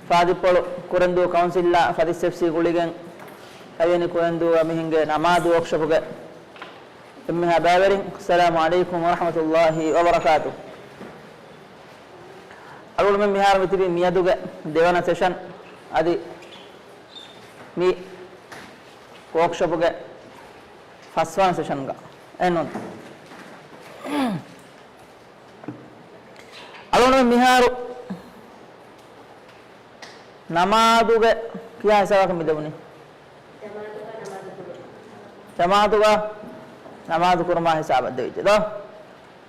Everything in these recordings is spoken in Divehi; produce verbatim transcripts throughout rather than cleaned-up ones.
ފާދިއްޕޮޅު ކުރެންދޫ ކައުންސިލްއާ ފަތިސް އެފްސީ ގުޅިގެން ހަވިޔަނި ކުރެންދޫ މިހިނގޭ ނަމާދު ވޯކްޝޮޕުގެ އެންމެހާ ބައިވެރިން، އައްސަލާމު ޢަލައިކުމް ވަރަޙްމަތުﷲި ވަބަރަކާތު. އަޅުގަނޑުމެން މިހާރު މިތިބީ މިއަދުގެ ދެވަނަ ސެޝަން، އަދި މި ވޯކްޝޮޕުގެ ފަސްވަނަ ސެޝަންގަ އެއްނުން. އަޅުގަނޑުމެން މިހާރު ނަމާދުގެ ކިހާ ހިސާބަކަށް މި ދެވުނީ؟ ޖަމާޢަތުގަ ނަމާދު ކުރުމާ ހިސާބަށް ދެވިއްޖެ ދޯ؟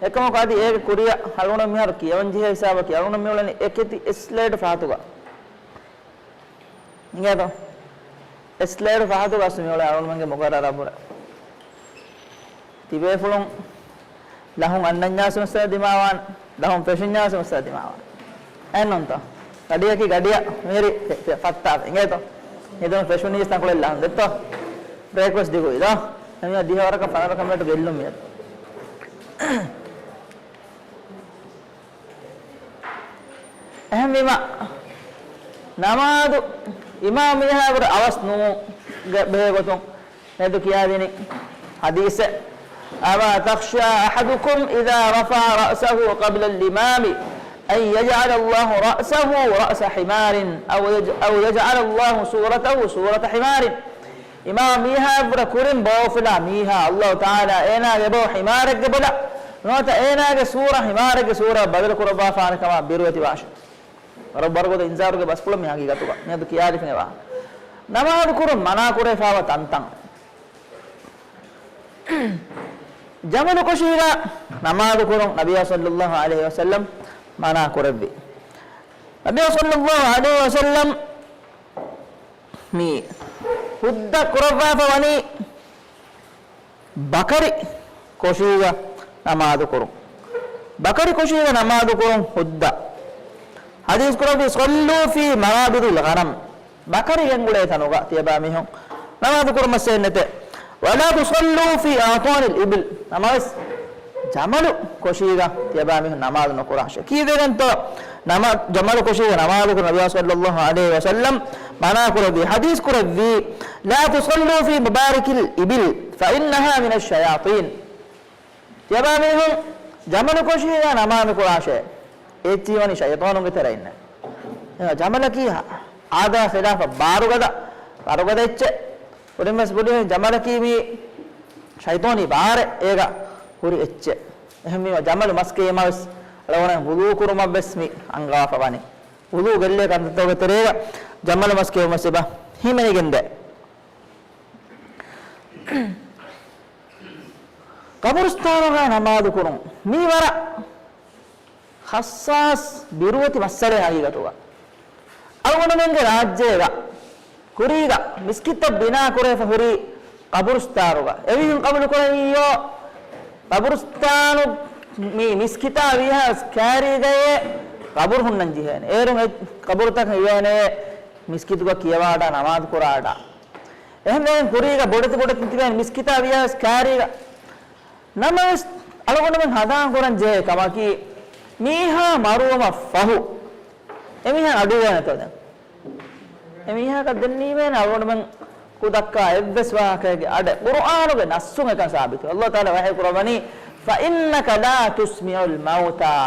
އެކަމަކު އަދި އޭގެ ކުރިއަށް އަޅުގަނޑު މިހާރު ކިޔަވަން ޖެހޭ ހިސާބަކީ އަޅުގަނޑު މިއުޅެނީ އެކެތި އެއް ސްލައިޑް ފަހަތުގަ. އިނގޭތޯ؟ އެއް ސްލައިޑް ފަހަތުގަ އަސް މިއުޅެނީ އަޅުގަނޑުމެންގެ މުގައްރަރާ ބުރަ. ތިބޭފުޅުން ލަހުން އަންނަންޏާސް މައްސަލަ ދިމާވާން، ލަހުން ފެށުންޏާސް މައްސަލަ ދިމާވާން. އެއްނުންތޯ؟ ގަޑިއަކީ ގަޑިއަށް މިހިރި ފެ-، ފެ-، ފައްތާފަ. އިނގޭތޯ؟ ހިނދުން ފެށުނީސް ތަންކޮޅެއް ލަހުން ދެއްތޯ؟ ބްރޭކް ވެސް ދިގު އިދޯ. އެމީހާ ދިހަ ވަރަކަށް ފަނަރަ ކަމެއްޓު ގެއްލުން މިއަދު. އެހެންވީމަ، ނަމާދު އިމާމް މީހާގެ އަވަސް ނޫން ގެ ބެހޭ ގޮތުން މިއަދު ކިޔާދިނީ ޙަދީޘެއް، "أما تخشى أحدكم إذا رفع رأسه قبل الإمام أن يجعل الله رأسه رأس حمار أو يج-، أو يجعل الله صورته صورة حمار." އިމާމް މީހާއަށްވުރެ ކުރިން ބޯފުޅާ މީހާ، ﷲ ތަޢާލާ އޭނާގެ ބޯ ޙިމާރެއްގެ ބޮލަށް ނުވަތަ އޭނާގެ ސޫރަ ޙިމާރެއްގެ ސޫރައަށް ބަދަލު ކުރައްވާފާނެ ކަމަށް ބިރުވެތި ވާށެ. ވަރަށް ވަރުގަދަ އިންޒާރުގެ ބަސްފުޅެއް މި ހަގީގަތުގަ މިއަދު ކިޔާދިފިން އެވާ. ނަމާދު ކުރުން މަނާ ކުރެވިފާވާ ތަންތަން. ޖަމަލު ކޮށީގަ ނަމާދު ކުރުން ނަބިއްޔާ ޞައްލައްލާހު ޢަލައިހި ވަސައްލަމް މަނާ ކުރެއްވި. ނަބިއްޔާ ޞައްލައްލާހު ޢަލައިހި ވަސައްލަމް މި ހުއްދަ ކުރައްވާފަ ވަނީ ބަކަރި ކޮށީގަ ނަމާދު ކުރުން. ބަކަރި ކޮށީގަ ނަމާދު ކުރުން ހުއްދަ. ޙަދީޘް ކުރެއްވި، "صلوا في مرابض الغنم." ބަކަރި ގެންގުޅޭ ތަނުގަ ތިޔަބައިމީހުން ނަމާދު ކުރުމަށް ސެންނެތެ. "ولا تصلوا في أعطان الإبل." ނަމަވެސް ޖަމަލު ކޮށީގަ ތިޔަބައިމީހުން ނަމާދު ނުކުރާށޭ. ކީއްވެގެންތޯ؟ ނަމާ-، ޖަމަލު ކޮށީގަ ނަމާދު ކުރުން ނަބިއްޔާ ޞައްލައްލާހު ޢަލައިހި ވަސައްލަމް މަނާ ކުރެއްވި. ޙަދީޘް ކުރެއްވީ، "لا تصلوا في مبارك الإبل فإنها من الشياطين." ތިޔަބައިމީހުން ޖަމަލު ކޮށީގަ ނަމާދު ކުރާށޭ. އެއްޗިހި ވަނީ ޝައިޠާނުގެ ތެރެއިންނޭ. އެ ޖަމަލަކީ އާދާ ޚިލާފަށް ބާރުގަދަ، ވަރުގަދަ އެއްޗެއް. ކުރިންވެސް ބުނިހެން ޖަމަލަކީ މީ ޝައިޠާނީ ބާރެއް އޭގަ ހުރި އެއްޗެއް. އެހެންވީމަ ޖަމަލު މަސް ކެއީމަވެސް އަޅުގަނޑު ވުޟޫ ކުރުމަށްވެސް މި އަންގާފަ ވަނީ. ވުޟޫ ގެއްލޭ ކަންތައްތަކުގެ ތެރޭގަ ޖަމަލު މަސް ކެއުމަށް އެބަ ހިމެނިގެންދޭ. ޤަބުރުސްތާނުގަ ނަމާދު ކުރުން މީ ވަރަށް ހައްސާސް ބިރުވެތި މައްސަލައެއް ހަގީގަތުގަ. އަޅުގަނޑުމެންގެ ރާއްޖޭގަ ކުރީގަ މިސްކިތްތައް ބިނާ ކުރެވިފަ ހުރީ ޤަބުރުސްތާނުގަ. އެމީހުން ޤަބޫލު ކުރަނީޔޯ ޤަބުރުސްތާނު މި މިސްކިތާ ވީހާވެސް ކާރީގައޭ ޤަބުރު ހުންނަން ޖެހޭނެ. އޭރުން އެ ޤަބުރުތަކަށް އިވޭނެ މިސްކިތުގަ ކިޔަވާޑާ ނަމާދު ކުރާޑާ. އެހެންވެ ކުރީގަ ބޮޑެތި ބޮޑެތި ތިބޭނެ މިސްކިތާ ވިޔަސް ކާރީގަ. ނަމަވެސް އަޅުގަނޑުމެން ހަނދާން ކުރަން ޖެހޭ ކަމަކީ، މީހާ މަރުވުމަށް ފަހު އެމީހާ އަޑުއިވޭނެތޯ ދެން؟ އެމީހާއަކަށް ދެން ނީވޭނެ އަޅުގަނޑުމެން ކުދައްކާ އެއްވެސް ވާހަކައެއްގެ އަޑެއް. ޤުރުއާނުގެ ނައްސުން އެކަން ސާބިތު. ﷲ ތަޢާލާ ވަޙީ ކުރައްވަނީ، "فإنك لا تسمع الموتى."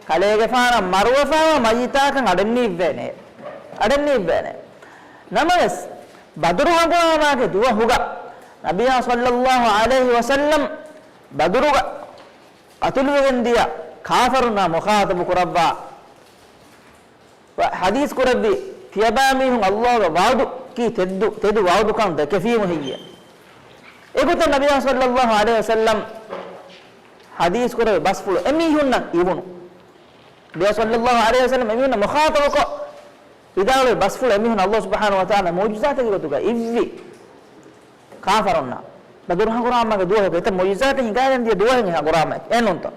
ކަލޭގެފާނަށް މަރުވެފާވާ މައްޔިތާކަށް އަޑެއް ނީއްވޭނެ. އަޑެއް ނީއްވޭނެ. ނަމަވެސް، ބަދުރު ހަނގުރާމާގެ ދުވަހުގަ ނަބިއްޔާ ޞައްލައްލާހު ޢަލައިހި ވަސައްލަމް ބަދުރުގަ ޤަތުލުވެގެން ދިޔަ ކާފަރުންނާ މުޚާޠަބު ކުރައްވާ ވަ ޙަދީޘް ކުރެއްވި، ތިޔަބައިމީހުން ﷲގެ ވަޢުދު ކީ ތެދު، ތެދު ވަޢުދުކަން ދެކެފީމު ހެއްޔޭ؟ އެގޮތަށް ނަބިއްޔާ ޞައްލައްލާހު ޢަލައިހި ވަސައްލަމް ޙަދީޘް ކުރެއްވި ބަސްފުޅު އެމީހުންނަށް އިވުނު. ނަބިއްޔާ ޞައްލައްލާހު ޢަލައިހި ވަސައްލަމް އެމީހުންނަށް މުޚާޠަބުކޮށް، ވިދާޅުވި ބަސްފުޅު އެމީހުން ﷲ ސުބްޙާނަހޫ ވަތަޢާލާ މުޢުޖިޒާތެއްގެ ގޮތުގަ އިއްވި ކާފަރުންނަށް. ބަދުރު ހަނގުރާމާގެ ދުވަހުގަ އެތައް މުޢުޖިޒާތެއް ހިނގާގެން ދިޔަ ދުވަހެއް ހަނގުރާމައެއް އެނުންތަ؟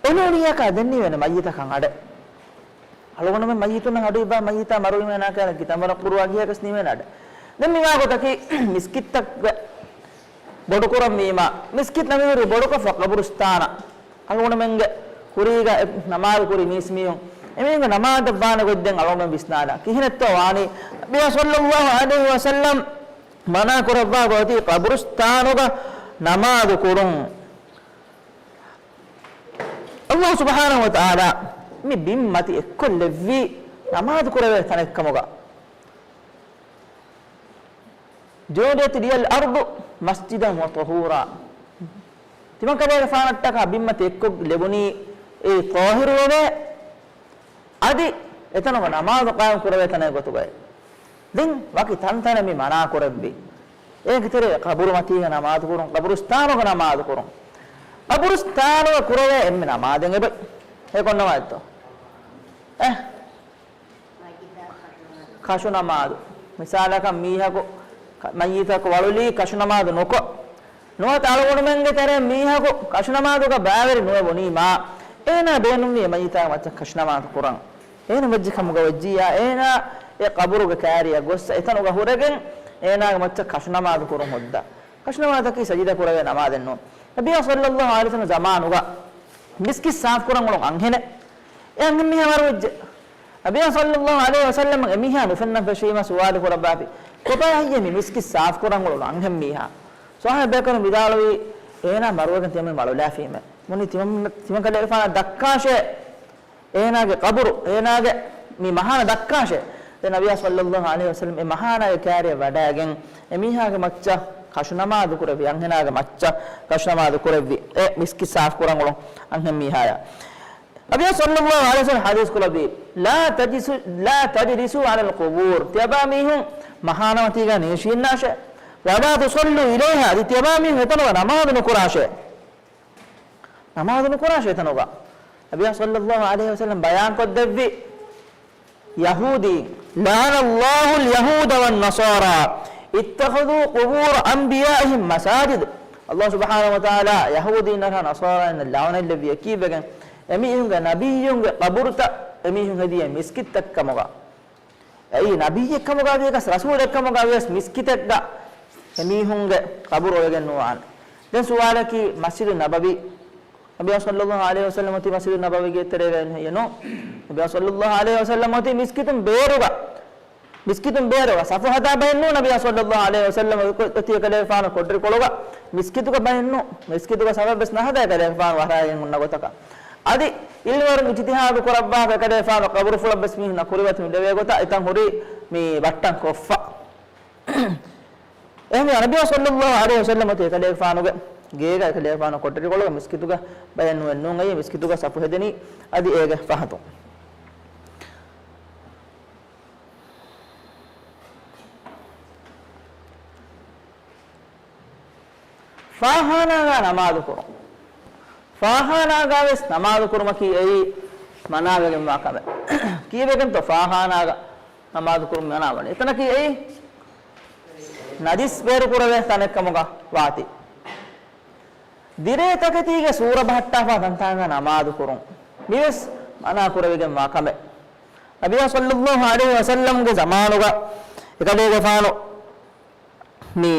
އެނޫނިއްޔާކާ ދެން ނީވޭނެ މައްޔިތަކަށް އަޑެއް. އަޅުގަނޑުމެން މައްޔިތުންނަށް އަޑު އިއްވާ މައްޔިތާ މަރުވީމޭނާ ކަލަ ކިތަންވަރަށް ޤުރުއާ ކިޔާކަސް ނީވޭނެ އަޑެއް. ދެން މިވާ ގޮތަކީ މިސްކިތްތައް ބޮޑުކުރަންވީމާ، މިސްކިތް ނަމިވެރި ބޮޑުކޮށްފަ ޤަބުރުސްތާނަށް އަޅުގަނޑުމެންގެ ކުރީގަ އެ ނަމާދު ކުރި މީސްމީހުން އެމީހުންގެ ނަމާދަށް ވާނެ ގޮތް ދެން އަޅުގަނޑު ވިސްނާލާ. ކިހިނެއްތޯ ވާނީ؟ ނަބިއްޔާ ޞައްލައްލާހު ޢަލައިހި ވަސައްލަމް މަނާ ކުރައްވާ ގޮތީ ޤަބުރުސްތާނުގަ ނަމާދު ކުރުން. ﷲ ސުބްޙާނަހޫ ވަތަޢާލާ މި ބިންމަތި އެއްކޮށްލެއްވީ ނަމާދު ކުރެވޭ ތަނެއްކަމުގަ. جعلت لي الأرض مسجدا وطهورا. ތިމަންކަލޭގެފާނަށްޓަކާ ބިންމަތި އެއްކޮށް ލެބުނީ އެ ޠާހިރުވެވޭ، އަދި އެތަނުގަ ނަމާދު ޤާއިމް ކުރެވޭ ތަނެއް ގޮތުގައި. ދެން ވަކި ތަންތަނެއް މި މަނާ ކުރެއްވި. އޭގެ ތެރޭ ޤަބުރުމަތީގަ ނަމާދު ކުރުން، ޤަބުރުސްތާނުގަ ނަމާދު ކުރުން. ޤަބުރުސްތާނުގަ ކުރެވޭ އެންމެ ނަމާދެއް އެބަ އެ ކޮން ނަމާދެއްތޯ؟ އެ ކަށު ނަމާދު. މިސާލަކަށް މީހަކު ކަ-، މައްޔިތަކު ވަޅުލީ ކަށު ނަމާދު ނުކޮށް، ނުވަތަ އަޅުގަނޑުމެންގެ ތެރެއިން މީހަކު ކަށު ނަމާދުގަ ބައިވެރި ނުވެ ބުނީމާ، އޭނާ ބޭނުންވީ އެ މައްޔިތާގެ މައްޗަށް ކަށު ނަމާދު ކުރަން. އޭނަ ވެއްޖެ ކަމުގަ ވެއްޖިއްޔާ، އޭނާ އެ ޤަބުރުގެ ކާރިއަށް ގޮއްސަ އެތަނުގަ ހުރެގެން އޭނާގެ މައްޗަށް ކަށު ނަމާދު ކުރުން ހުއްދަ. ކަށު ނަމާދަކީ ސަޖިދަ ކުރެވޭ ނަމާދެއް ނޫން. ނަބިއްޔާ ޞައްލައްލާހު ޢަލައިހި ވަސައްލަމް ޒަމާނުގަ މިސްކިތް ސާފުކުރަން އުޅުނު އަންހެނެއް. އެ އަންހެން މީހާ މަރުވެއްޖެ. ނަބިއްޔާ ޞައްލައްލާހު ޢަލައިހި ވަސައްލަމަށް އެ މީހާ ނުފެންނަން ފެށީމަ ސުވާލު ކުރައްވާފި. ކޮބާ ހެއްޔޭ މި މިސްކިތް ސާފުކުރަން އުޅުނު އަންހެން މީހާ؟ ޞަޙާބީ ބޭކަލުން ވިދާޅުވީ، އޭނާ މަރުވެގެން ތިމަން މަޅުލާފީމެ. މުނި ތިމަން، ތިމަން ކަލޭގެފާނަށް ދައްކާށޭ. އޭނާގެ ޤަބުރު، އޭނާގެ މި މަހާނަ ދައްކާށޭ. ދެން ނަބިއްޔާ ޞައްލައްލާހު ޢަލައިހި ވަސައްލަމް އެ މަހާނާގެ ކާރިއަށް ވަޑައިގެން އެ މީހާގެ މައްޗަށް ކަށު ނަމާދު ކުރެއްވި، އަންހެނާގެ މައްޗަށް ކަށު ނަމާދު ކުރެއްވި އެ މިސްކިތް ސާފުކުރަން އުޅުނު އަންހެން މީހާޔާ. ނަބިއްޔާ ޞައްލައްލާހު ޢަލައިހި ވަސައްލަމް ޙަދީޘް ކުރެއްވީ، لا تجلسوا، لا تجلسوا على القبور. ތިޔަބާ މީހުން މަހާނަމަތީގަ ނޭށިންނާށޭ. ولا تصلوا إليها. އަދި ތިޔަބާ މީހުން އެތަނުގަ ނަމާދު ނުކުރާށޭ. ނަމާދު ނުކުރާށޭ އެތަނުގަ. ނަބިއްޔާ ޞައްލައްލާހު ޢަލައިހި ވަސައްލަމް ބަޔާންކޮށްދެއްވި ޔަހޫދީ، لعن الله اليهود والنصارى اتخذوا قبور أنبيائهم مساجد. ﷲ ސުބްޙާނަހޫ ވަތަޢާލާ ޔަހޫދީންނަށާ ނަޞާރާއިންނަށް ލަޢުނަތް ލެއްވި އެކީ ވެގެން، އެމީހުންގެ ނަބިއްޔުންގެ ޤަބުރުތައް އެމީހުން ހެދިޔޭ މިސްކިތްތައް ކަމުގަ. އެއީ ނަބިއްޔެއް ކަމުގަ ވިޔަސް، ރަސޫލެއް ކަމުގަ ވިޔަސް މިސްކިތެއްގަ އެމީހުންގެ ޤަބުރު އޮވެގެން ނުވާނެ. ދެން ސުވާލަކީ، މަސްޖިދު ނަބަވީ، ނަބިއްޔާ ޞައްލައްލާހު ޢަލައިހި ވަސައްލަމް އޮތީ މަސްޖިދު ނަބަވީގެ ތެރޭގައި ހެއްޔެއް ނޫން؟ ނަބިއްޔާ ޞައްލައްލާހު ޢަލައިހި ވަސައްލަމް އޮތީ މިސްކިތުން ބޭރުގަ، މިސްކިތުން ބޭރުގަ ޞަފު ހަދާ ބައެއް ނޫން. ނަބިއްޔާ ޞައްލައްލާހު ޢަލައިހި ވަސައްލަމް އޮތީ އެކަލޭގެފާނު ކޮޓަރިކޮޅުގަ މިސްކިތުގަ ބައެއް ނޫން. މިސްކިތުގަ ޞަފެއްވެސް ނަހަދާ އެކަލޭގެފާނު ވަރައިގެން ހުންނަ ގޮތަކަށް. އަދި ޢިލްމުވެރިން އިޖްތިހާދު ކުރައްވާފަ އެކަލޭގެފާނު ޤަބުރުފުޅަށްވެސް މީހުންނަށް ކުރިމަތިލެވޭ ގޮތަށް އެތަން ހުރީ މި ބައްޓަން ކޮށްފަ. އެހެންވެ، ނަބިއްޔާ ޞައްލައްލާހު ޢަލައިހި ވަސައްލަމް އޮތީ އެކަލޭގެފާނުގެ ގޭގަ، އެކަލޭގެފާނު ކޮޓަރިކޮޅުގަ މިސްކިތުގަ ބައެއް ނުވެ ނޫން. އެއީ މިސްކިތުގަ ޞަފު ހެދެނީ އަދި އޭގެ ފަހަތުން. ފާޚާނާގަ ނަމާދު ކުރުން. ފާޚާނާގަވެސް ނަމާދު ކުރުމަކީ އެއީ މަނާވެގެންވާ ކަމެއް. ކީއްވެގެންތޯ ފާޚާނާގަ ނަމާދު ކުރުން މަނާވަނީ؟ އެތަނަކީ އެއީ ނަޖިސް ބޭރުކުރެވޭ ތަނެއްކަމުގަ ވާތީ. ދިރޭ ތަކެތީގެ ސޫރަ ބަހައްޓާފާ ތަންތާނގަ ނަމާދު ކުރުން މިވެސް މަނާ ކުރެވިގެންވާ ކަމެއް. ނަބިއްޔާ ޞައްލައްލާހު ޢަލައިހި ވަސައްލަމްގެ ޒަމާނުގަ އެކަލޭގެފާނު މި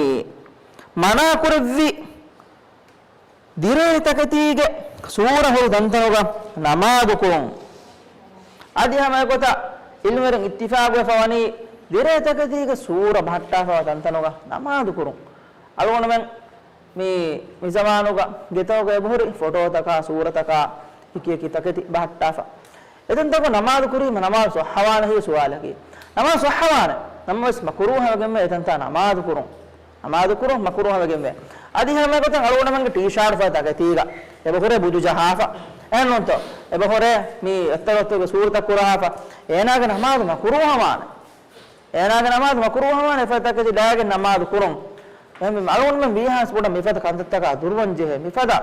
މަނާ ކުރެއްވި ދިރޭ ތަކެތީގެ ސޫރަ ހުރި ތަންތަނުގަ ނަމާދު ކުރުން. އަދި ހަމައެގޮތަށް ޢިލްމުވެރިން އިއްތިފާގުވެފަ ވަނީ ދިރޭ ތަކެތީގެ ސޫރަ ބަހައްޓާފަވާ ތަންތަނުގަ ނަމާދު ކުރުން. އަޅުގަނޑުމެން މި، މި ޒަމާނުގަ ގެތަކުގަ އެބަހުރި ފޮޓޯތަކާ، ސޫރަތަކާ، އެކި އެކި ތަކެތި ބަހައްޓާފަ. އެތަންތަކު ނަމާދު ކުރީމަ ނަމާދު ޞައްޙަވާނެ ހިޔު ސުވާލަކީ. ނަމާދު ޞައްޙަވާނެ. ނަމަވެސް މަކުރޫހަވެގެންވޭ އެތަންތާ ނަމާދު ކުރުން. ނަމާދު ކުރުން މަކުރޫހަވެގެންވޭ. އަދި ހަމައެގޮތަށް އަޅުގަނޑުމެންގެ ޓީޝާޓްފަ ތަކެތީގަ އެބަހުރޭ ބުދު ޖަހާފަ. އެހެންނޫންތޯ؟ އެބަހުރޭ މި އެއްތަކެތި ސޫރަތައް ކުރާފަ. އޭނާގެ ނަމާދު މަކުރޫހަވާނެ. އޭނާގެ ނަމާދު މަކުރޫހަވާނެ އެފަދަ ތަކެތި ލައިގެން ނަމާދު ކުރުން. އެހެންވީމަ އަޅުގަނޑުމެން ވީހާވެސް ބޮޑަށް މިފަދަ ކަންތައްތަކާ ދުރުވަން ޖެހޭ. މިފަދަ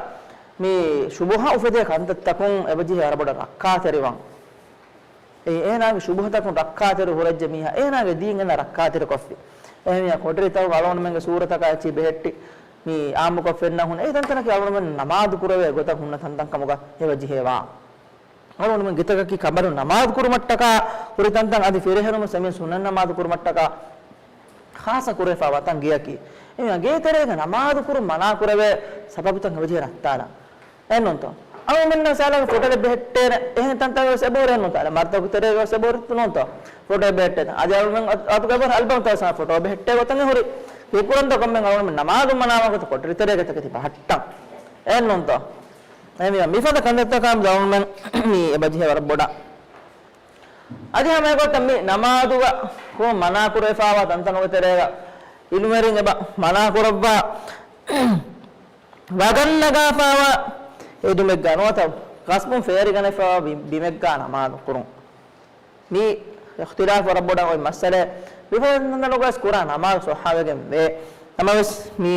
މި ޝުބުހަ އުފެދޭ ކަންތައްތަކުން އެބަޖެހޭ ވަރަށް ބޮޑަށް ރައްކާތެރިވާން. އެ އޭނާގެ ޝުބުހަތަކުން ރައްކާތެރި ހުރެއްޖެ މީހާ އޭނާގެ ދީން އޭނާ ރައްކާތެރިކޮށްފި. އެހެންވެ ކޮޓަރިތައް އަޅުގަނޑުމެންގެ ސޫރަތަކާ އެއްޗެހި ބެހެއްޓި މި އާއްމުކޮށް ފެންނަ ހުން އެ ތަންތަނަކީ އަޅުގަނޑުމެން ނަމާދު ކުރެވޭ ގޮތަށް ހުންނަ ތަންތަން ކަމުގަ އެބަޖެހޭވާން. އަޅުގަނޑުމެން ގެތަކަކީ ކަނބަލުން ނަމާދު ކުރުމަށްޓަކާ ހުރި ތަންތަން އަދި ފިރިހެނުން ސަމިން ސުންނަތް ނަމާދު ކުރުމަށްޓަކާ ޚާއްޞަ ކުރެވިފައިވާ ތަން ގެއަކީ. އެހެންވެ ގޭތެރޭގަ ނަމާދު ކުރުން މަނާ ކުރެވޭ ސަބަބުތައް އެބަޖެހޭ ނައްތާލަން. އެހެންނޫންތޯ؟ އަޅުމެންނަށް މިސާލަކަށް ފޮޓޯ ބެހެއްޓޭނެ އެހެން ތަންތަން ވެސް އެބަހުރޭ ނޫންތޯ؟ އަޅެ މަރުތަކު ތެރޭގަ ވެސް އެބަހުރި ނޫންތޯ؟ ފޮޓޯ ބެހެއްޓޭ. އަދި އަޅުމެން އަތުގަ އެބަހުރި އަލްބަމްތައް ވެސް ފޮޓޯ ބެހެއްޓޭ ގޮތަށް އެހުރި. ހީކުރަންތޯ ކޮންމެ އަޅުމެން ނަމާދު މަނާވާ ގޮތަށް ކޮޓަރި ތެރޭގަ ތަކެތި ބަހައްޓަން. އެހެން ނޫންތޯ؟ އެހެންވީމަ މިފަދަ ކަންތައްތަކާ އަޅުމެން މި އެބަޖެހޭ ވަރަށް ބޮޑަށް. އަދި ހަމަ އެގޮތަށް މި ނަމާދުގަ ކުރުން މަނާކުރެވިފާވާ ތަންތަނުގެ ތެރޭގަ އިލްމުވެރިން އެބަ މަނާކުރައްވާ ވަގަށް ނަގާފާވާ އެދުމެއްގަ ނުވަތަ ޣަޞްބުން ފޭރިގަނެފާވާ ބި-، ބިމެއްގަ ނަމާދު ކުރުން. މީ އިޚްތިލާފު ވަރަށް ބޮޑަށް އޮތް މައްސަލައެއް. މިފަދަ ތަންތަނުގަ ވެސް ކުރާ ނަމާދު ޞައްޙަވެގެން ވޭ. ނަމަވެސް މީ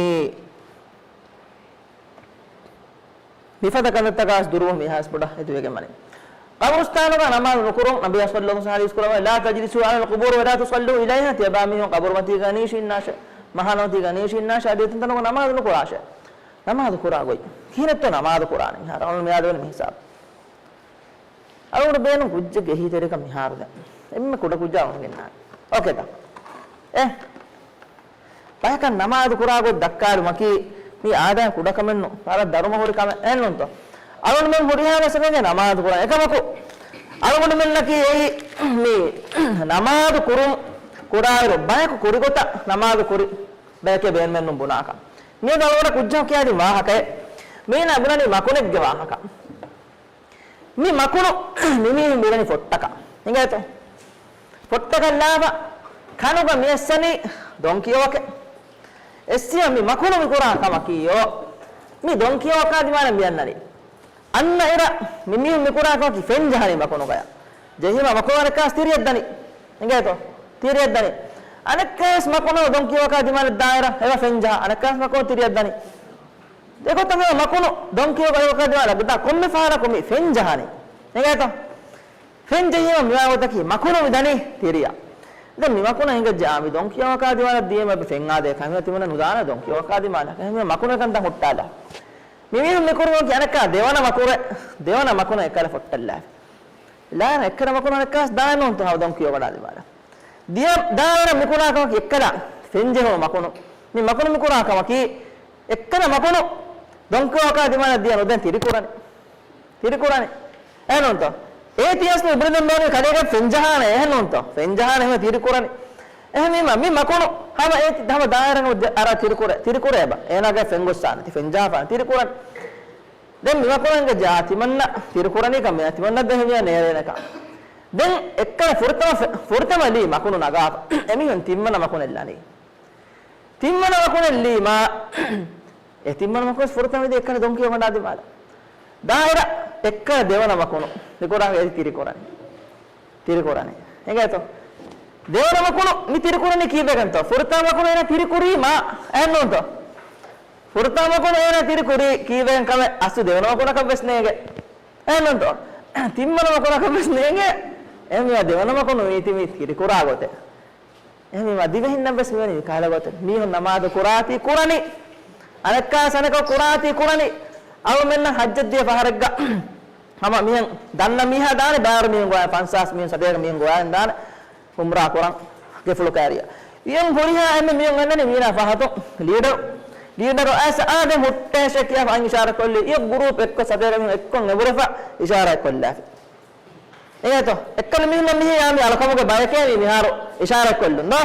މިފަދަ ކަންތައްތަކާ ވެސް ދުރުވުން މިހާވެސް ބޮޑަށް އެދުވެގެން ވަނީ. ޤަބުރުސްތާނުގަ ނަމާދު ނުކުރުން، ނަބީ ޞައްލައްލާހު ޢަލައިހި ވަސައްލަމަ ޙަދީޘް ކުރައްވައި، "لا تجلسوا على القبور ولا تصلوا إليها." ތިޔަބާ މީހުން ޤަބުރުމަތީގަ ނިންމާށޭ، މަހާނަމަތީގަ ނިންމާށޭ، އަދި އެތަންތަނުގަ ނަމާދު ނުކުރާށޭ. ނަމާދު ކުރާ ގޮތް ކިހިނެއްތޯ ނަމާދު ކުރާނީ؟ މިހާރު އަޅުގަނޑު މިއާދެވޭނެ މި ހިސާބު. އަޅުގަނޑު ބޭނުން ކުއްޖެއްގެ އެހީތެރިކަން މިހާރު ދެން. އެންމެ ކުޑަ ކުއްޖާ އަޅުގަނޑު ގެންނާނެ. އޯކޭތަ؟ އެ. ބަޔަކަށް ނަމާދު ކުރާ ގޮތް ދައްކާލުމަކީ މީ އާދައިން ކުޑަކަމެއް ނޫން. ވަރަށް ދަރުމަ ހުރި ކަމެއް އެއްނޫންތޯ؟ އަޅުގަނޑުމެން ހުރިހާ މައްސަލައެއްގަ ނަމާދު ކުރާ. އެކަމަކު އަޅުގަނޑުމެންނަކީ އެއީ މީ ނަމާދު ކުރުން ކުރާއިރު ބަޔަކު ކުރި ގޮތަށް ނަމާދު ކުރި ބަޔެކޭ ބޭނުމެއްނޫން ބުނާކަން. މިއަދު އަޅުގަނޑަށް ކުއްޖަކު ކިޔާދިން ވާހަކައެއް. މީނާ ބުނަނީ މަކުނެއްގެ ވާހަކަ. މި މަކުނު މިމީހުން މިވެނި ފޮއްޓަކަށް. އިނގޭތޯ؟ ފޮއްޓަކަށް ލާފަ ކަނުގަ މިއައްސަނީ ދޮންކިޔަވަކެއް. އެއްސިޔަ މި މަކުނު މިކުރާ ކަމަކީޔޯ. މި ދޮންކިޔަވަކާ ދިމާލަށް މިއަންނަނީ. އަންނަ އިރަށް މި މީހުން މިކުރާ ކަމަކީ ފެން ޖަހަނީ މަކުނުގަޔަށް. ޖެހީމަ މަކުނު އަނެއްކާސް ތިރިއަށް ދަނީ. އިނގޭތޯ؟ ތިރިއަށް ދަނީ. އަނެއްކާސް މަކުނު ދޮންކިޔަވަކާ ދިމާލަށް ދާއިރަށް އެބަ ފެން ޖަހާ. އަނެއްކާސް މަކުނު ތިރިއަށް ދަނީ. އެގޮތަށް މި މަކުނު ދޮންކިޔަވަކާ ދިމާލަށް ދާ ކޮންމެ ފަހަރަކު މި ފެން ޖަހަނީ. އިނގޭތޯ؟ ފެން ޖެހީމަ މިވާ ގޮތަކީ މަކުނު މި ދަނީ ތިރިއަށް. ދެން މި މަކުނަށް އެނގައްޖެ އާ މި ދޮންކިޔަވަކާ ދިމާލަށް ދިޔައީމަ އެބަ ފެން އާދޭ ކަމެއް ތިމަންނަ ނުދާނެ ދޮންކިޔަވަކާ ދިމާލަށް. އެހެންވީމަ މަކުނު އެކަންތައް ހުއްޓާލާ. މި މީހުން މި ކުރި ވަކި އަނެއްކާ ދެވަނަ މަކުރެ-، ދެވަނަ މަކުނަށް އެއްކަލަ ފޮއްޓަށްލާފި. ލާނަ އެއްކަލަ މަކުނު އަނެއްކާސް ދާން ނޫންތޯ ހަމަ ދޮންކިޔަވަކާ ދިމާލަށް. ދިޔަ ދާއިރަށް މި ކުރާ ކަމަކީ އެއްކަލަ ފެން ޖެހުނު މަކުނު. މި މަކުނު މި ކުރާ ކަމަކީ އެއްކަލަ މަކުނު ދޮންކިޔަވަކާ ދިމާލަށް ދިޔަ ނުދެން ތިރިކުރަނީ. ތިރިކުރަނީ. އެހެންނޫންތޯ؟ އޭތި އަސްލު އިބްރިދެން ބޭނުން ކަލޭގެ ފެންޖަހާނެ. އެހެންނޫންތޯ؟ ފެންޖަހާނެ އެހެން ތިރިކުރަނީ. އެހެންވީމަ މި މަކުނު ހަމަ އޭތި ހަމަ ދާއިރަ އަރާ ތިރިކުރޭ، ތިރިކުރޭ ބަ. އޭނާގެ ފެން ގޮއްސާނެ. ތި ފެންޖަހާފާނެ. ތިރިކުރަނީ. ދެން މި މަކުނަށް އެނގައްޖެ އާ ތިމަންނަ ތިރިކުރަނީ ކަމެއް ތިމަންނަ ދެހެވިޔާ ނޭރޭނެކަން. ދެން އެއްކަލަ ފުރަތަމަ ފެ-، ފުރަތަމަ ލީ މަކުނު ނަގާފަ. އެމީހުން ތިންވަނަ މަކުނެއް ލަނީ. ތިންވަނަ މަކުނެއް ލީމާ، އެ ތިންވަނަ މަކުނަސް ފުރަތަމަ ދިޔަ އެއްކަލަ ދޮންކިޔަވަ ގަނޑާ ދިމާލަށް. ދާއިރަ އެއްކަލަ ދެވަނަ މަކުނު. މިކުރާ އެދި ތިރިކުރަނީ. ތިރިކުރަނީ. އެނގޭތޯ؟ ދެވަނަ މަކުނު މި ތިރިކުރަނީ ކީއްވެގެންތޯ؟ ފުރަތަމަ މަކުނު އޭނަ ތިރިކުރީމާ. އެހެންނޫންތޯ؟ ފުރަތަމަ މަކުނު އޭނަ ތިރިކުރީ ކީއްވެގެން ކަމެއް އަސްލު ދެވަނަ މަކުނަކަށް ވެސް ނޭނގެ. އެހެންނޫންތޯ؟ ތިންވަނަ މަކުނަކަށް ވެސް ނޭނގެ. އެހެންވީމާ ދެވަނަ މަކުނު ވީތީ މި ތިރިކުރާ ގޮތެއް. އެހެންވީމާ ދިވެހިންނަށް ވެސް މިވަނީ މިކަހަލަ ގޮތެއް. މީހުން ނަމާދު ކުރާތީ ކުރަނީ. އަނެއްކާސް އަނެކަކު ކުރާތީ ކުރަނީ. އަޅުމެންނަށް ޙައްޖަށް ދިޔަ ފަހަރެއްގަ ހަމަ މިހެން ދަންނަ މީހާ ދާނެ، ބާރު މީހުން ގޮވާ، ފަންސާސް މީހުން، ސަތޭކަ މީހުން ގޮވާ ދާނެ ޢުމްރާ ކުރަން ގެފުޅު ކައިރިއަށް. އެހެން ހުރިހާ އެންމެ މީހުން އަންނަނީ މީނާ ފަހަތުން ލީޑަރު، ލީޑަރު އައިސް އާދެ ހުއްޓޭށޭ ކިޔާފަ އަން އިޝާރާތް ކޮށްލީ. އިޔަ ގުރޫޕް އެއްކޮށް ސަތޭކަ މީހުން އެއްކޮށް އެނބުރިފަ އިޝާރާތް ކޮށްލާފި. އެނގޭތޯ؟ އެއްކަލަ މީހުންނަށް މިހިޔާ މި އަޅުކަމުގެ ބަޔަކޭ މި މިހާރު އިޝާރާތް ކޮށްލުން ދޯ؟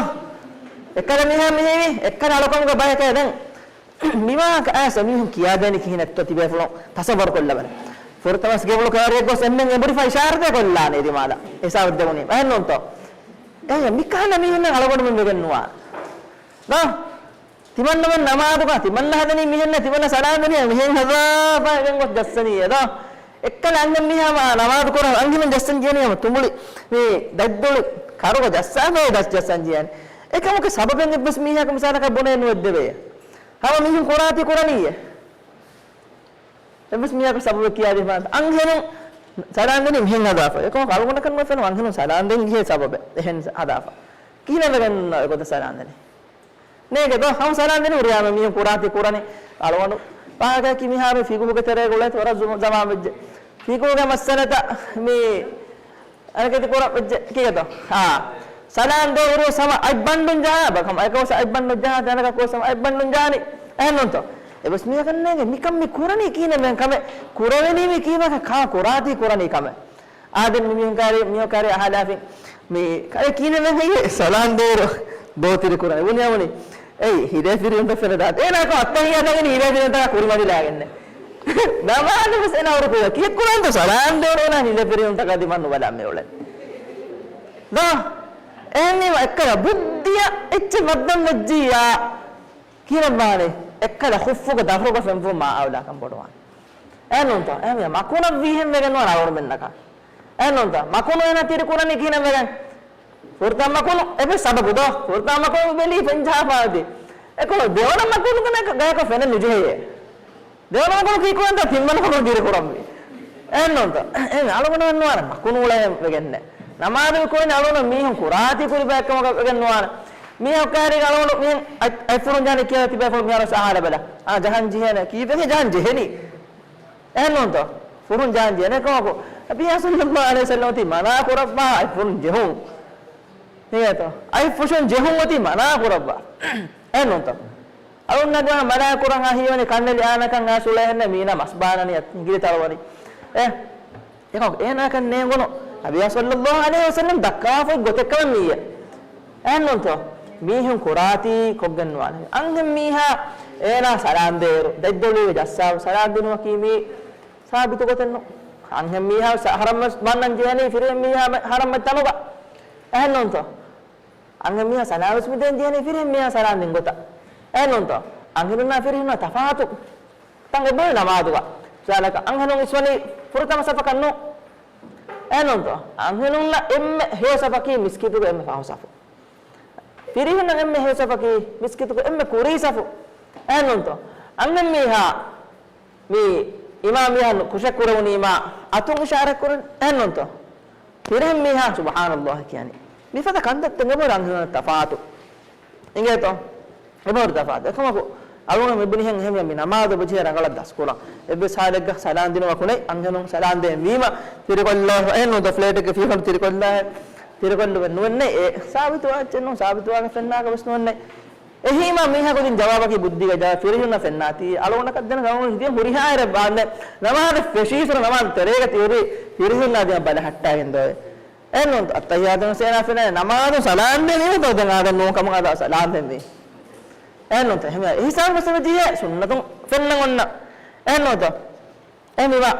އެއްކަލަ މީހާ މިހިޔީ އެއްކަލަ އަޅުކަމުގެ ބަޔަކޭ. ދެން މިވާހަކަ އައިސް މީހުން ކިޔާދޭނީ ކިހިނެއްތޯ ތިބޭފުޅުން ތަސައްވަރު ކޮށްލަބަލަ. ފުރަތަމަސް ގެފުޅު ކައިރިއަށް ގޮސް އެންމެން އެނބުރިފަ އިޝާރާތެއް ކޮށްލާނެ ދިމާލަށް. ހިސާބަށް ދެވުނީ. އެހެންނޫންތޯ؟ އެ މިކަހަލަ މީހުންނަށް އަޅުގަނޑުމެން ވެގެން ނުވާ. ދޯ؟ ތިމަންނަމެން ނަމާދުގަ ތިމަންނަ ހަދަނީ މިހެންނެ، ތިމަންނަ ސަލާން ދެނީ މިހެން ހަދާފަ އެގެން ގޮސް ޖައްސަނީ އެދޯ. އެއްކަލަ އަންހެން މީހާ މާ ނަމާދު ކުރަން އަންހެނުން ޖައްސަން ޖެހެނީ ހަމަ ތުނބުޅި މި ދަތްދުޅި ކަރުގަ ޖައްސާފަ އެ ދަސް ޖައްސަން ޖެހެނީ. އެކަމަކު ސަބަބެއް އެއްވެސް މީހަކު މިސާލަކަށް ބުނެ ނުވެއްދެވޭ. ހަމަ މީހުން ކުރާތީ ކުރަނީއޭ. އެއްވެސް މީހަކު ސަބަބެއް ކިޔާދީފަ އަންހެނުން ސަލާން ދެނީ މިހެން ހަދާފަ. އެކަމަކު އަޅުގަނޑަކަށް ނުވެފެނު އަންހެނުން ސަލާން ދޭން ޖެހޭ ސަބަބެއް އެހެން ހަދާފަ. ކިހިނެއް ވެގެން އެގޮތަށް ސަލާން ދެނީ؟ ނޭނގެ ދޯ؟ ހަމަ ސަލާން ދެނީ ހުރިހާ މީހުން ކުރާތީ ކުރަނީ. އަޅުގަނޑު ފާހަގައަކީ މިހާރު ފިގުހުގެ ތެރޭގަ އުޅޭތީ ވަރަށް ޒު-، ޒަމާން ވެއްޖެ. ފިގުހުގެ މައްސަލަތައް މި އަނެކެތި ކުރަން ވެއްޖެ ކީއެއްތޯ؟ އާ. ސަލާން ދޭ ހުރި ސަމަ އަތް ބަންޑުން ޖަހާ، ބަކަމަ އެކަ ވެސް އަތް ބަންޑުން ޖަހާ، ދެނަކަ ކޮ ސަމަ އަތް ބަންޑުން ޖަހާނީ. އެހެންނޫންތޯ؟ އެބަސް މީހަކަށް ނޭނގެ މިކަން މި ކުރަނީ ކިހިނެއް ކަމެއް، ކުރެވެނީ މި ކީއްވެ ކާ ކުރާތީ ކުރަނީ ކަމެއް. އާދެ، މި މީހުން ކާރި، މީހުން ކާރި އަހާލާފި، މި ކައި ކިހިނެއް ވެގެ ސަލާން ދޭރު ދޯތިރި ކުރަނީ. ބުނި އަމުނި. އެއް ހިލޭ ފިރިހުންތައް ފެނެދާ. އޭނާ ކޮ އައްތަހިއްޔާތަކީ ހިލޭ ފިރިހުންތަކާ ކުރިމަތިލާގެންނެ. ނަމާދު ވެސް އޭނާ ހުރި ކުރި. ކިއެއް ކުރަންތޯ ސަލާން ދޭރު އޭނާ ހިލޭ ފިރިހުންތަކާ ދިމާ ނުބަލާ މި އުޅެން. ދޯ. އެހެންވީމަ އެއްކަލަ ބުއްދިއަށް އެއްޗެއް ވައްދަން ވެއްޖިއްޔާ. ކިހިނެއްވާނެ؟ އެއްކަލަ ޚުއްފުގެ ދަށުގަ ފެންފުން މާ އައުލާކަން ބޮޑުވާނެ. އެހެންނޫންތޯ؟ އެހެންވީމަ މަކުނަށް ވީހެން ވެގެން ނުވާނެ އަޅުގަނޑުމެންނަކަށް. އެހެންނޫންތޯ؟ މަކުނު އޭނާ ތިރި ކުރަނީ ކިހިނެއް ވެގެން؟ ފުރަތަމަ މަކުނު އެބަ ސަބަބު ދޯ؟ ފުރަތަމަ މަކުނު ބެލީ ފެންޖަހާފާ އޮތީ. އެކޮޅު ދެވަނަ މަކުނު ކަން ގަޔަކަށް ފެނެއް ނުޖެހެޔޭ. ދެވަނަ މަކުނު ކީއްކުރަންތޯ؟ ތިންވަނަ މަކުނު ތިރި ކުރަންވީ. އެހެންނޫންތޯ؟ އެހެން އަޅުގަނޑުމެން ނުވާނެ މަކުނު އުޅެން ވެގެންނެ. ނަމާދު ކުރަނީ އަޅުގަނޑު މީހުން ކުރާތީ ކުރި ބައެއްކަމަކަށް ވެގެން ނުވާނެ. މީހަކާރީގެ އަޅުގަނޑު މީހުން އަތް، އަތްފުރުން ޖާނެ ކިޔާ ތިބޭފުޅު މިހާރު އަހާލަބަލަ. އާ، ޖަހަން ޖެހޭނެ. ކީއްވެގެ ޖަހަން ޖެހެނީ؟ އެހެންނޫންތޯ؟ ފުރުން ޖަހަން ޖެހޭނެ ކަމަކު. ނަބިއްޔާ ޞައްލައްލާހު ޢަލައިހި ވަސައްލަމަ ތި މަނާ ކުރައްވާ އަތްފުރުން ޖެހުން. ހިނގޭތޯ؟ އަތްފުށުން ޖެހުން އޮތީ މަނާ ކުރައްވާ. އެހެންނޫންތޯ؟ އަޅުންނަށް ދިމާ މަނާ ކުރަން އާ ހީވަނީ ކަންނެލި އާނަކަން އާ ސުޅޭހެންނެ މީނާ މަސް ބާނަނީ އަތް ހިނގިލި ތަޅުވަނީ. އެ، އެކަމަކު އޭނާކަށް ނޭނގުނު ނަބިއްޔާ ޞައްލައްލާހު ޢަލައިހި ވަސައްލަމް ދައްކާފައި ގޮތެއް ކަމެއް މިއީ. އެހެންނޫންތޯ؟ މީހުން ކުރާތީ ކޮށްގެން ނުވާނެ. އަންހެން މީހާ އޭނާ ސަލާން ދޭއިރު ދަތްދޮޅުވި ޖައްސާފަ ސަލާން ދިނުމަކީ މީ ސާބިތު ގޮތެއް ނޫން. އަންހެން މީހާ ސަ-، ހަރަމް ވަންނަން ޖެހެނީ ފިރިހެން މީހާ މެ-، ހަރަމް ވަން ތަނުގަ. އެހެންނޫންތޯ؟ އަންހެން މީހާ ސަލާން ވެސް މިދޭން ޖެހެނީ ފިރިހެން މީހާ ސަލާން ދިން ގޮތަށް. އެހެންނޫންތޯ؟ އަންހެނުންނާ ފިރިހެނުންނާ ތަފާތު ތަން އެބައޮތް ނަމާދުގަ. މިސާލަކަށް އަންހެނުން އިސްވަނީ ފުރަތަމަ ސަފަކަށް ނޫން. އެހެންނޫންތޯ؟ އަންހެނުންނަށް އެންމެ ހެޔޮ ސަފަކީ މިސްކިތުގެ އެންމެ ފަހު ސަފު. ފިރިހެންނަށް އެންމެ ހެޔޮ ސަފަކީ މިސްކިތުގެ އެންމެ ކުރީ ސަފު. އެހެންނޫންތޯ؟ އަންހެން މީހާ މި އިމާމް މީހާ ކުށެއް ކުރެވުނީމާ އަތުން އިޝާރަތް ކުރަން. އެހެންނޫންތޯ؟ ފިރިހެން މީހާ ސުބްޙާނައްލާހް ކިޔަނީ. މިފަދަ ކަންތައްތައް އެބަހުރި އަންހެނުންނަށް ތަފާތު. އިނގޭތޯ؟ އެބަހުރި ތަފާތު. އެކަމަކު، އަޅުގަނޑު މި ބުނިހެން އެހެންވެ މި ނަމާދު އެބަޖެހޭ ރަނގަޅަށް ދަސްކުރަން. އެއްވެސް ހާލެއްގަ ސަލާން ދިނުމަކު ނެތް، އަންހެނުން ސަލާން ދޭން ވީމަ، ތިރިކޮށްލާ، އެހެންނޫންތޯ ފްލޭޓެއްގެ ފިޔަފަން ތިރިކޮށްލާ، ތިރިކޮށްލުމެއް ނުވެންނެ، އެ ސާބިތުވާ އެއްޗެއް ނޫން، ސާބިތުވާގެ ފެންނާކަށް ވެސް ނުވެންނެ. އެހީމާ މީހާ ކުދިން ޖަވާބަކީ ބުއްދީގަ ޖަވާ ފިރިހުންނަށް ފެންނާތީ، އަޅުގަނޑަކަށް ދެން ގަމުން ހިތި ހުރިހާ އެރެ ބާންދެ ނަމާދަށް ފެށީސުރަ ނަމާދު ތެރޭގަ ތިއުރީ ފިރިހުންނާ ދިމަ ބަލަހައްޓާގެން ދޯ. އެންނުން އައްތަހިޔާތު ސޭނާ ފެނޭ ނަމާދު ސަލާން ދޭ ނިޔަތު ދެން އާދެ ނޫން ކަމަށް އަދާ ސަލާން ދެންވީ. އެންނުން ތެ ހެމެ އިހްސާން މަސަވެ ޖިހޭ ސުންނަތުން ފެންނަ އޮންނަ. އެންނުން ތޯ. އެ މިވާ.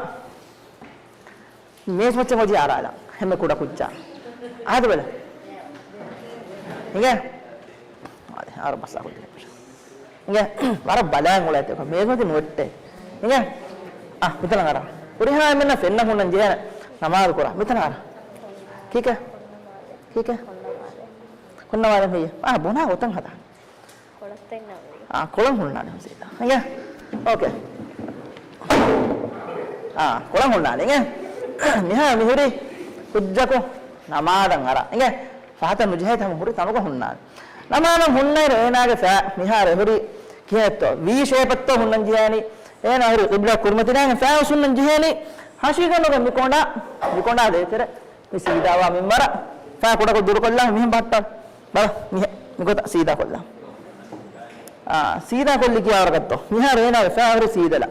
މޭޒުމައްޗަށް ހޮދި އަރާލާ. ހެމެ ކުޑަ ކުއްޖާ. އާދެ ބަލަ. އިނގޭ؟ އާދެ، އަރަ ބަސް އަކު ދިނެ. އިނގޭ؟ ވަރަށް ބަލައިން އުޅޭތެކޮ. މޭޒުމަތި ނުވެއްޓޭ. އިނގޭ؟ އާ، މިތަނަށް އަރާ. ހުރިހާ އެމެންނަށް ފެންނަ ހުންނަން ޖެހޭނެ. ނަމާދު ކުރާ. މިތަނަށް އަރާ. ކީކޭ؟ ކީކޭ؟ ކޮންނަވާލެ މިއީ. އާ، ބުނާ ގޮތަށް ހަދާ. ކޮޅަށް ތެންނަވަނީ. އާ، ކޮޅަށް ހުންނާނެ ހުސޭން. އިނގޭ؟ އޯކޭ. އާ، ކޮޅަށް ހުންނާނެ. އިނގޭ؟ މިހާ މިހުރީ ކުއްޖަކު ނަމާދަށް އަރާ. އިނގޭ؟ ފަހަތަށް ނުޖެހޭ ތަމަ ހުރި ތަނުގަ ހުންނާނެ. ނަމާދަށް ހުންނައިރު އޭނާގެ ފައި މިހާރު އެހުރީ ކިހިނެއްތޯ؟ ވީ ޝޭޕަށްތޯ ހުންނަން ޖެހޭނީ. އޭނާ އެހުރީ ޤިބްލާ ކުރިމަތިލާގެން ފައި ހުސް ހުންނަން ޖެހޭނީ. ހަށިގަނޑުގެ މިކޮނޑާ، މިކޮނޑާ ދޭތެރެ. މި ސީދާވާ މިންވަރަށް ފައި ކުޑަކޮށް ދުރުކޮށްލާ މިހެން ބަހައްޓާ. ބަލަ، މިހެ-، މިގޮތަށް ސީދާކޮށްލާ. އާ، ސީދާކޮށްލި ކިޔާވަރަކަށްތޯ. މިހާރު އޭނާގެ ފައި ހުރި ސީދަލަ.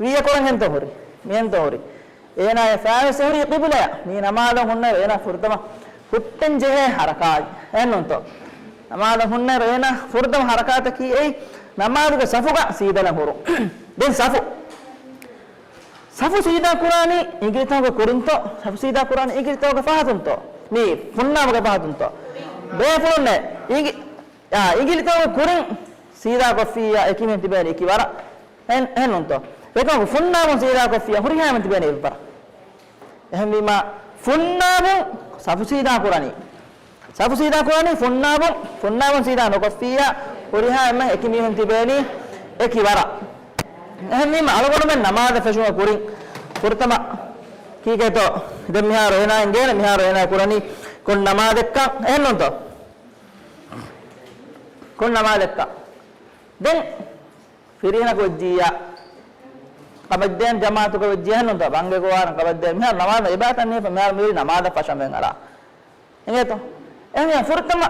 ވީއަކުރަން ހެންތޯ ހުރި؟ މިހެންތޯ ހުރި؟ އޭނާގެ ފައި ވެސް ހުރީ ޤިބުލަޔަށް. މީ ނަމާދަށް ހުންނައިރު އޭނާ ފުރަތަމަ ހުއްޓެން ޖެހޭ ހަރަކާތް. އެހެންނޫންތޯ؟ ނަމާދަށް ހުންނައިރު އޭނާ ފުރަތަމަ ހަރަކާތަކީ އެއީ ނަމާދުގެ ސަފުގަ ސީދަލަ ހުރު. ދެން ސަފު. ސަފު ސީދާ ކުރާނީ އިނގިލިތަކުގެ ކުރިންތޯ؟ ސަފު ސީދާ ކުރާނީ އިނގިލިތަކުގެ ފަހަތުންތޯ؟ މީ ފުންނާމުގެ ފަހަތުންތޯ؟ ބޭފުޅުންނޭ އިނގި-، އާ، އިނގިލިތަކުގެ ކުރިން ސީދާކޮށްފިއްޔާ އެކިމީހުން ތިބޭނީ އެކި ވަރަށް. އެހެން-، އެހެންނޫންތޯ؟ އެކަމަކު ފުންނާމުން ސީދާކޮށްފިއްޔާ ހުރިހާ އެމެން ތިބޭނީ އެއްވަރަށް. އެހެންވީމާ ފުންނާމުން ސަފު ސީދާ ކުރަނީ. ސަފު ސީދާ ކުރަނީ ފުންނާބުން، ފުންނާބުން ސީދާ ނުކޮށްފިއްޔާ، ހުރިހާ އެންމެ އެކި މީހުން ތިބޭނީ އެކި ވަރަށް. އެހެންވީމަ އަޅުގަނޑުމެން ނަމާދަށް ފެށުމަށް ކުރިން ފުރަތަމަ ކީކޭތޯ؟ ދެން މިހާރު އޭނާއިން ގޭނެ، މިހާރު އޭނާ ކުރަނީ ކޮން ނަމާދެއްކަން؟ އެހެންނޫންތޯ؟ ކޮން ނަމާދެއްކަން؟ ދެން ފިރިހެނަކު ވެއްޖިއްޔާ، ކަމެއްދޭން ޖަމާއަތުގަ ވެއްޖިއްޔާ ނުންތަ، ބަންގެ ގޮވާރަން ކަމެއްދޭން. މިހާރު ނަމާދަށް އެބައިތަން ނިޔަފަ، މިހާރު މިވެރި ނަމާދަށް ފަށަން ވެން އަރާ. އެނގޭތޯ؟ އެހެންވެ ފުރަތަމަ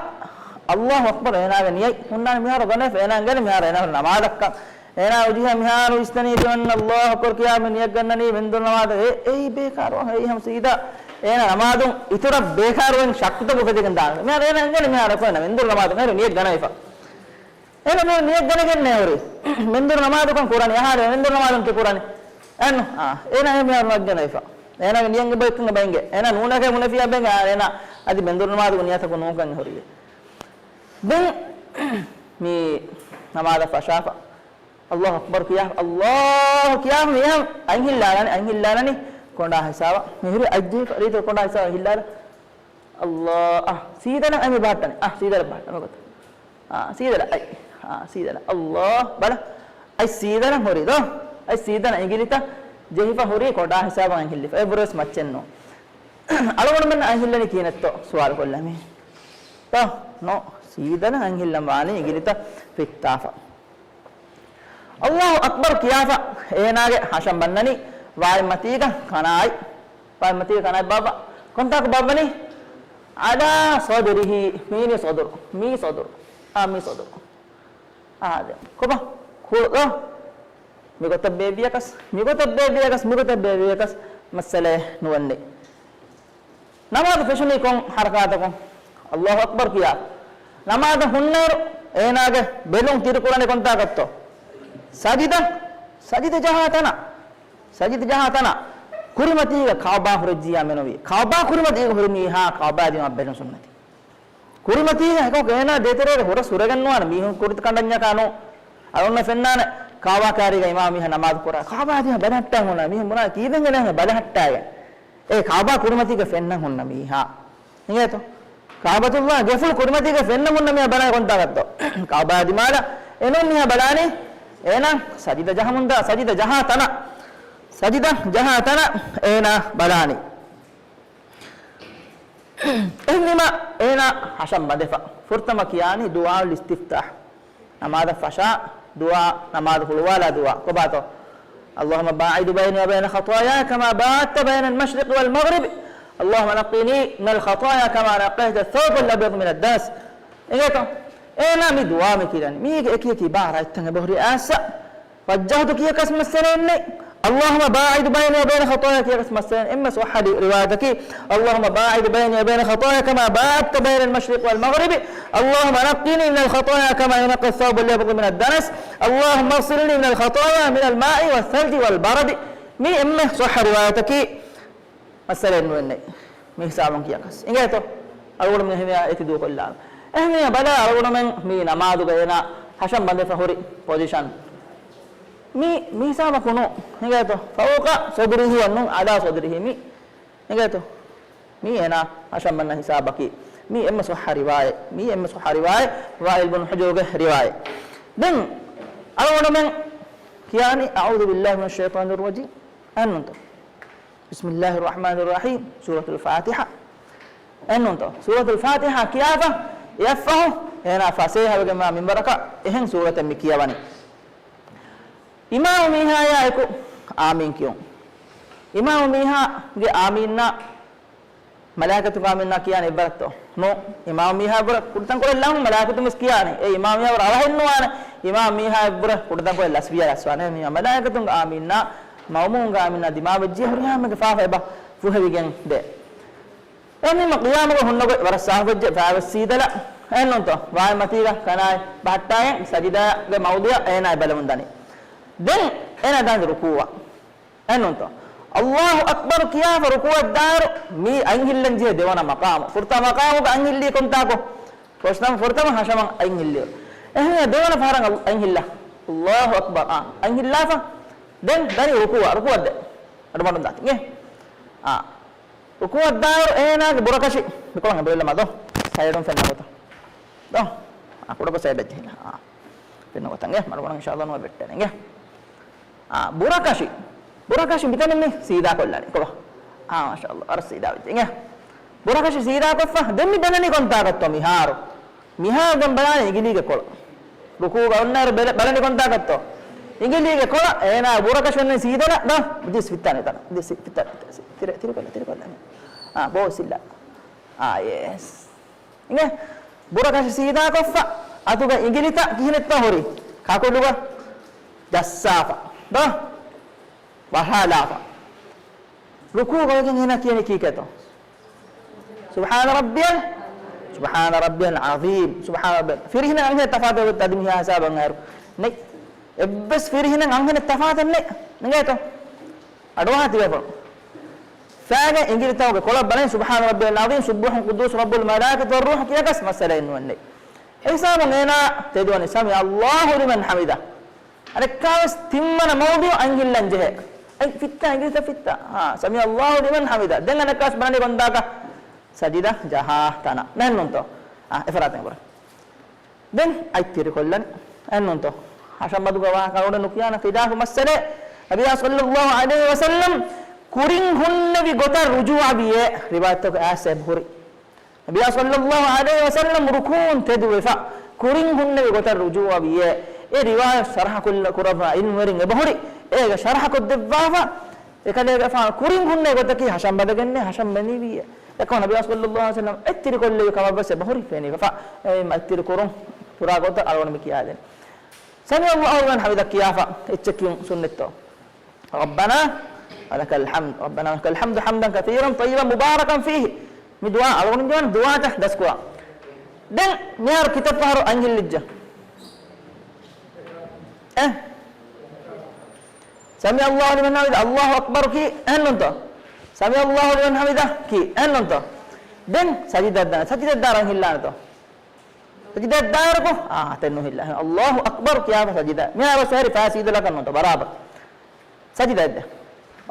އައްލާހު އަކްބަރު އޭނާގެ ނިޔަތް ހުންނާނެ، މިހާރު ގަނެފަ އޭނާ ގެނެ، މިހާރު އޭނާ ނަމާދަށްކަން. އޭނާ އުޖިހާ މިހާރު އިސްތަނީ ތިމަންނަ އައްލާހު އަކްބަރު ކިޔާ މި ނިޔަތް ގަންނަނީ މެންދުރު ނަމާދު. އޭ، އެއީ ބޭކާރު، އެއީ ހަމަ ސީދާ އޭނާ ނަމާދުން އިތުރަށް ބޭކާރުވެން ޝައްކުތައް އުފެދިގެން ދާނެ. މިހާރު އޭނާ އެނގޭނެ މިހާރު އެކޮން މެންދުރު ނަމާދު މިހާރު ނިޔަތް ގަނެވިފަ. އޭނާ މިހާރު ނިޔަތް ގަނެގެންނޭ ހުރީ. މެންދުރު ނަމާދުކަން ކުރަނީ. އަހާ، މެންދުރު ނަމާދުން ތި ކުރަނީ. އެން، އާ، އޭނާ އެ މިހާރު ނިޔަތް ގަނެވިފަ. އޭނާގެ ނިޔަތް އެބައޮތްކަން އެބައިނގޭ. އޭނާ ނޫނޭކޭ ބުނެފިއްޔާ އެބައިނގޭ. އާ، އޭނާ އަދި މެންދުރު ނަމާދުގެ ނިޔަތަކު ނޫންކަން ހުރީ. ދެން މި ނަމާދަށް ފަށާފަ. އައްލާހު އަކްބަރު ކިޔާ، އައްލާހު ކިޔާ މިހާރު އަތް ހިއްލާލާނެ، އަތް ހިއްލާލާނީ ކޮނޑާ ހިސާބަށް. މިހުރީ އަތްޖެހިފަ ރީތި ކޮނޑާ ހިސާބަށް ހިއްލާލާ. އައްލާ، އަ، ސީދަނަ އަތް މި ބަހައްޓަނީ. އަ، ސީދަނަ ބަހައްޓަނީ ގޮތަށް. އާ، ސީދަނަ އަތް. އާ، ސީދަނަ. އައްލާ، ބަލަ. އަތް ސީދަނަ ހުރީ ދޯ. އަތް ސީދަނަ އިނގިލިތަ ޖެހިފަ ހުރީ ކޮނޑާ ހިސާބަށް އަތް ހިއްލިފަ. އެއްވުރެސް މައްޗެއް ނޫން. އަޅުގަނޑުމެން އަތް ހިއްލަނީ ކިހިނެއްތޯ ސުވާލު ކޮށްލަމީ. ތޯ، ނޯ. ސީދަނަ އަތް ހިއްލަން ވާނީ އިނގިލިތަ ފިއްތާފަ. އައްލާހު އަކްބަރު ކިޔާފަ އޭނާގެ ހަށަން ބަންނަނީ ވާތް މަތީގަ ކަނާއި، ވާތް މަތީގަ ކަނާއި ބާއްވާ. ކޮންތާކު ބާއްވަނީ؟ ޢަލާ ޞަދްރިހި، މީނީ ޞަދްރު، މީ ޞަދްރު، އާ، މީ ޞަދްރު. އާދެ، ކޮބާ؟ ކުޅު، މިގޮތަށް ބޭއްވިޔަކަސް، މިގޮތަށް ބޭއްވިޔަކަސް، މިގޮތަށް ބޭއްވިޔަކަސް މައްސަލައެއް ނުވަންނެ. ނަމާދު ފެށުނީ ކޮން ޙަރަކާތަކުން؟ އައްލާހު އަކްބަރު ކިޔާ. ނަމާދަށް ހުންނައިރު އޭނާގެ ބެލުން ތިރިކުރަނީ ކޮންތާކަށްތޯ؟ ސަޖިދަ، ސަޖިދަ ޖަހާ ތަނަށް. ސަޖިދަ ޖަހާ ތަނަށް. ކުރިމަތީގަ ކަޢުބާ ހުރެއްޖިއްޔާ މެނުވީ. ކަޢުބާ ކުރިމަތީގަ ހުރި މީހާ ކަޢުބާ ދިމާ ބެލުން ސުންނަތީ. ކުރިމަތީގަ އެކަމަކު އޭނާ ދޭތެރޭގަ ހުރަސް ހުރެގެން ނުވާނެ މީހުން ކުރިތި ކަނޑަންޏަކާ ނޫން. އަޅުގަނޑު ފެންނާނެ ކަޢުބާ ކާރީގަ އިމާމު މީހާ ނަމާދު ކުރާ. ކަޢުބާ ދިމާ ބަލަހައްޓާ ހުންނާ މީހުން ބުނާ ކީއްވެގެން ބަލަހައްޓާގެން. އޭ ކަޢުބާ ކުރިމަތީގަ ފެންނަން ހުންނަ މީހާ. އިނގޭތޯ؟ ކަޢުބަތުﷲ ގެފުޅު ކުރިމަތީގަ ފެންނަން ހުންނަ މީހާ ބަލާ ކޮންތާކަށްތޯ؟ ކަޢުބާ ދިމާލަށް އެނޫން މީހާ ބަލާނީ. އޭނާ ސަޖިދަ ޖަހަމުންދާ، ސަޖިދަ ޖަހާ ތަނަށް. ސަޖިދަ ޖަހާ ތަނަށް އޭނާ ބަލާނީ. އެހެންވީމަ އޭނާ ހަށަން ބަނދެފަ. ފުރަތަމަ ކިޔާނީ ދުޢާއުލް އިސްތިފްތާޙް. ނަމާދަށް ފަށާ ދުޢާ، ނަމާދު ހުޅުވާލާ ދުޢާ. ކޮބާތޯ؟ اللهم باعد بيني وبين خطاياي كما باعدت بين المشرق والمغرب. اللهم نقني من الخطايا كما نقيت الثوب الأبيض من الدنس. އިނގޭތޯ؟ އޭނާ މި ދުޢާ މި ކިޔަނީ. މީގެ އެކި އެކި ޢިބާރާތްތައް އެބަހުރި އާސަ. وجهت ކިޔަކަސް މައްސަލައެއް ނެތް. اللهم باعد بيني وبين خطاياي ކިޔަކަސް މައްސަލައެއް ނެތް. އެންމެ ޞައްޙަ ރިވާޔަތަކީ، اللهم باعد بيني وبين خطاياي كما باعدت بين المشرق والمغرب. اللهم نقني من الخطايا كما ينقى الثوب الأبيض من الدنس. اللهم اغسلني من الخطايا من الماء والثلج والبرد. މީ އެންމެ ޞައްޙަ ރިވާޔަތަކީ. މައްސަލައެއް ނުވެންނެ. މި ހިސާބުން ކިޔަކަސް. އިނގޭތޯ؟ އަޅުގަނޑުމެން އެހެންވެ އެތި ދޫކޮށްލާނަން. އެހެންވެ ބަލާ އަޅުގަނޑުމެން މި ނަމާދުގަ އޭނާ ހަށަން ބަނދެފަ ހުރި ޕޮޒިޝަން. މި، މި ހިސާބަކު ނޫ. އިނގޭތޯ؟ فوق صدره އަންނުން على صدره މި. އިނގޭތޯ؟ މީ އޭނާ ހަށަން ބަންނަ ހިސާބަކީ. މީ އެންމެ ޞައްޙަ ރިވާޔަތް. މީ އެންމެ ޞައްޙަ ރިވާޔަތް. ވާއިލް ބުނު ޙުޖުރުގެ ރިވާޔަތް. ދެން އަޅުގަނޑުމެން ކިޔާނީ أعوذ بالله من الشيطان الرجيم. އެންނުންތޯ؟ بسم الله الرحمن الرحيم، ސޫރަތުލް ފާތިޙާ. އެންނުންތޯ؟ ސޫރަތުލް ފާތިޙާ ކިޔާފަ، އެއަށްފަހު އޭނާ ފަސޭހަވެގެންވާ މިންވަރަކަށް އެހެން ސޫރަތެއް މި ކިޔަވަނީ. އިމާމު މީހާޔާ އެކު އާމީން ކިޔުން. އިމާމު މީހާގެ އާމީންނާ މަލާއިކަތުން އާމީންނާ ކިޔާނެ އެއްވަރަށްތޯ؟ ނޫ. އިމާމު މީހާ އެއްވަރަށް ކުޑަތަންކޮޅެއް ލަހުން މަލާއިކަތުން ވެސް ކިޔާނެ. އެ އިމާމު މީހާ އެއްވަރަށް ރަހަހެއް ނުވާނެ. އިމާމު މީހާ އެއްވަރަށް ކުޑަތަންކޮޅެއް ލަސްވިޔާ ލަސްވާނެ. މީހާ މަލާއިކަތުން އާމީންނާ މައުމޫންގެ އާމީންނާ ދިމާވެއްޖިޔާ ހުރިހާ ހަމައެކަނި ފާފަ އެބަ ފުހެވިގެން ދޭ. އެހެންވީމަ ޤިޔާމުގަ ހުންނަ ގޮތް ވަރަށް ސާފުވެއްޖެ ފާވެސް ސީދަލަ. އެހެންނޫންތޯ؟ ވާތް މަތީގަ ކަނާތް ބަހައްޓާގެން ސަޖިދާގެ މައުޟިޢަށް އޭނާ ބަލަމުން ދަނީ. ދެން އޭނާ ދާން ރުކޫޢަށް. އެހެންނޫންތޯ؟ އައްލާހު އަކްބަރު ކިޔާފަ ރުކޫޢަށް ދާއިރު މީ އަތް ހިއްލަން ޖެހޭ ދެވަނަ މަޤާމު. ފުރަތަމަ މަޤާމުގަ އަތް ހިއްލީ ކޮންތާކު؟ ފުރަތަމަ، ފުރަތަމަ ހަށަމަން އަތް ހިއްލިއޮތް. އެހެން ދެވަނަ ފަހަރަށް އައް-، އަތް ހިއްލާ. އައްލާހު އަކްބަރު. އާ، އަތް ހިއްލާފަ. ދެން ދަނީ ރުކޫޢަށް، ރުކޫޢަށް ދޭ. އަޑުމަޑުން ދާތި. އޭ. އާ. ރުކޫޢަށް ދާއިރު އޭނާގެ ބުރަކަށި މިކޮޅަށް އެބައިލަމާ ދޯ. ސައިޑުން ފެންނަ ގޮތަށް. ދޯ. އާ، ކުޑަކޮށް ސައިޑަށް ޖެހިލާ. އާ. ފެންނަ ގޮތަށް އިނގޭ. މަޑުމަޑުން އިންޝާﷲ ނުވަ ބެއްޓޭނެ އިނގޭ. އާ، ބުރަކަށި. ބުރަކަށި މިތަނިން މި ސީދާ ކޮށްލާނީ. ކޮބާ؟ އާ، މާޝާﷲ. އަރަ ސީދާ ވެއްޖެ އިނގޭ. ބުރަކަށި ސީދާ ކޮށްފަ. ދެން މި ބަލަނީ ކޮންތާކަށްތޯ މިހާރު؟ މިހާރު ދެން ބަލާނީ އިނގިލީގެ ކޮޅަށް. ރުކޫޢުގަ އޮންނައިރު ބެލެ-، ބަލަނީ ކޮންތާކަށްތޯ؟ އިނގިލީގެ ކޮޅަށް. އޭނާ ބުރަކަށި އޮންނަނީ ސީދަލަށް. ދޯ. ދިސް ފިއްތާނެ ތަނަށް. ދިސް ފިއްތާ-، ތިރި-، ތިރިކޮށްލާ، ތިރިކޮށްލާ. އާ، ބޯ ސިއްލާ. އާ، ޔެސް. އިނގޭ. ބުރަކަށި ސީދާކޮށްފަ. އަތުގަ އިނގިލިތައް ކިހިނެއްތޯ ހުރީ؟ ކަކުލުގަ. ޖައްސާފަ. ދޯ؟ ވަހާލާފަ. ރުކޫޢުގަ ވެގެން އޭނާ ކިޔަނީ ކީކޭތޯ؟ ސުބްޙާނަ ރައްބިޔަލް، ސުބްޙާނަ ރައްބިޔަލް ޢަޒީމް، ސުބްޙާނަ ރައްބިޔަލް. ފިރިހެނެއް އަންހެނެއް ތަފާތު ވެ އަދި މިހާ ހިސާބަށް އައިރު. ނެތް. އެއްވެސް ފިރިހެނެއް އަންހެނެއް ތަފާތެއް ނެތް. ނެގޭތޯ؟ އަޑުއަހާ ތިބޭފުޅުން. ފައިގެ އިނގިރިތަކުގެ ކޮޅަށް ބަލައިން، ސުބްޙާނަ ރައްބިޔަލް ޢަޒީމް، ސުއްބުޙު ޤުއްދޫސު ރައްބުލް މަލާއިކަތު ވައްރޫޙު ކިޔަކަސް މައްސަލައެއް ނުވަންނެ. އެހިސާބުން އޭނާ ތެދުވަނީ ސަމިޢަ ﷲ ލިމަން ޙަމިދަ. އަނެއްކާވެސް ތިންވަނަ މައުޟޫޢު އަންހެންނަށް ޖެހޭ. އަތް ފިއްތާ އިނގިރިތަ ފިއްތާ. ހާ، ސަމިޢަ ﷲ ލިމަން ޙަމިދަ. ދެން އަނެއްކާވެސް ބަލަނީ ކޮންދާކަށް؟ ސަޖިދަ ޖަހާ ތަނަށް. މެހެންނުންތޯ؟ އާ، އެފަރާތަށް ބުރަ. ދެން އަތްތިރިކޮށްލަން. އެހެންނުންތޯ؟ ހަށަންބަދުގެ ވާހަކަ އަޅުގަނޑު ނުކިޔާނަ ޚިލާފު މައްސަލައެއް. ނަބިއްޔާ ޞައްލައްލާހު ޢަލައިހި ވަސައްލަމް ކުރިން ހުންނެވި ގޮތަށް ރުޖޫޢަވިޔޭ ރިވާޔަތްތަކުގެ އާސޭ ބުހުރި. ނަބިއްޔާ ޞައްލައްލާހު ޢަލައިހި ވަސައްލަމް ރުކޫޢުން ތެދުވެފަ، ކުރިން ހުންނެވި ގޮތަށް ރުޖޫޢަވިޔޭ. އެ ރިވާޔަތް ޝަރަޙަ ކުރައްވާ ޢިލްމުވެރިން އެބަހުރި. އޭގެ ޝަރަޙަ ކޮށްދެއްވާފަ، އެކަލޭގެފާނު ކުރިން ހުންނެވި ގޮތަކީ ހަށަންބަދަގެންނޭ، ހަށަން ބެނިވިޔޭ. އެކަމަކު ނަބިއްޔާ ޞައްލައްލާހު ޢަލައިހި ވަސައްލަމް އަތްތިރިކޮށްލެވި ކަމަށްވެސް އެބަހުރި ފެނިފަ. އެ އަތްތިރި ކުރުން ފުރާ ގޮތަށް އަޅުގަނޑު މި ކިޔާދޭނެ. ސަމިޢަ ﷲ ލިމަން ޙަމިދަ ކިޔާފަ އެއްޗެއް ކިޔުން ސުންނަތްތޯ؟ ربنا ولك الحمد، ربنا ولك الحمد حمدا كثيرا طيبا مباركا فيه. މި ދުޢާ އަޅުގަނޑު ދުވާތަ ދަސްކުރާ. ދެން މިހާރު ކިތައް ފަހަރު އަންހެން ލިއްޖެ؟ އެ؟ ސަމިޢަ ﷲ ލިމަން ޙަމިދަ، ﷲ އަކްބަރު ކީ އެހެންނުންތޯ؟ ސަމިޢަ ﷲ ލިމަން ޙަމިދަ ކީ އެހެންނުންތޯ؟ ދެން ސަޖިދައަށް ދާން، ސަޖިދައަށް ދާން އަންހެން ލިއްޖެތޯ؟ ސަޖިދައަށް ދާއިރަކު، އާ، ތެއް ނުހިއްލާ. ﷲ އަކްބަރު ކިޔާފަ ސަޖިދަ. މިހާރު ސަހަރި ފައި ސީދަލަކަށް ނުތަ ބަރާބަރު. ސަޖިދައަށް ދޭ.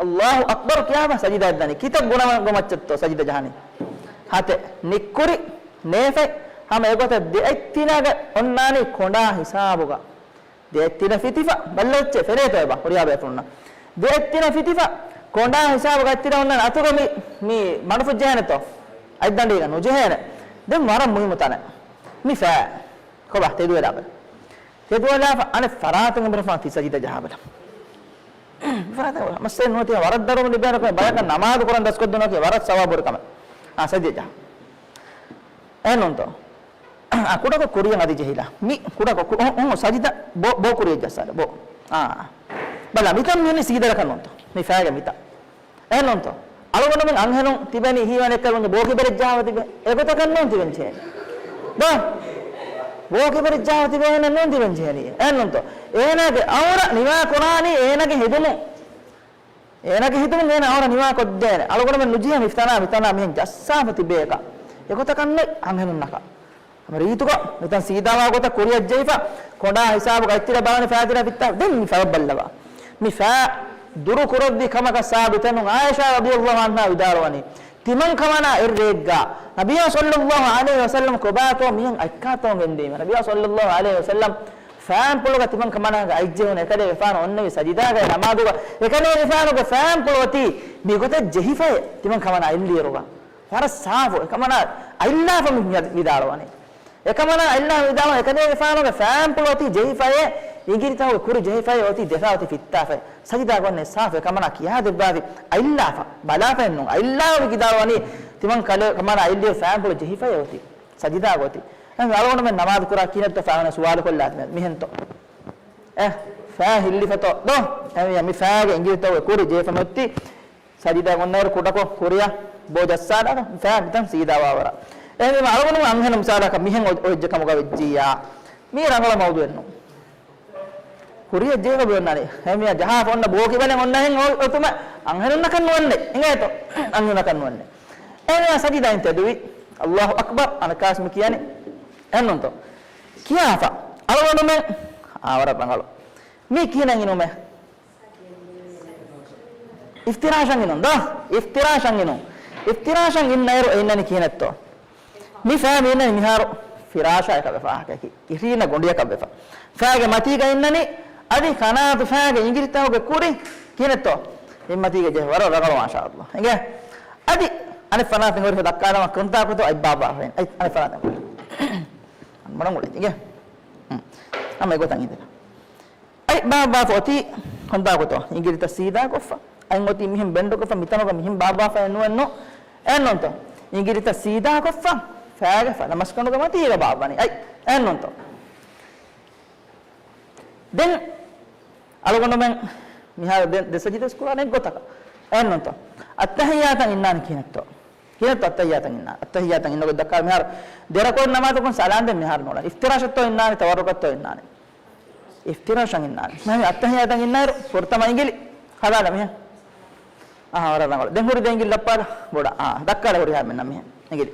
ﷲ އަކްބަރު ކިޔާފަ ސަޖިދައަށް ދާނީ. ކިތައް ގުނަ ގޮމައްޗަށްތޯ ސަޖިދަ ޖަހަނީ؟ ހަތެއް. ނިއްކުރި، ނޭފަތް، ހަމަ އެގޮތަށް ދެއަތްތިނަގަ އޮންނާނީ ކޮނޑާ ހިސާބުގަ. ދެއަތްތިނަ ފިތިފަ، ބައްލަވައްޗޭ ފެނޭތޯ އެބަ ހުރިހާ ބޭފުޅުންނަށް. ދެއަތްތިނަ ފިތިފަ، ކޮނޑާ ހިސާބުގަ އަތްތިނަ އޮންނާނެ އަތުގަ މި، މި މަޑުފުށް ޖެހޭނެތޯ؟ އަތްދަނޑީގަ ނުޖެހޭނެ. ދެން ވަރަށް މުހިއްމު ތަނެއް. މި ފައި. ކޮބާ ތެދުވެލާބަލަ. ތެދުވެލާފަ އަނެއް ފަރާތުން އެބަރަފާން ތި ސަޖިދަ ޖަހާބަލަ. މި ފަރާތުން އެބަރަ. މައްސަލަ ނުވަތި ވަރަށް ދަރުމަ ލިބޭނެ ކޮން ބަޔަކަށް ނަމާދު ކުރަން ދަސްކޮށްދުން ވަކި ވަރަށް ސަވާބު ހުރި ކަމެއް. އާ، ސަޖިދަ ޖަހާ. އެހެންނުންތޯ؟ އާ، ކުޑަކޮށް ކުރިޔަށް އަދި ޖެހިލާ. މި ކުޑަކޮށް ކު-، އު، އު، ސަޖިދަ ބޯ، ބޯ ކުރިޔަށް ޖައްސާލަ، ބޯ. އާ. ބަލާ، މިތަން މި ސީދަލަކަށް ނޫންތޯ؟ މި ފައިގެ މިތަން. އެހެންނުންތޯ؟ އަޅުގަނޑުމެން އަންހެނުން ތިބެނީ ހީވަނެއްކަލުން ބޯ ކިބަރެއް ޖަހާފަ ތިބެ. އެގޮތަކަށް ނޫން ތިބެން ޖެހޭނީ. ދޯ؟ ބޯ ކިބަރެއް ޖަހާފަ ތިބެ އޭނަ ނޫން ތިބެން ޖެހޭނީ. އެހެންނުންތޯ؟ އޭނާގެ އައުރަ ނިވާ ކުރާނީ އޭނާގެ ހެދުމުން. އޭނާގެ ހެދުމުން އޭނާ އައުރަ ނިވާ ކޮށްދޭނެ. އަޅުގަނޑުމެން ނުޖެހޭ މިތަނާ، މިތަނާ މިހެން ޖައްސާފަ ތިބޭކަށް. އެގޮތަކަށް ނެތް އަންހެނުންނަކަށް. ހަމަ ރީތުގަ މިތަން ސީދާވާ ގޮތަށް ކުރިޔަށް ޖެހިފަ، ކޮނޑާ ހިސާބުގަ އަތްތިރަ ބަލަނި ފައިތިރަ ފިއްތާ، ދެން މި ފަޔަށް ބައްލަވާ. މި ފައި ދުރު ކުރެއްވި ކަމަކަށް ސާބިތު ނޫން. ޢާއިޝާ ރަޟިޔަﷲ ޢަންހާ ވިދާޅުވަނީ، ތިމަން ކަމަނާ އެއްރޭގަ ނަބިއްޔާ ޞައްލައްލާހު ޢަލައިހި ވަސައްލަމް ކޮބާތޯ މިހެން އަތްކާތޯ ގެންދީމަ. ނަބިއްޔާ ޞައްލައްލާހު ޢަލައިހި ވަސައްލަމް ފައިންޕުޅުގަ ތިމަން ކަމަނާގެ އަތްޖެހުނު އެކަލޭގެފާނު އޮންނެވި ސަޖިދާގައި ނަމާދުގަ އެކަލޭގެފާނުގެ ފައިންޕުޅު އޮތީ މިގޮތަށް ޖެހިފައޭ ތިމަން ކަމަނާ އެއްލިއިރުގަ. ވަރަށް ސާފު އެކަމަނާ އަތްލާފަ މި ވިދާޅުވަނީ. އެކަމަނާ އަތްލާފަ ވިދާޅުވަނީ އެކަލޭގެފާނުގެ ފައިންޕުޅު އޮތީ ޖެހިފައޭ، އިނގިރިތަކުގެ ކުރި ޖެހިފައޭ އޮތީ ދެފައި އޮތީ ފިއްތާފައި. ސަޖިދާ ގޮންނެ ސާފު އެކަމަނާ ކިޔާދެއްވާފި އަތްލާފަ ބަލާފައެއްނު އަތްލާފަ ވިދާޅުވަނީ ތިމަން ކަލޭ ކަމަނާ އެއްލިއިރު ފައިންޕުޅު ޖެހިފައޭ އޮތީ ސަޖިދާގަ އޮތީ. އެހެން އަޅުގަނޑުމެން ނަމާދު ކުރާ ކިހިނެއްތޯ ފައިން ސުވާލު ކޮށްލާތި މިހެންތޯ؟ އެ ފައި ހިއްލިފަތޯ ދޯ؟ އެހެން މި ފައިގެ އިނގިރިތަކުގެ ކުރި ޖެހިފަ މިއޮތީ ސަޖިދާ ގޮންނައިރު ކުޑަކޮށް ކުރިއަށް ބޯ ޖައްސާލާ ފައި މިތަން ސީދާވާވަރަށް. އެހެންވީމަ އަޅުގަނޑު އަންހެނު މިސާލަކަށް މިހެން އޮ-، އޮތްޖެ ކަމުގަ ވެއްޖިއްޔާ. މީ ރަނގަޅަށް މައުޟޫއެއްނު. ކުރިއަށް ޖެހިފަ ބި އޮންނާނީ. އެހެންވީމަ ޖަހާފަ އޮންނަ ބޯ ކިބަނެއް އޮންނަހެން އޮ-، އޮތުމަ އަންހެނުންނަކަށް ނުވަންނެ. އިނގޭތޯ؟ އަންހެނުންނަކަށް ނުވަންނެ. އެހެންވީމަ ސަޖިދާއިން ތެދުވި. ﷲ އަކްބަރު އަނެއްކާވެސް މި ކިޔަނީ. އެހެންނޫންތޯ؟ ކިޔާފަ. އަޅުގަނޑުމެން އާ ވަރަށް ރަނގަޅު. މީ ކިހިނެއް އިނުމެއް؟ އިފްތިރާޝަށް އިނުން ދޯ؟ އިފްތިރާޝަށް އިނުން. އިފްތިރާޝަށް އިންނައިރު އެ އިންނަނީ ކިހިނެއްތޯ؟ މި ފައި މި އިންނަނީ މިހާރު ފިރާޝާ އެކަށް ވެފަ، އަހަކަކީ އިށީނަ ގޮނޑިއަކަށް ވެފަ. ފައިގެ މަތީގަ އިންނަނީ އަދި ކަނާތު ފައިގެ އިނގިރިތަކުގެ ކުރި ކިހިނެއްތޯ؟ މި މަތީގަ ޖެހި ވަރަށް ރަނގަޅު މާޝާﷲ. އިނގޭ؟ އަދި އަނެއް ފަނާތެއް ހުރިފަ ދައްކާލަމާ ކޮންތާކުތޯ އަތް ބާއްވާފައި. އަތް އަނެއް ފަނާތެއް ހުރި. މޮޅަށް އުޅޭ އިނގޭ؟ ހުން. ހަމަ އެގޮތަށް އިނދެލާ. އަތް ބާއްވާފަ އޮތީ ކޮންތާކުތޯ؟ އިނގިރިތައް ސީދާކޮށްފަ. އަތް އޮތީ މިހެން ބެންޑުކޮށްފަ، މިތަނުގަ މިހެން ބާއްވާފައެއް ނުވެއްނު. އެހެންނޫންތޯ؟ އިނގިރިތައް ސީދާކޮށްފަ، ފައިގެ ފަލަމަސްކަނޑުގެ މަތީގަ ބާއްވަނީ. އަތް. އެހެންނޫންތޯ؟ ދެން އަޅުގަނޑުމެން މިހާރު ދެ، ދެ ސަޖިދަ ވެސް ކުރާނެ އެއްގޮތަކަށް. އެހެންނޫންތޯ؟ އައްތަހިއްޔާތަށް އިންނާނީ ކިހިނެއްތޯ؟ ކިހިނެއްތޯ އައްތަހިއްޔާތަށް އިންނާނީ؟ އައްތަހިއްޔާތަށް އިންނަ ގޮތް ދައްކާ މިހާރު ދެ ރަކުޢަތް ނަމާދަކުން ސަލާން ދޭން މިހާރު ނޫޅޭ. އިފްތިރާޝަށްތޯ އިންނާނީ، ތަވައްރުކަށްތޯ އިންނާނީ؟ އިފްތިރާޝަށް އިންނާނީ. މިހާރު އައްތަހިއްޔާތަށް އިންނައިރު ފުރަތަމަ އިނގިލި ހަދާލަ މިހެން. އަހާ، ވަރަށް ރަނގަޅު. ދެން ހުރި ދެ އިނގިލި ލައްޕާލަ ބޮޑަށް. އާ، ދައްކާލަ ހުރިހާ މެންނަށް މިހެން އިނގިލި.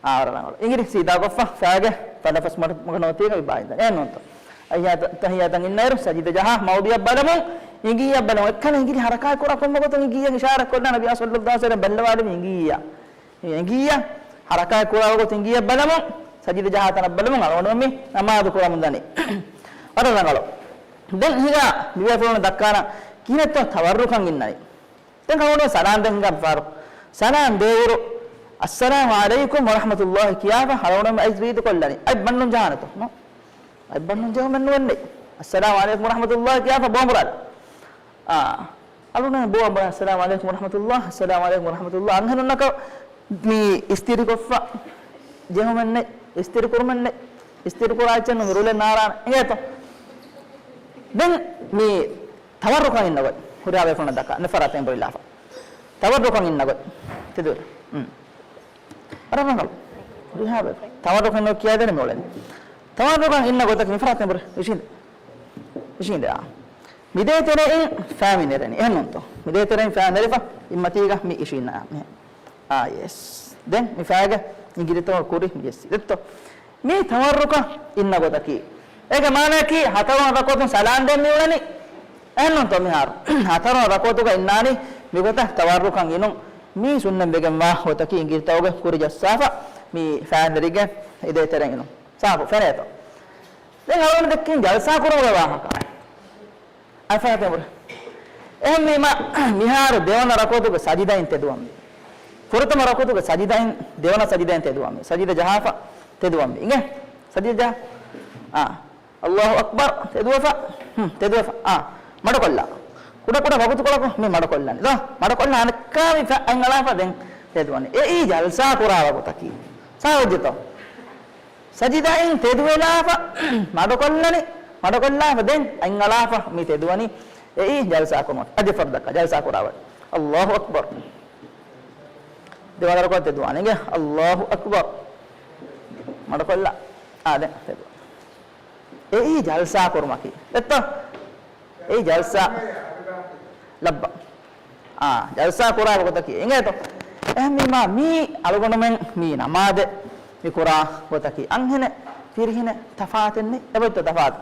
އާ، ވަރަށް ރަނގަޅު. އިނގިރި ސީދާ ކޮށްފަ، ފައިގެ ތަނަފަސް މަޑު، މަޑު ނޯތީގަ ވިބާއިންދަނީ. އެހެންނޫންތޯ؟ އައްތަހިއްޔާތަށް އިންނައިރު ސަޖިދަ ޖަހާ މައުޟިޢަށް ބަލަމުން، އިނގިއްޔަށް ބަލަމުން. އެއްކަލަ އިނގިރި ހަރަކާތް ކުރާ ކޮންމެ ގޮތަށް އިނގިއްޔަށް އިޝާރާތް ކޮށްލާ ނަބިއްޔާ ޞައްލައްލާހު ޢަލައިހި ވަސައްލަމް ބައްލަވާލެވި އިނގިއްޔަށް. އިނގިއްޔަށް ހަރަކާތް ކުރާ ގޮތަށް އިނގިއްޔަށް ބަލަމުން، ސަޖިދަ ޖަހާ ތަނަށް ބަލަމުން އަޅުގަނޑު މި ނަމާދު ކުރަމުން ދަނީ. ވަރަށް ރަނގަޅު. ދެން ހިނގާ މި ބޭފުޅުން ދައްކާނަން ކިހިނެއްތޯ ތަވައްރުކަން އިންނަނީ. ދެން ކަމުނު ސަލާން ދޭން ހިނގާ ފާރު. ސަލާން ދޭއިރު، އައްސަލާމު ޢަލައިކުމް ވަރަޙްމަތުﷲ ކިޔާފަ އަޅުގަނޑު އައިސް ރީތި ކޮށްލަނީ. އަތް ބަންނުން ޖަހާނެތޯ؟ ނޯ. އަތް ބަންނުން ޖެހުމެއް ނުވެންނެ. އައްސަލާމު ޢަލައިކުމް ވަރަޙްމަތުﷲ ކިޔާފަ ބޯނބުރާލި. އާ. އަޅުގަނޑު ބޯނބުރާ، އައްސަލާމު ޢަލައިކުމް ވަރަޙްމަތުﷲ، އައްސަލާމު ޢަލައިކުމް ވަރަޙްމަތުﷲ. އަންހެނުންނަކަށް މި އިސްތިރިކޮށްފަ ޖެހުމެއްނެ، އިސްތިރި ކުރުމެއްނެ، އިސްތިރި ކުރާ އެއްޗެއް ނު މި ރުޅެން ނާރާނެ. އިނގޭތޯ؟ ދެން މި ތަވައްރުކަން އިންނަ ގޮތް ހުރިހާ ބޭފުޅުންނަށް ދައްކާ ނެފަރާތެއް އެނބުރިލާފަ. ތަވައްރުކަން އިންނަ ގޮތް. ތެދުވެ. އުން. ވަރަށް ރަނގަޅު. ހުރިހާ ބޭފުޅުން. ތަވައްރުކަން ނޯ ކިޔާދޭނެ މި އުޅެނީ. ތަވައްރުކަން އިންނަ ގޮތަކީ ނެފަރާތެއް އެނބުރި. އިށީނދެ. އިށީނދެ، އާ. މި ދޭތެރެއިން ފައި މި ނެރެނީ. އެހެންނޫންތޯ؟ މި ދޭތެރެއިން ފައި ނެރެފަ އިއްމަތީގަ މި އިށީންނަ މިހެން. އާ، ޔެސް. ދެން މި ފައިގެ އިނގިރިތޯ ކުރި މި ޔެސް. ދެއްތޯ؟ މީ ތަވައްރުކަން އިންނަ ގޮތަކީ. އޭގެ މާނައަކީ ހަތަރު ރަކުޢަތުން ސަލާން ދޭން މި އުޅެނީ. އެހެންނޫންތޯ މިހާރު؟ ހަތަރު ރަކުޢަތުގަ އިންނާނީ މިގޮތަށް ތަވައްރުކަން އިނުން. މީ ސުންނަތް ވެގެންވާ ގޮތަކީ އިނގިރިތަވުގެ ކުރި ޖައްސާފަ މި ފައިން ދެރިގެ އެ ދޭތެރެ އިނުން. ސާފު ފެނޭތޯ؟ ދެން އަޅުގަނޑު ދެއްކީ ޖަލްސާ ކުރުމުގެ ވާހަކަ. އަފާތެމުރެ. އެހެންވީމަ، މިހާރު ދެވަނަ ރަކުޢަތުގެ ސަޖިދައިން ތެދުވަންވީ. ފުރަތަމަ ރަކުޢަތުގެ ސަޖިދައިން، ދެވަނަ ސަޖިދައިން ތެދުވަންވީ. ސަޖިދަ ޖަހާފަ ތެދުވަންވީ. އިނގޭ؟ ސަޖިދަ ޖަހާ. އާ. އައްލާހު އަކްބަރު. ތެދުވެފަ. ހުން، ތެދުވެފަ. އާ. މަޑުކޮށްލާ. ކުޑަ ކުޑަ ވަގުތުކޮޅަކު މި މަޑުކޮށްލާނީ. ދޯ، މަޑުކޮށްލާ އަނެއްކާ މި ފަ-، އަތްއަޅާފަ ދެން ތެދުވަނީ. އެއީ ޖަލްސާ ކުރާ ވަގުތަކީ. ސާވެއްޖެތޯ؟ ސަޖިދައިން ތެދުވެލާފަ، މަޑުކޮށްލަނީ، މަޑުކޮށްލާފަ ދެން އަތްއަޅާފަ މި ތެދުވަނީ. އެއީ ޖަލްސާ ކުރުމަކީ. އަދި ފަރުދަކަށް ޖަލްސާ ކުރާ ވަގުތު. އައްލާހު އަކްބަރު. ދެވަނަ ރަކުޢަތު ތެދުވާނެ. އިނގޭ؟ އައްލާހު އަކްބަރު. މަޑުކޮށްލާ. އާ، ދެން ތެދުވާ. އެއީ ޖަލްސާ ކުރުމަކީ. ދެއްތޯ؟ އެއީ ޖަލްސާ. ލައްބަ. އާ، ޖަލްސާ ކުރާ ވަގުތަކީ. އިނގޭތޯ؟ އެހެންވީމާ މީ އަޅުގަނޑުމެން މީ ނަމާދެއް މި ކުރާ ގޮތަކީ. އަންހެނެއް ފިރިހެނެއް ތަފާތެއް ނެތް. އެބައޮތްތޯ ތަފާތު؟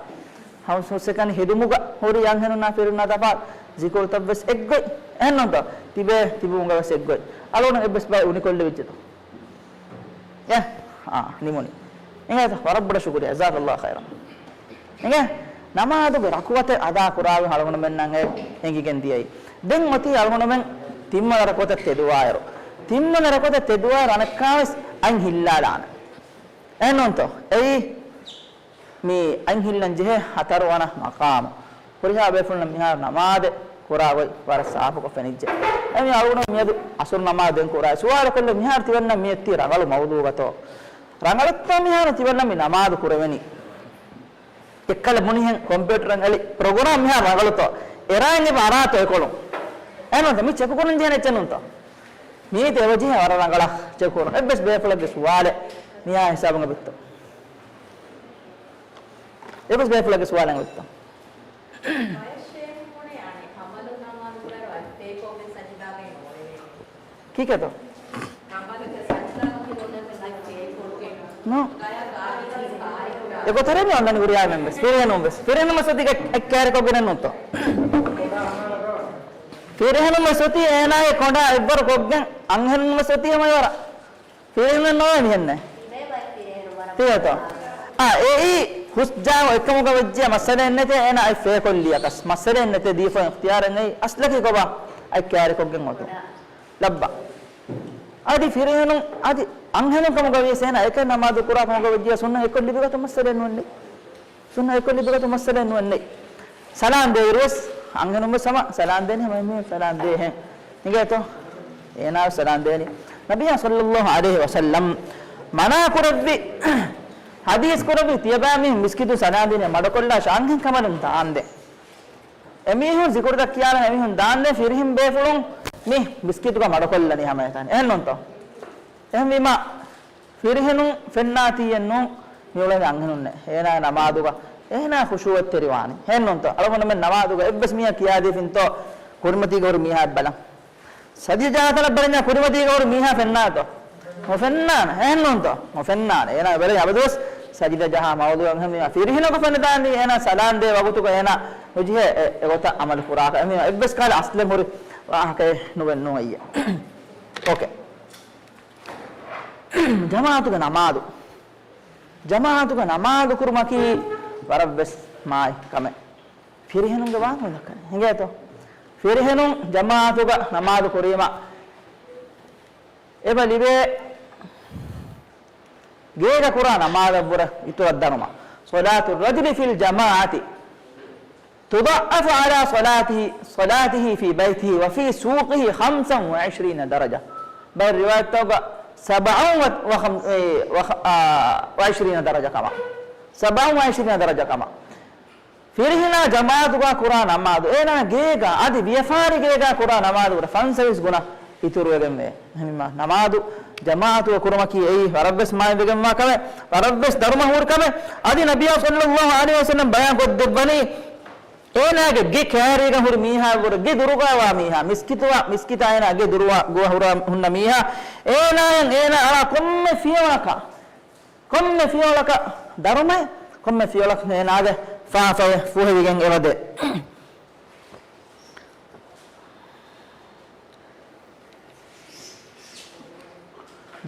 ހަމަ ހުސްއެކަނި ހެދުމުގަ ހުރި އަންހެނުންނާ ފިރިހެނުންނާ ތަފާތު. ޒިކުރުތައްވެސް އެއްގޮތް. އެހެންނޫންތޯ؟ ތިބޭ ތިބުމުގަވެސް އެއްގޮތް. އަޅުގަނޑު އެއްވެސް ބައެއް އުނިކޮށްލެވިއްޖެތޯ؟ އޭ، އާ، ނިމުނީ. އިނގޭތަ؟ ވަރަށް ބޮޑަށް ޝުކުރިއްޔާ. ޖަޒާކަﷲ ޚައިރަން. އިނގޭ؟ ނަމާދުގެ ރަކުޢަތެއް އަދާ ކުރާ އަޅުގަނޑުމެންނަށް އެ އެނގިގެން ދިޔައީ. ދެން އޮތީ އަޅުގަނޑުމެން ތިންވަނަ ރަކުޢަތަށް ތެދުވާއިރު. ތިންވަނަ ރަކުޢަތަށް ތެދުވާއިރު އަނެއްކާވެސް އަތް ހިއްލާލާނެ. އެހެންނޫންތޯ؟ އެއީ މި އަތް ހިއްލަން ޖެހޭ ހަތަރުވަނަ މަޤާމު. ހުރިހާ ބޭފުޅުންނަށް މިހާރު ނަމާދެއް ކުރާ ގޮތް ވަރަށް ސާފުކޮށް ފެނިއްޖެ. އެ މި އަޅުގަނޑު މިއަދު އަސުރު ނަމާދު ދެން ކުރާ. ސުވާލު ކޮށްލެ މިހާރު ތިބަންނަ މި އެއްތީ ރަނގަޅު މައުޟޫގަތޯ؟ ރަނގަޅަށްތޯ މިހާރު ތިބަންނަ މި ނަމާދު ކުރެވެނީ؟ އެއްކަލަ ބުނިހެން ކޮމްޕިއުޓަރަށް އެޅި ޕްރޮގްރާމް މިހާރު ރަނގަޅުތޯ؟ އެރާން އެބަ އަރާތޯ އެކޮޅުން؟ އެހެންނޫންތޯ؟ މި ޗެކު ކުރަން ޖެހޭނެ އެއްޗެއް ނޫންތޯ؟ މީތި އެބަޖެހޭ ވަރަށް ރަނގަޅަށް ޗެކު ކުރުން. އެއްވެސް ބޭފުޅެއްގެ ސުވާލެއް މިހާ ހިސާބުން އެބައޮތްތޯ؟ އެއްވެސް ބޭފުޅެއްގެ ސުވާލެއް އެބައޮތްތޯ؟ ކީކޭތޯ؟ ނޯ. އެގޮތަށް މި އޮންނަނީ ހުރިހާ މެންބަސް. ފިރިހެނުން ވެސް. ފިރިހެނުން ވެސް އޮތީ އެއް ކައިރިކޮށްގެނެއް ނޫންތޯ؟ ފިރިހެނުން ވެސް އޮތީ އޭނާގެ ކޮނޑާ އެއްވަރު ކޮށްގެން، އަންހެނުން ވެސް އޮތީ ހަމަ އެވަރަށް. ފިރިހެނުން ނޯވޭ މިހެންނެއް. ތިބޭތޯ؟ އާ، އެއީ ހުސްޖާގަ އެއްކަމުގަ ވެއްޖެ މައްސަލައެއް ނެތޭ، އޭނާ އަތް ފޭކޮށްލިޔަކަސް. މައްސަލައެއް ނެތޭ، ދީފަ އިޚްތިޔާރެއް ނެތް، އަސްލަކީ ކޮބާ؟ އަތް ކައިރިކޮށްގެން އޮތުން. ލައްބަ. އަދި ފިރިހެނުން، އަދި އަންހެނުން ކަމުގަ ވިޔަސް އޭނާ އެކަން ނަމާދު ކުރާ ކަމުގަ ވެއްޖެ ސުންނަ އެކޮށް ލިބިގަތު މައްސަލައެއް ނުވެންނެ. ސުންނަ އެކޮށް ލިބިގަތު މައްސަލައެއް ނުވެންނެ. ސަލާން ދޭއިރުވެސް އަންހެނުންވެސް ހަމަ ސަލާން ދޭނީ ހަމަ އެހެން ސަލާން ދޭހެން. އިނގޭތޯ؟ އޭނާ ސަލާން ދޭނީ. ނަބިއްޔާ ޞައްލައްލާހު ޢަލައިހި ވަސައްލަމް މަނާ ކުރެއްވި، ޙަދީޘް ކުރެއްވި ތިޔަބައިމީހުން މިސްކިތު ސަލާން ދޭނީ މަޑުކޮށްލާށޭ އަންހެން ކަމަށް ނޫން ތާނދެން. އެމީހުން ޒިކުރުތައް ކިޔާލަން އެމީހުން ދާންދެން ފިރިހެން ބޭފުޅުން މި މިސްކިތުގަ މަޑުކޮށްލަނީ ހަމައެކަނި. އެހެންނޫންތޯ؟ އެހެންވީމާ ފިރިހެނުން ފެންނާތީއެއްނޫން މިއުޅެނީ އަންހެނުންނޭ. އޭނާ ނަމާދުގަ އޭނާ ޚުޝޫޢަތްތެރިވާނީ. އެހެންނޫންތޯ؟ އަޅުގަނޑުމެން ނަމާދުގަ އެއްވެސް މީހަކަށް ކިޔާދީފިންތޯ ކުރިމަތީގަ ހުރި މީހާ ބަލަން. ސަޖިދަ ޖަހާ ތަނަށް ބަލަންޏާ ކުރިމަތީގަ ހުރި މީހާ ފެންނާތޯ؟ ނުފެންނާނެ. އެހެންނޫންތޯ؟ ނުފެންނާނެ. އޭނާ ބެލެން އަބަދުވެސް ސަޖިދަ ޖަހާ މައުޟޫޢެއް ހަމަ ފިރިހެނަކު ފެނިދާނީ އޭނާ ސަލާން ދޭ ވަގުތުގަ އޭނާ ނުޖެހޭ އެ، އެގޮތަށް ޢަމަލު ކުރާކަށް. އެހެންވީމާ އެއްވެސް ކަހަލަ އަސްލެއް ހުރި ވާހަކައެއް ނުވެ ނޫން އެއްޔެ. އޯކޭ. ޖަމާޢަތުގެ ނަމާދު. ޖަމާޢަތުގެ ނަމާދު ކުރުމަކީ ވަރަށްވެސް މާތް ކަމެއް. ފިރިހެނުންގެ ވާހަކަ ދައްކަނީ. އިނގޭތޯ؟ ފިރިހެނުން ޖަމާޢަތުގަ ނަމާދު ކުރީމަ އެބަ ލިބޭ ގޭގަ ކުރާ ނަމާދަށްވުރެ އިތުރަށް ދަރުމަ. صلاة الرجل في الجماعة تضعف على صلاته، صلاته في بيته وفي سوقه خمسا وعشرين درجة. ބައެއް ރިވާޔަތްތަކުގަ سبعا و، وخم، އެ، وخ، އާ، وعشرين درجة ކަމަށް. سبعا وعشرين درجة ކަމަށް. ފިރިހެނާ ޖަމާޢަތުގަ ކުރާ ނަމާދު، އޭނާ ގޭގަ، އަދި ވިޔަފާރި ގޭގަ ކުރާ ނަމާދު ވުރެ ފަންސަވީސް ގުނަ އިތުރުވެގެންވޭ. އެހެންވީމާ، ނަމާދު ޖަމާޢަތުގަ ކުރުމަކީ އެއީ ވަރަށްވެސް މާތްވެގެންވާ ކަމެއް، ވަރަށްވެސް ދަރުމަ ހުރި ކަމެއް. އަދި ނަބިއްޔާ ޞައްލައްލާހު ޢަލައިހި ވަސައްލަމް ބަޔާން ކޮށްދެއްވަނީ، އޭނާގެ ގެ ކައިރީގަ ހުރި މީހާއަށްވުރެ، ގެ ދުރުގަ ވާ މީހާ، މިސްކިތު، މިސްކިތާ އޭނާ ގެ ދުރުގަ ހުރަ، ހުންނަ މީހާ، އޭނާއަށް އޭނާ އަޅާ ކޮންމެ ފިޔަވަޅަކަށް، ކޮންމެ ފިޔަވަޅަކަށް ދަރުމައެއް، ކޮންމެ ފިޔަވަޅަކަށް އޭނާގެ ފާފައެއް ފުހެވިގެން އެބަދޭ.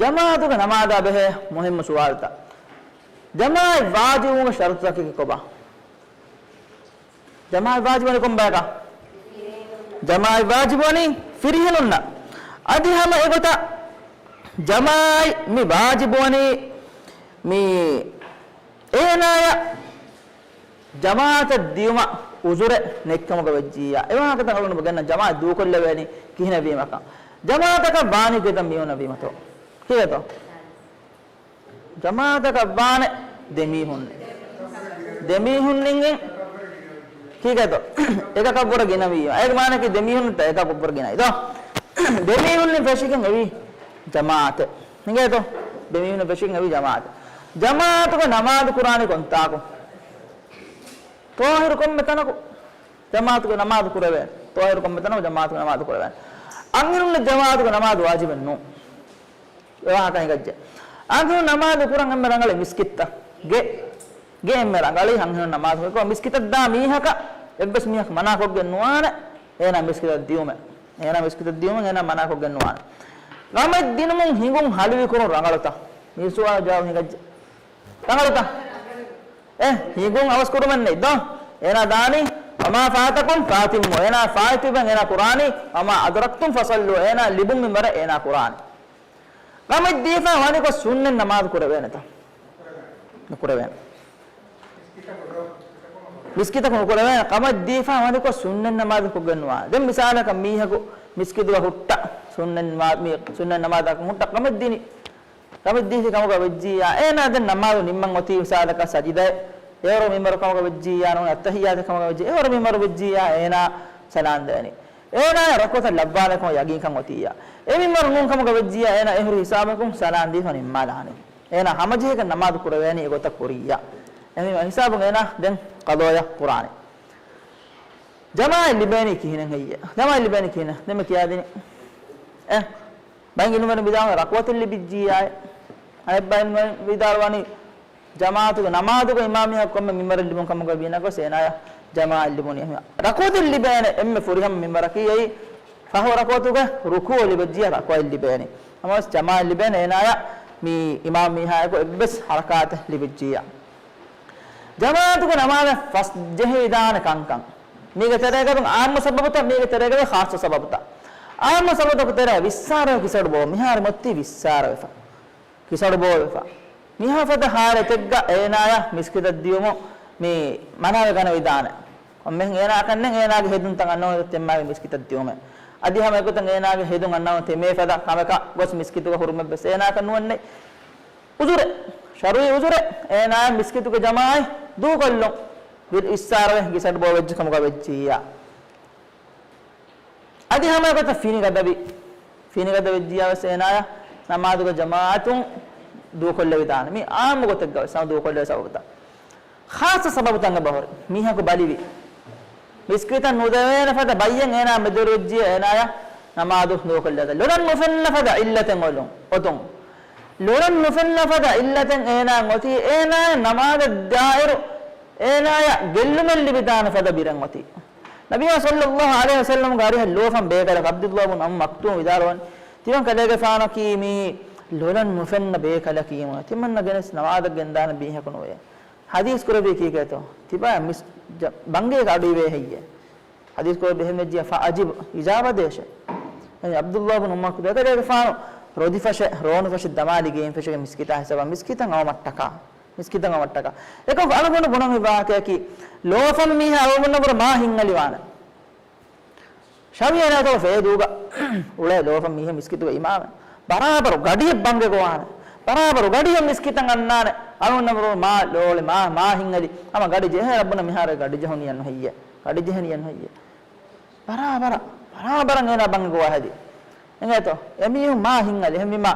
ޖަމާޢަތުގެ ނަމާދާ ބެހޭ މުހިއްމު ސުވާލުތައް. ޖަމާޢަތް ވާޖިބުވުމުގެ ޝަރުޠުތަކަކީ ކޮބާ؟ ޖަމާޢަތް ވާޖިބުވަނީ ކޮން ބަޔަކަށް؟ ޖަމާޢަތް ވާޖިބުވަނީ ފިރިހެނުންނަށް. އަދި ހަމަ އެގޮތަށް ޖަމާޢަތް މި ވާޖިބުވަނީ މި އޭނާޔަށް ޖަމާޢަތަށް ދިޔުމަށް އުޒުރެއް ނެތްކަމުގަ ވެއްޖިއްޔާ. އެވާހަކަތައް އަޅުގަނޑު ގެންނަން ޖަމާޢަތް ދޫކޮށްލެވޭނީ ކިހިނެއްވީމަކަން. ޖަމާޢަތަކަށް ވާނީ ކިތަން މީހުންނަށް ވީމަތޯ؟ ކީއެއްތޯ؟ ޖަމާޢަތަކަށް ވާނެ ދެމީހުން. ދެމީހުންނިން ކީކޭތޯ؟ އެކަކަށްވުރެ ގިނަވީ. އޭގެ މާނައަކީ ދެމީހުން އެކަކަށްވުރެ ގިނައީ ދޯ؟ ދެމީހުންނިން ފެށިގެން އެވީ ޖަމާޢަތެއް. އިނގޭތޯ؟ ދެމީހުންނިން ފެށިގެން އެވީ ޖަމާޢަތެއް. ޖަމާޢަތުގަ ނަމާދު ކުރާނީ ކޮންތާކު؟ ޠާހިރު ކޮންމެ ތަނަކު ޖަމާޢަތުގަ ނަމާދު ކުރެވޭނެ. ޠާހިރު ކޮންމެ ތަނަކު ޖަމާޢަތުގަ ނަމާދު ކުރެވޭނެ. އަންހެނުންނަށް ޖަމާޢަތުގަ ނަމާދު ވާޖިބެއް ނޫން. އެވާހަކަ ހިނގައްޖެ. އަންހެނުން ނަމާދު ކުރަން އެންމެ ރަނގަޅީ މިސްކިތްތައް. ގެ، ގެ އެންމެ ރަނގަޅީ އަންހެނުން ނަމާދު ކުރަން. މިސްކިތަށް ދާ މީހަކަށް އެއްވެސް މީހަކު މަނާކޮށްގެން ނުވާނެ އޭނާ މިސްކިތަށް ދިޔުމެއް. އޭނާ މިސްކިތަށް ދިޔުމެއް އޭނާ މަނާކޮށްގެން ނުވާނެ. ކަމެއް ދިނުމުން ހިނގުން ހަލުވިކުރުން ރަނގަޅުތަ؟ މި ސުވާލު ޖަވާބު ހިނގައްޖެ. ރަނގަޅުތަ؟ އެ، ހިނގުން އަވަސްކުރުމެއް ނެތް ދޯ؟ އޭނާ ދާނީ، وما فاتكم فأتموا. އޭނާ ފާއިތުވި ބައިން އޭނާ ކުރާނީ، وما أدركتم فصلوا. އޭނާ ލިބުން މިންވަރަށް އޭނާ ކުރާނީ. ކަމެއް ދީފަ ވަނިކޮށް ސުންނަތް ނަމާދު ކުރެވޭނެތަ؟ ނުކުރެވޭނެ. މިސްކިތަކު ނުކުރެވޭނެ. ކަމެއް ދީފަ ވަނިކޮށް ސުންނަތް ނަމާދު ކޮށްގެން ނުވާނެ. ދެން މިސާލަކަށް މީހަކު މިސްކިތުގަ ހުއްޓަ، ސުންނަތް ނަމާ-، މި ސުންނަތް ނަމާދަކުން ހުއްޓަ ކަމެއް ދިނި. ކަމެއް ދީފި ކަމުގަ ވެއްޖިއްޔާ، އޭނާ ދެން ނަމާދު ނިންމަން އޮތީ މިސާލަކަށް ސަޖިދައެއް އެވަރު މިންވަރު ކަމުގަ ވެއްޖިއްޔާ ނޫން، އައްތަހިއްޔާތެއް ކަމުގަ ވެއްޖިއްޔާ، އެވަރު މިންވަރު ވެއްޖިއްޔާ އޭނާ ސަލާން ދޭނީ. އޭނާ ރަކުޢަތަށް ލައްވާނެ ކަމަށް ޔަގީންކަން އޮތިއްޔާ. އެ މިންވަރު ނޫން ކަމުގަ ވެއްޖިއްޔާ، އޭނާ އެހުރި ހިސާބަކުން ސަލާން ދީފަ ނިންމާލާނީ. އޭނާ ހަމަޖެހިގެން ނަމާދު ކުރެވޭނީ އެގޮތަށް ކުރިއްޔާ. އެހެންވީމަ ހިސާބުން އޭނާ ދެން ޤަޟާޔާ ކުރާނެ. ޖަމާޢަތް ލިބޭނީ ކިހިނެއް ހެއްޔޭ؟ ޖަމާޢަތް ލިބޭނީ ކިހިނެއް؟ ދެން މި ކިޔާދިނީ. އެ، ބައެއް ޢިލްމުވެރިން ވިދާޅުވަނީ ރަކުޢަތެއް ލިބިއްޖިއްޔާއޭ. އަނެއް ބައެއް ޢިލްމުވެރިން ވިދާޅުވަނީ ޖަމާޢަތުގެ ނަމާދުގަ އިމާމް މީހަކު ކޮންމެ މިންވަރެއް ލިބުން ކަމުގަ ވީނަކަސް އޭނާޔަށް ޖަމާޢަތް ލިބުނީ. ރަކުޢަތެއް ލިބޭނެ އެންމެ ފުރިހަމަ މިންވަރަކީ އެއީ ފަހު ރަކުޢަތުގެ ރުކޫޢު ލިބިއްޖިއްޔާ ރަކުޢަތް ލިބޭނީ. ނަމަވެސް ޖަމާޢަތް ލިބޭނެ އޭނާޔަށް މި އިމާމް މީހާއެކު އެއްވެސް ހަރަކާތެއް ލިބިއްޖިއްޔާ. ޖަމާޢަތުގެ ނަމާދަށް ފަސްޖެހިދާނެ ކަންކަން. މީގެ ތެރޭގަދުން ޢާއްމު ސަބަބުތައް، މީގެ ތެރޭގަދުން ޚާއްޞަ ސަބަބުތައް. ޢާއްމު ސަބަބުތަކު ތެރޭ ވިއްސާރަވެ ކިސަޑު ބޯ، މިހާރު މޮތީ ވިއްސާރަވެފަ. ކިސަޑު ބޯވެފަ. މިހާ ފަދަ ޙާލަތެއްގަ އޭނާޔަށް މިސްކިތަށް ދިޔުމު މި މަނާވެ ގަނެވިދާނެ. ކޮންމެހެން އޭނާއަކަށް ނެތް އޭނާގެ ހެދުންތައް އަންނަވަން ތެއްމާވި މިސްކިތަށް ދިޔުމެއް. އަދި ހަމަ އެގޮތަށް އޭނާގެ ހެދުން އަންނަވަން ތެމޭ ފަދަ ކަމަކަށް ގޮސް މިސްކިތުގަ ހުރުމެއްވެސް އޭނާއަކަށް ނުވަންނެ. ޢުޛުރެއް، ޝަރުޢީ ޢުޛުރެއް އޭނާ މިސްކިތުގެ ޖަމާޢަތް ދޫކޮށްލުން. ވި-، ވިއްސާރަވެ ކިސަޑު ބޯވެއްޖެ ކަމުގަ ވެއްޖިއްޔާ. އަދި ހަމަ އެގޮތަށް ފިނިގަދަ ވި، ފިނިގަދަ ވެއްޖިޔާ ވެސް އޭނާޔަށް ނަމާދުގަ ޖަމާޢަތުން ދޫކޮށްލެވިދާނެ. މި އާއްމު ގޮތެއްގަ ވެސް ހަމަ ދޫކޮށްލެވޭ ސަބަބުތައް. ޚާއްޞަ ސަބަބުތައް އެބަހުރި. މީހަކު ބަލިވި. މިސްކިތަށް ނުދެވޭނެ ފަދަ ބައްޔެއް އޭނާ މެދުވެރިވެއްޖިޔާ އޭނާޔަށް ނަމާދު ދޫކޮށްލަދާ. ލޮލަށް ނުފެންނަ ފަދަ ޢިއްލަތެއް އޮތުން. ލޮލަށް ނުފެންނަ ފަދަ ޢިއްލަތެއް އޭނާއަށް އޮތީ، އޭނާޔަށް ނަމާދަށް ދާއިރު އޭނާޔަށް ގެއްލުމެއް ލިބިދާނެ ފަދަ ބިރެއް އޮތީ. ނަބިއްޔާ ޞައްލައްލާހު ޢަލައިހި ވަސައްލަމްގެ އަރިހަށް ލޯފަން ބޭކަލަކު ޢަބްދުﷲ ބުން އުއްމު މަކްތޫމް ވިދާޅުވަނީ، ތިމަން ކަލޭގެފާނަކީ މީ ލޮލަށް ނުފެންނަ ބޭކަލަކީ. ތިމަންނަ ގެނެސް ނަމާދަށް ގެންދާނެ ބީހަކު ނުވޭ. ޙަދީޘް ކުރެއްވީ ކީކޭތޯ؟ ތިބާ މިސް-، ޖަ-، ބަންގޭގަ އަޑުއިވޭ ހެއްޔޭ؟ ޙަދީޘް ކުރެއްވި އެހެން ވެއްޖިޔާ ފައަޖިބް، އިޖާބަ ދޭށޭ. އެ ޢަބްދުﷲ ބުން އުއްމު މަކްތޫމް ކަލޭގެފާނު ރޮދިފަށެއް، ރޯނުފަށެއް ދަމާލި ގެއިން ފެށިގެން މިސްކިތާ ހިސާބަށް މިސްކިތަށް އައުމަށްޓަކާ. މިސްކިތަށް އައުމަށްޓަކާ. އެކަމަކު އަޅުގަނޑު ބުނަން މި ވާހަކަޔަކީ، ލޯފަން މީހާ އަޅުގަނޑު ބުރަ މާ ހިތްހަލިވާނެ. ޝަވިޔަނި އަތޮޅު ފޭދޫގަ އުޅޭ ލޯފަން މީހެއް މިސްކިތުގަ އިމާމެއް. ބަރާބަރު ގަޑިއެއް ބަންގެގޮވާނެ. ބަރާބަރު ގަޑިއެއް މިސްކިތަށް އަންނާނެ. އަޅުގަނޑު ބުރަ މާ ލޯޅި، މާ، މާ ހިތްހަލި. ހަމަ ގަޑި ޖެހޭ ރައްބުނަ މިހާރު ގަޑި ޖެހުނިއްޔާ ނުހެއްޔޭ. ގަޑި ޖެހެނިއްޔާ ނުހެއްޔޭ. ބަރާބަރަށް، ބަރާބަރަށް އޭނާ ބަންގެ ގޮވާ ހެދި. އެނގޭތޯ؟ އެމީހުން މާ ހިތްހަލި. އެހެންވީމާ،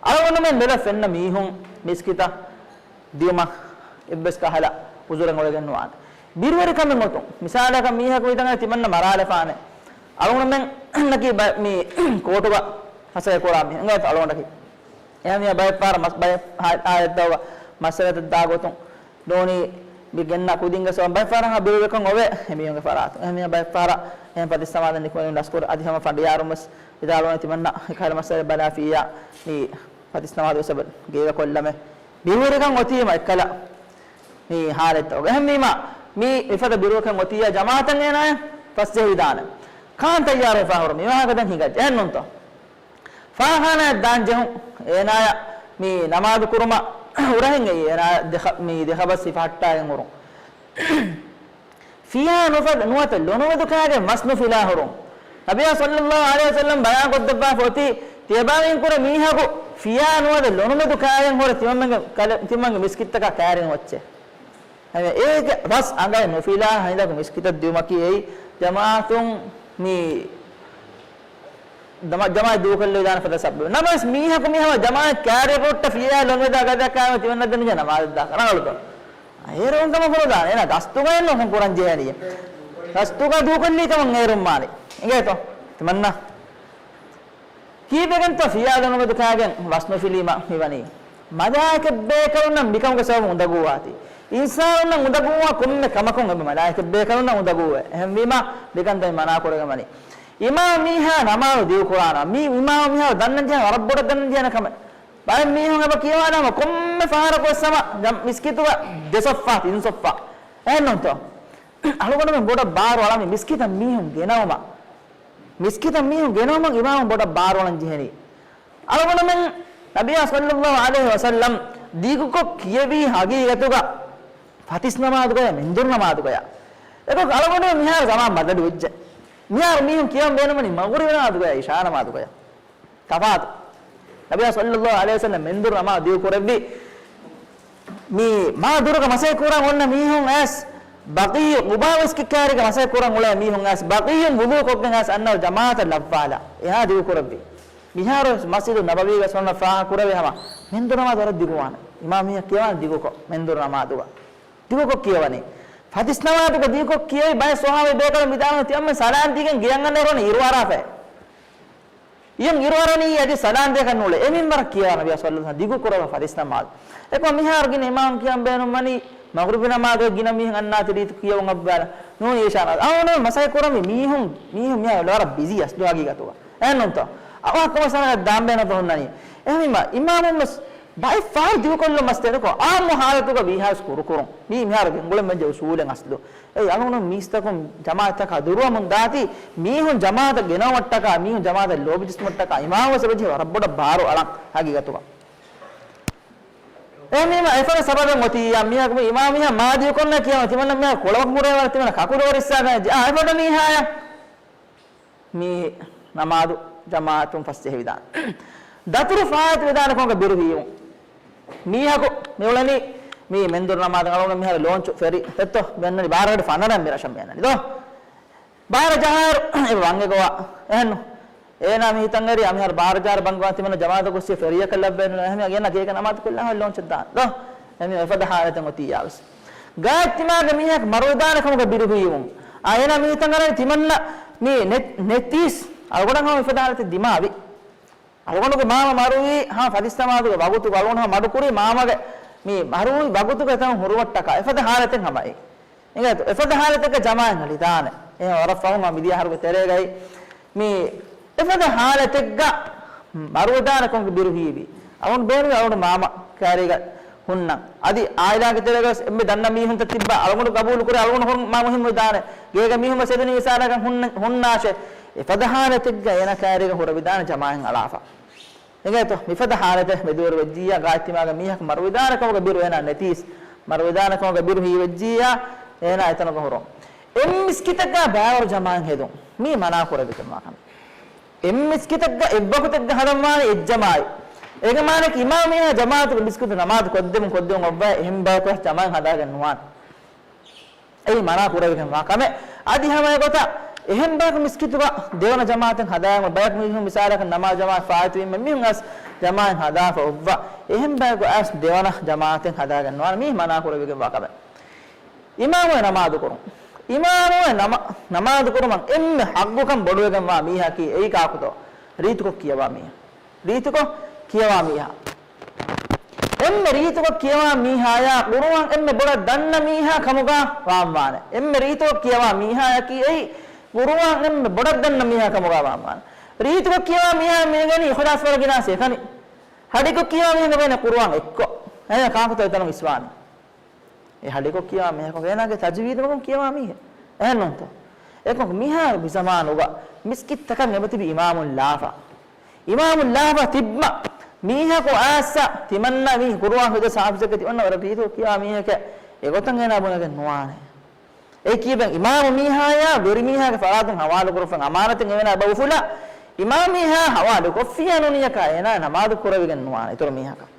އަޅުގަނޑުމެން ލޮލަށް ފެންނަ މީހުން މިސްކިތަށް ދިޔުމަށް އެއްވެސް ކަހަލަ އުޒުރެއް އޮވެގެން ނުވާނެ. ބިރުވެރިކަމެއް އޮތުން. މިސާލަކަށް މީހަކު ހިތަށް ތިމަންނަ މަރާލަފާނެ. އަޅުގަނޑުމެންނަކީ ބަ-، މި ކޯޓުގަ މަސައްކަތް ކުރާ މީހުން. އެނގޭތޯ އަޅުގަނޑަކީ؟ އެހެންވީމާ ބައެއް ފަހަރަށް މަސް-، ބައެއް ހާ-، ހާލަތްތަކުގަ މައްސަލަތައް ދާ ގޮތުން ނޫނީ މި ގެންނަ ކުދިންގެ ސަބަބުން ބައެއް ފަހަރަށް ބިރުވެރިކަން އޮވޭ އެމީހުންގެ ފަރާތުން. އެހެންވީމާ ބައެއް ފަހަރަށް އެހެން ފަތިސް ނަމާދަށް ނިކުމެވުނު ލަސްކުރެ އަދި ހަމަ ފަނޑިޔާރުން ވެސް ވިދާޅުވަނީ ތިމަންނަ އެކަހަލަ މައްސަލަ ބަލާފިއްޔާ މި ފަތިސް ނަމާދު ވެސް ގޭގަ ކޮށްލަމޭ. ބިރުވެރިކަން އޮތީމަ އެއްކަލަ މި ހާލަތްތަކުގަ. އެހެންވީމާ މި މިފަދަ ބިރުވެރިކަން އޮތިއްޔާ ޖަމާޢަތަށް އޭނާއަށް ފަސްޖެހިދާނެ. ކާން ތައްޔާރުވެފަ ހުރު މި ވާހަކަ ދެން ހިނގައްޖެ. އެހެންނޫންތޯ؟ ފާޚާނާއަށް ދާން ޖެހުން އޭނާޔަށް މި ނަމާދު ކުރުމަށް ހުރަހެއް އެއީ އޭނާ ދެ ޚަ-، މި ދެ ޚަބަރު ސިފަ ހައްޓާގެން ހުރުން. ފިޔާ ނުފަދަ ނުވަތަ ލޮނުމެދު ކާގެން މަސް ނުފިލާ ހުރުން. ނަބިއްޔާ ޞައްލައްލާހު ޢަލައިހި ވަސައްލަމް ބަޔާން ކޮށްދެއްވާފަ އޮތީ، ތިޔަބާވީން ކުރެ މީހަކު ފިޔާ ނުވަތަ ލޮނުމެދު ކާގެން ހުރެ ތިމަންމެންގެ ކަލެ-، ތިމަންމެންގެ މިސްކިތްތަކާ ކައިރިން އޮއްޗޭ. އެ-، އޭގެ ވަސް އަނގައި ނުފިލާ ހަނދަކު މިސްކިތަށް ދިޔުމަކީ އެއީ ޖަމާޢަތުން މި ދަމަ-، ޖަމާޢަތް ދޫކޮށްލެވިދާނެ ފަދަ ސަބަބެއް. ނަމަވެސް މީހަކު މިހާރު ޖަމާޢަތް ކައިރި ކޮށްޓަ ފިޔާ ލޮނުމެދު ކާގެން މަސް ނުފިލީމަ ތިމަންނަ ދެން ނަމާދު ދާ ރަނގަޅުތޯ؟ އޭރުން ކަމަކު ނުދާނެ. އޭނާ ގަސްތުގައެއް ނޫން ކުރަން ޖެހެނީ. ގަސްތުގަ ދޫކޮށްލީ ކަމަށް އޭރުން މާނީ. އިނގޭތޯ؟ ތިމަންނަ ކީއްވެގެންތޯ ފިޔާ ލޮނުމެދު ކާގެން މަސް ނުފިލީމަ މިވަނީ؟ މަލާއިކަތް ބޭކަލުންނަށް މިކަމުގެ ސަބަބުން އުނދަގޫވާތީ. އިންސާނުންނަށް އުނދަގޫވާ ކޮންމެ ކަމަކުން އެބަ މަލާއިކަތް ބޭކަލުންނަށް އުނދަގޫވޭ. އެހެންވީމާ، މިކަންތައް މި މަނާ ކުރެގެން ވަނީ. އިމާމް މީހާ ނަމާދު ދިގުކުރާނަ. މީ އިމާމް މީހާ ދަންނަން ޖެހޭ ވަރަށް ބޮޑަށް ދަންނަން ޖެހޭ ކަމެއް. ބައެއް މީހުން އެބަ ކިޔަވާނަމަ ކޮންމެ ފަހަރަކު ވެސް ހަމަ މިސްކިތުގަ ދެ ސޮފްފާ، ތިން ސޮފްފާ. އެހެންނޫންތޯ؟ އަޅުގަނޑުމެން ބޮޑަށް ބާރު އަޅަނީ މިސްކިތަށް މީހުން ގެނައުމަށް. މިސްކިތަށް މީހުން ގެނައުމަށް އިމާމު ބޮޑަށް ބާރުއަޅަން ޖެހެނީ. އަޅުގަނޑުމެން ނަބިއްޔާ ޞައްލައްލާހު ޢަލައިހި ވަސައްލަމް ދިގުކޮށް ކިޔެވީ ހަގީގަތުގަ ފަތިސް ނަމާދުގަޔަ، މެންދުރު ނަމާދުގަޔަ. އެކަކު އަޅުގަނޑުމެން މިހާރު ޒަމާން ބަދަލުވެއްޖެ. މިހާރު މީހުން ކިޔަން ބޭނުންވަނީ މަޣުރިބު ނަމާދުގަޔަ، އިޝާ ނަމާދުގަޔަ. ތަފާތު. ނަބިއްޔާ ޞައްލައްލާހު ޢަލައިހި ވަސައްލަމް މެންދުރު ނަމާދު ދިގު ކުރެއްވި. މި މާ ދުރުގަ މަސައްކަތް ކުރަން އޮންނަ މީހުން އައިސް، ބަޤީޢު ޤުބާ މިސްކިތް ކައިރީގަ މަސައްކަތް ކުރަން އުޅޭ މީހުން އައިސް، ބަޤީޢުން ވުޟޫ ކޮށްގެން އައިސް އަންނަ ޖަމާޢަތަށް ލައްވާލާ. އެހާ ދިގު ކުރެއްވި. މިހާރު ވެސް މަސްޖިދު ނަބަވީގަ ސުންނަ ފާހަ ކުރެވޭ ހަމަ މެންދުރު ނަމާދު ވަރަށް ދިގުވާނެ. އިމާމް މީހަކު ކިޔަވާނެ ދިގުކޮށް، މެންދުރު ނަމާދުގަ. ދިގުކޮށް ކިޔަވަނީ. ފަތިސް ނަމާދުގަ ދިގުކޮށް ކިޔެވި ބައެއް ޞަޙާބީ ބޭކަލުން ވިދާޅުވި ތިމަންމެން ސަލާން ދީގެން ގެޔަށް އަންނައިރު ވަނީ އިރުއަރާފައި. އިޔަން އިރުއަރަނީ އަދި ސަލާން ދޭކަށް ނޫޅޭ. އެ މިންވަރަށް ކިޔަވާ ނަބިއްޔާ ޞައްލައްލާހު ޢަލައިހި ވަސައްލަމް ދިގު ކުރައްވާ ފަތިސް ނަމާދު. އެކަމަކު މިހާރު ގިނަ އިމާމް ކިޔަން ބޭނުންވަނީ މަޣްރިބު ނަމާދުގަ ގިނަ މީހުން އަންނާތި ރީތި ކިޔަވަން އައްވާލާ. ނޫނީ އިޝާ ނަމާދު. އަޅުގަނޑު މަސައްކަތް ކުރަންވީ މީހުން، މީހުން މިހާރު ވަރަށް ބިޒީ އަސްލު ހަގީގަތުގަ. އެހެންނޫންތޯ؟ އަވަހަކަށް ވެސް އަނެއް ދާން ބޭނުންތޯ ހުންނަނީ. އެހެންވީމާ އިމާމުން ވެސް ބައެއް ފަހަރު ދިގުކޮށްލުން މަސްތެރިކޮށް، އާއްމު ހާލަތުގަ ވީހާވެސް ކުރުކުރުން. މީ މިހާރު ގެންގުޅެން ވެއްޖެ އުސޫލެއް އަސްލު. އެއީ އަޅުގަނޑު މީސްތަކުން ޖަމާޢަތަކާ ދުރުވަމުން ދާތީ، މީހުން ޖަމާޢަތަށް ގެނައުމަށްޓަކާ، މީހުން ޖަމާޢަތަށް ލޯބިޖެއްސުމަށްޓަކާ، އިމާމު ވެސް އެބަޖެހޭ ވަރަށް ބޮޑަށް ބާރު އަޅަން ހަގީގަތުގަ. އެހެންވީމަ އެފަދަ ސަބަބެއް އޮތިއްޔާ މީހަކު މި އިމާމް މީހާ މާ ދިގުކޮށްނަ ކިޔަމަ ތިމަންނަ މީހާ ކޮޅަވަން ހުރޭ ވަރަށް ތިމަންނަ ކަކުދޯ ރިއްސާގަނެ ޖެ-، އާ، އެފަދަ މީހާޔަށް. މި ނަމާދު ޖަމާޢަތުން ފަސްޖެހިވިދާނެ. ދަތުރު ފާއިތުވެދާނެ ކަމުގަ ބިރުވީމު. މީހަކު މިއުޅެނީ މި މެންދުރު ނަމާދަށް އަޅުގަނޑު މިހާރު ލޯންޗު ފެރި ދެއްތޯ މި އަންނަނީ ބާރަ ގަޑި ފަނަރަ މި ރަށަށް މި އަންނަނީ ދޯ. ބާރަ ޖަހާއިރު އެ ވަންގެ ގޮވާ. އެހެންނު. އޭނާ މި ހިތަށް އެރި އަމިހާރު ބާރަ ޖަހާއިރު ބަންގޮވާ ތިމަންނަ ޖަމާއަތަށް ގޮއްސި ފެރިއަކަށް ލައްވައެއް ނު. އެހެން ގޭނަ ގޭގަ ނަމާދު ކޮށްލާ ހޮތް ލޯންޗަށް ދާން. ދޯ؟ އެހެން އެފަދަ ހާލަތެއް އޮތިއްޔާވެސް. ގާތް ތިމާގެ މީހަކު މަރުވެދާނެ ކަމުގަ ބިރު ހީވުން. އާ، އޭނާ މި ހިތަށް އަރަނީ ތިމަންނަ މި ނެ-، ނެތީސް. އަޅުގަނޑަށް ހަމަ މިފަދަ ހާލަތެއް ދިމާވި. އަޅުގަނޑުގެ މާމަ މަރުވީ ހަމަ ފަތިސް ނަމާދުގެ ވަގުތުގަ އަޅުގަނޑު ހަމަ މަޑުކުރީ މާމަގެ މި މަރުވި ވަގުތުގެ ތަން ހުރުވައްޓަކާ އެފަދަ ހާލަތެއް ހަމައި. އިނގޭތޯ؟ އެފަދަ ހާލަތެއްގަ ޖަމާއަތް އަޅިދާނެ. އެހެން ވަރަށް ފަހުން މިދިޔަ އަހަރުގެ ތެރޭގައި މި އެފަދަ ހާލަތެއްގަ މަރުވެދާނެ ކަމުގެ ބިރު ހީވި. އަޅުގަނޑު ބޭނުމީ އަޅުގަނޑު މާމަ ކައިރީގަ ހުންނަން. އަދި އާއިލާގެ ތެރޭގަ ވެސް އެންމެ ދަންނަ މީހުންތައް ތިއްބާ އަޅުގަނޑު ގަބޫލު ކުރޭ އަޅުގަނޑު ހުރު-، މާ މުހިއްމު ވެދާނެ. ގޭގަ މީހުން ވެސް އެދުނީ މިސާލަކަށް ހުންނަ-، ހުންނާށޭ. އެފަދަ ހާލަތެއްގަ އޭނާ ކައިރީގަ ހުރެވިދާނެ ޖަމާއަތް އަޅާފަ. އިނގޭތޯ؟ މިފަދަ ހާލަތެއް މެދުވެރި ވެއްޖިއްޔާ ގާތް ތިމާގެ މީހަކު މަރުވެދާނެ ކަމުގެ ބިރު އޭނާ ނެތީސް. މަރުވެދާނެ ކަމުގެ ބިރު ހީވެއްޖިއްޔާ އޭނާ އެތަނުގަ ހުރުން. އެއް މިސްކިތަކާ ބައިވަރު ޖަމާއަތް ހެދުން. މީ މަނާ ކުރެވިގެންވާ ކަމެއް. އެއް މިސްކިތަކަށް އެއްވަގުތެއްގަ ހަދަންވާނީ އެއްޖަމާއި. އޭގެ މާނައަކީ އިމާމު މީހާ ޖަމާއަތުގެ މިސްކިތު ނަމާދު ކޮށްދެމުން ކޮށްދެމުން އޮއްވައި އެހެން ބަޔަކު ވެސް ޖަމާއަތް ހަދާގެން ނުވާނެ. އެއީ މަނާ ކުރެވިގެންވާ ކަމެއް. އަދި ހަމަ އެގޮތަށް އެހެން ބަޔަކު މިސްކިތުގަ ދެވަނަ ޖަމާއަތެއް ހަދާގެން ބަޔަކު މީހުން މިސާލަކަށް ނަމާދު ޖަމާއަތް ފާއިތުވީމަ މީހުން އައިސް ޖަމާއަތް ހަދާފަ އޮއްވާ އެހެން ބަޔަކު އައިސް ދެވަނަ ޖަމާއަތެއް ހަދާގެން ނުވާނެ. މީ މަނާ ކުރެވިގެންވާ ކަމެއް. އިމާމު ނަމާދު ކުރުން. އިމާމު ނަމާ-، ނަމާދު ކުރުމަށް އެންމެ ހައްގުކަން ބޮޑުވެގެންވާ މީހަކީ އެއީ ކާކުތޯ؟ ރީތިކޮށް ކިޔަވާ މީހާ. ރީތިކޮށް ކިޔަވާ މީހާ. އެންމެ ރީތިކޮށް ކިޔަވާ މީހާޔާ ޤުރުއާން އެންމެ ބޮޑަށް ދަންނަ މީހާ ކަމުގަ ވާންވާނެ. އެންމެ ރީތިކޮށް ކިޔަވާ މީހާޔަކީ އެއީ ޤުރުއާން އެންމެ ބޮޑަށް ދަންނަ މީހާ ކަމުގަ ވާންވާނެ. ރީތިކޮށް ކިޔަވާ މީހާ މި އިނގޭނީ އިޚްލާޞް ވަރަށް ގިނަ އައިސް އެކަނި. ހަޑިކޮށް ކިޔަވާ މީހާ އިނގޭނީ ޤުރުއާން އެއްކޮށް. އެހެން ކާކުތޯ އެތަނުން އިސްވާނީ؟ އެ ހަޑިކޮށް ކިޔަވާ މީހަކު އޭނާގެ ތަޖުވީދު މަގުން ކިޔަވާ މީހެއް. އެހެންނޫންތޯ؟ އެކަމަކު މިހާރު މިޒަމާނުގަ މިސްކިތްތަކަށް އެބަތިބި އިމާމުން ލާފަ. އިމާމުން ލާފަ ތިއްބަ މީހަކު އައިސް ތިމަންނަ މީ ޤުރުއާން ހިފްޒު ޙާފިޒެއްގެ ތިމަންނަ ވަރަށް ރީތިކޮށް ކިޔަވާ މީހެކޭ. އެގޮތަށް އޭނާ ބުނެގެން ނުވާނެ. އެ ކީއްވެ އިމާމު މީހާޔާ ވެރިމީހާގެ ފަރާތުން ހަވާލުކުރުފަ އަމާނަތެއް އެވެނާ ބައުފުލާ އިމާމު މީހާ ހަވާލު ކޮށްފިޔާ ނޫނިއްޔަކާ އޭނާ ނަމާދު ކުރެވިގެން ނުވާނެ އިތުރު މީހަކަށް.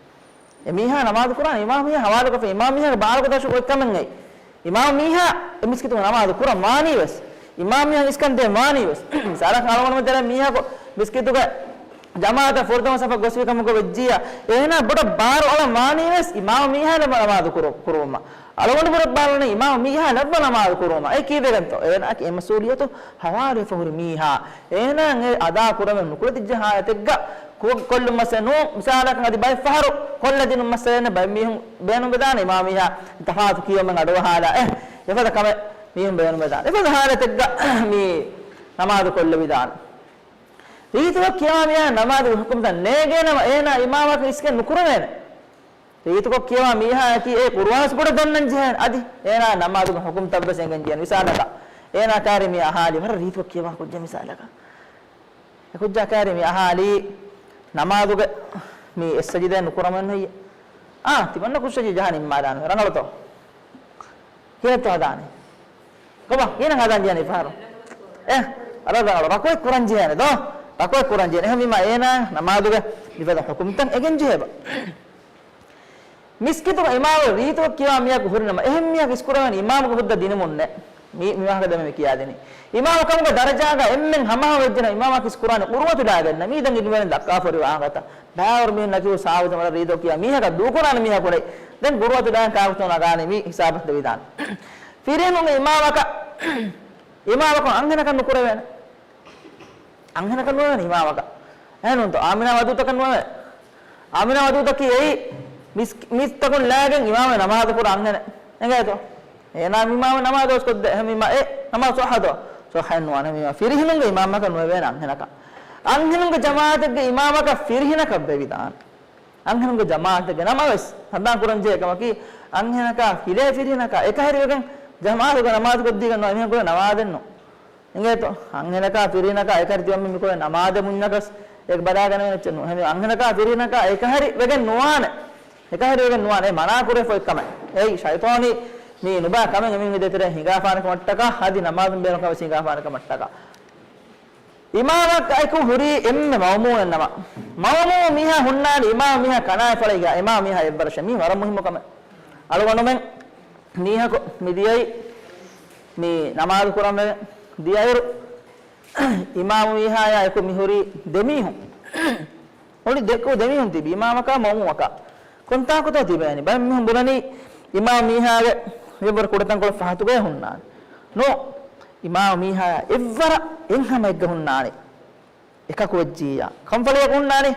އެ މީހާ ނަމާދު ކުރާނެ އިމާމު މީހާ ހަވާލުކޮށްފަ އިމާމު މީހާގެ ބާރުގަދަށު އޮތް ކަމެއް އެއީ. އިމާމު މީހާ އެ މިސްކިތުގަ ނަމާދު ކުރަން ވާނީ ވެސް. އިމާމު މީހާ އިސްކަން ދޭން ވާނީ ވެސް. މިސާލަކަށް އަޅުގަނޑުމެން ތެރޭ މީހަކު މިސްކިތުގަ ޖަމާއަތަށް ފުރަތަމަ ސަފަށް ގޮސްފި ކަމަކު ވެއްޖިއްޔާ އޭނާ ބޮޑަށް ބާރު އަޅަން ވާނީ ވެސް އިމާމު މީހާ ނަމާދު ކުރު-، ކުރުވުމަށް. އަޅުގަނޑު ބޮޑަށް ބާރު އަޅަނީ އިމާމު މީހާ ނައްވަ ނަމާދު ކުރުވުމަށް. އެ ކީއްވެގެންތޯ؟ އޭނާއަކީ އެ މަސްއޫލިއްޔަތު ހަވާލުވެފަ ހުރި މީހާ. އޭނާ އެ އަދާ ކުރަމެއް ނުކުޅެދިއްޖެ ހާލަތެއްގަ ކު-، ކޮށްލުން މައްސަލަ ނޫން. މިސާލަކަށް އަދި ބައެއް ފަހަރު ކޮށްލަދިނުން މައްސަލަ އެންމެ ބައެއް މީހުން ބޭނުންވެދާނެ އިމާމު މީހާ ތަފާތު ކިޔަވުމެއް އަޑުއަހާލާ. އެ، އެފަދަ ކަމެއް މީހުން ބޭނުންވެދާނެ. އެފަދަ ހާލަތެއްގަ މީ ނަމާދު ކޮށްލެވިދާނެ. ރީތިކޮށް ކިޔަވާ މީހާ ނަމާދުގެ ހުކުމްތައް ނޭގޭނަމަ އޭނާ އިމާމަކަށް އިސްކެން ނުކުރެވޭނެ. ރީތިކޮށް ކިޔަވާ މީހާއަކީ އެ ޤުރުއާން ވެސް ބޮޑަށް ދަންނަން ޖެހޭނެ. އަދި އޭނާ ނަމާދުގެ ހުކުމްތައް ވެސް އެނގެން ޖެހޭނެ. މިސާލަކަށް އޭނާ ކާރި މި އަހާލީ ވަރަށް ރީތިކޮށް ކިޔަވާ ކުއްޖެއް މިސާލަކަށް. އެ ކުއްޖާ ކާރި މި އަހާލީ ނަމާދުގެ މި އެއް ސަޖިދައެއް ނުކުރަމެއް ހެއްޔެ؟ އާ، ތިމަންނަ ކުށް ސަޖިދަ ޖަހާ ނިންމާލާނެ. ރަނގަޅުތޯ؟ ކިހިނެއްތޯ ހަދާނީ؟ ކޮބާ؟ ކިހިނެއް ހަދާން ޖެހޭނީ ފަހަރު؟ އެ، އަޅަ، ރަ-، ރަކުޢަތް ކުރަން ޖެހޭނެ ދޯ؟ ރަކުޢަތް ކުރަން ޖެހޭނެ. އެހެންވީމަ އޭނާ ނަމާދުގެ މިފަދަ ހުކުމްތައް އެނގެން ޖެހޭބަ. މިސްކިތުގަ އިމާމު ރީތިކޮށް ކިޔަވާ މީހަކު ހުރިނަމަ، އެހެން މީހަކު އިސްކުރަވަނީ އިމާމުގެ ހުއްދަ ދިނުމުންނޭ. މީ، މި ވާހަކަ ދެމެ މި ކިޔާދިނީ. އިމާމު ކަމުގެ ދަރަޖާގަ އެންމެން ހަމަހަމަ ވެއްޖެނަމަ އިމާމަކަށް އިސްކުރާނެ ޤުރުވަތު ލާގެންނަ. މީ ދެން އިންވެނި ދައްކާފަ ހުރި ވާހަކަތައް. ބައިވަރު މީހުންނަކީ ސާބިތު ވަރަށް ރީތިކޮށް ކިޔާ މީހަކަށް ދޫކުރާނެ މީހަކު ނެތް. ދެން ޤުރުވަތު ލާގެން ކާކުތޯ ނަގާނީ މީ ހިސާބަށް ދެވިދާނެ. ފިރިހެނުންގެ އިމާމަކަށް، އިމާމަކު އަންހެނަކަށް ނުކުރެވޭނެ. އަންހެނަކަށް ނުވެވޭނެ އިމާމަކަށް. އެހެންނޫންތޯ؟ އާމިނާ ވަދޫތަކަށް ނުވެވޭނެ. އާމިނާ ވަދޫތަކީ އެއީ މިސް-، މީސްތަކުން ލާގެން އިމާމެއް ނަމާދު ކުރާ އަންހެނެއް. އެނގޭތޯ؟ އޭނާ އިމާމެއް ނަމާދު އޮސްކޮށްދޭ. އެހެންވީމާ އެ ނަމާދު ޞައްޙަތޯ؟ ޞައްޙަތް ނުވާނެ. އެހެންވީމާ ފިރިހެނުންގެ އިމާމަކަށް ނުވެވޭނެ އަންހެނަކަށް. އަންހެނުންގެ ޖަމާޢަތެއްގެ އިމާމަކަށް ފިރިހެނަކަށް ވެވިދާނެ. އަންހެނުންގެ ޖަމާޢަތެއްގެ ނަމަވެސް ހަނދާން ކުރަންޖެހޭ ކަމަކީ، އަންހެނަކާ ފިލޭ ފިރިހެނަކާ އެކަހެރިވެގެން ޖަމާޢަތުގަ ނަމާދު ކޮށްދީގެން ނުވާ އެމީހުން ކުރެ ނަމާދެއްނު. އިނގޭތޯ؟ އަންހެނަކާ ފިރިހެނަކާ އެކަހެރި ތިބަމީ މިކުރެ ނަމާދެއް މުންޏަކަސް އެ ބަލާގަނެވޭނެ އެއްޗެއް ނޫން. އެހެންވެ އަންހެނަކާ ފިރިހެނަކާ އެކަހެރި ވެގެން ނުވާނެ. އެކަހެރި ވެގެން ނުވާނެ. އެ މަނާ ކުރެފަ އޮތް ކަމެއް. އެއީ ޝައިޠާނީ މި ނުބައި ކަމެއް އެމީހުންގެ ދޭތެރޭ ހިނގާފާނެ ކަމަށްޓަކާ، އަދި ނަމާދުން ބޭނުން ކަމެއް ހިނގާފާނެ ކަމަށްޓަކާ. އިމާމަކަށް އެކު ހުރީ އެންމެ މައުމޫމެއް ނަމަ، މައުމޫމު މީހާ ހުންނާނީ އިމާމު މީހާ ކަނާތް ފަޅައިގާ އިމާމު މީހާ އެއްވަރަށް. މީ ވަރަށް މުހިއްމު ކަމެއް. އަޅުގަނޑުމެން މީހަކު މިދިޔައީ މި ނަމާދު ކުރަން ވެގެން ދިޔައިރު އިމާމު މީހާޔާ އެކު މިހުރީ ދެމީހުން. އޮޅި ދެކު ދެމީހުން ތިބި އިމާމަކާ މައުމޫމަކާ. ކޮންތާކުތޯ ތިބޭނީ؟ ބައެއް މީހުން ބުނަނީ އިމާމު މީހާގެ މިބަރު ކުޑަތަންކޮޅެއް ފަހަތުގައޭ ހުންނާނެ. ނޯ، އިމާމު މީހާޔާ އެއްވަރަށް އެއްހަމަ އެއްގަ ހުންނާނެ. އެކަކު ވެއްޖިއްޔާ. ކޮން ފަޅިއަކު ހުންނާނީ؟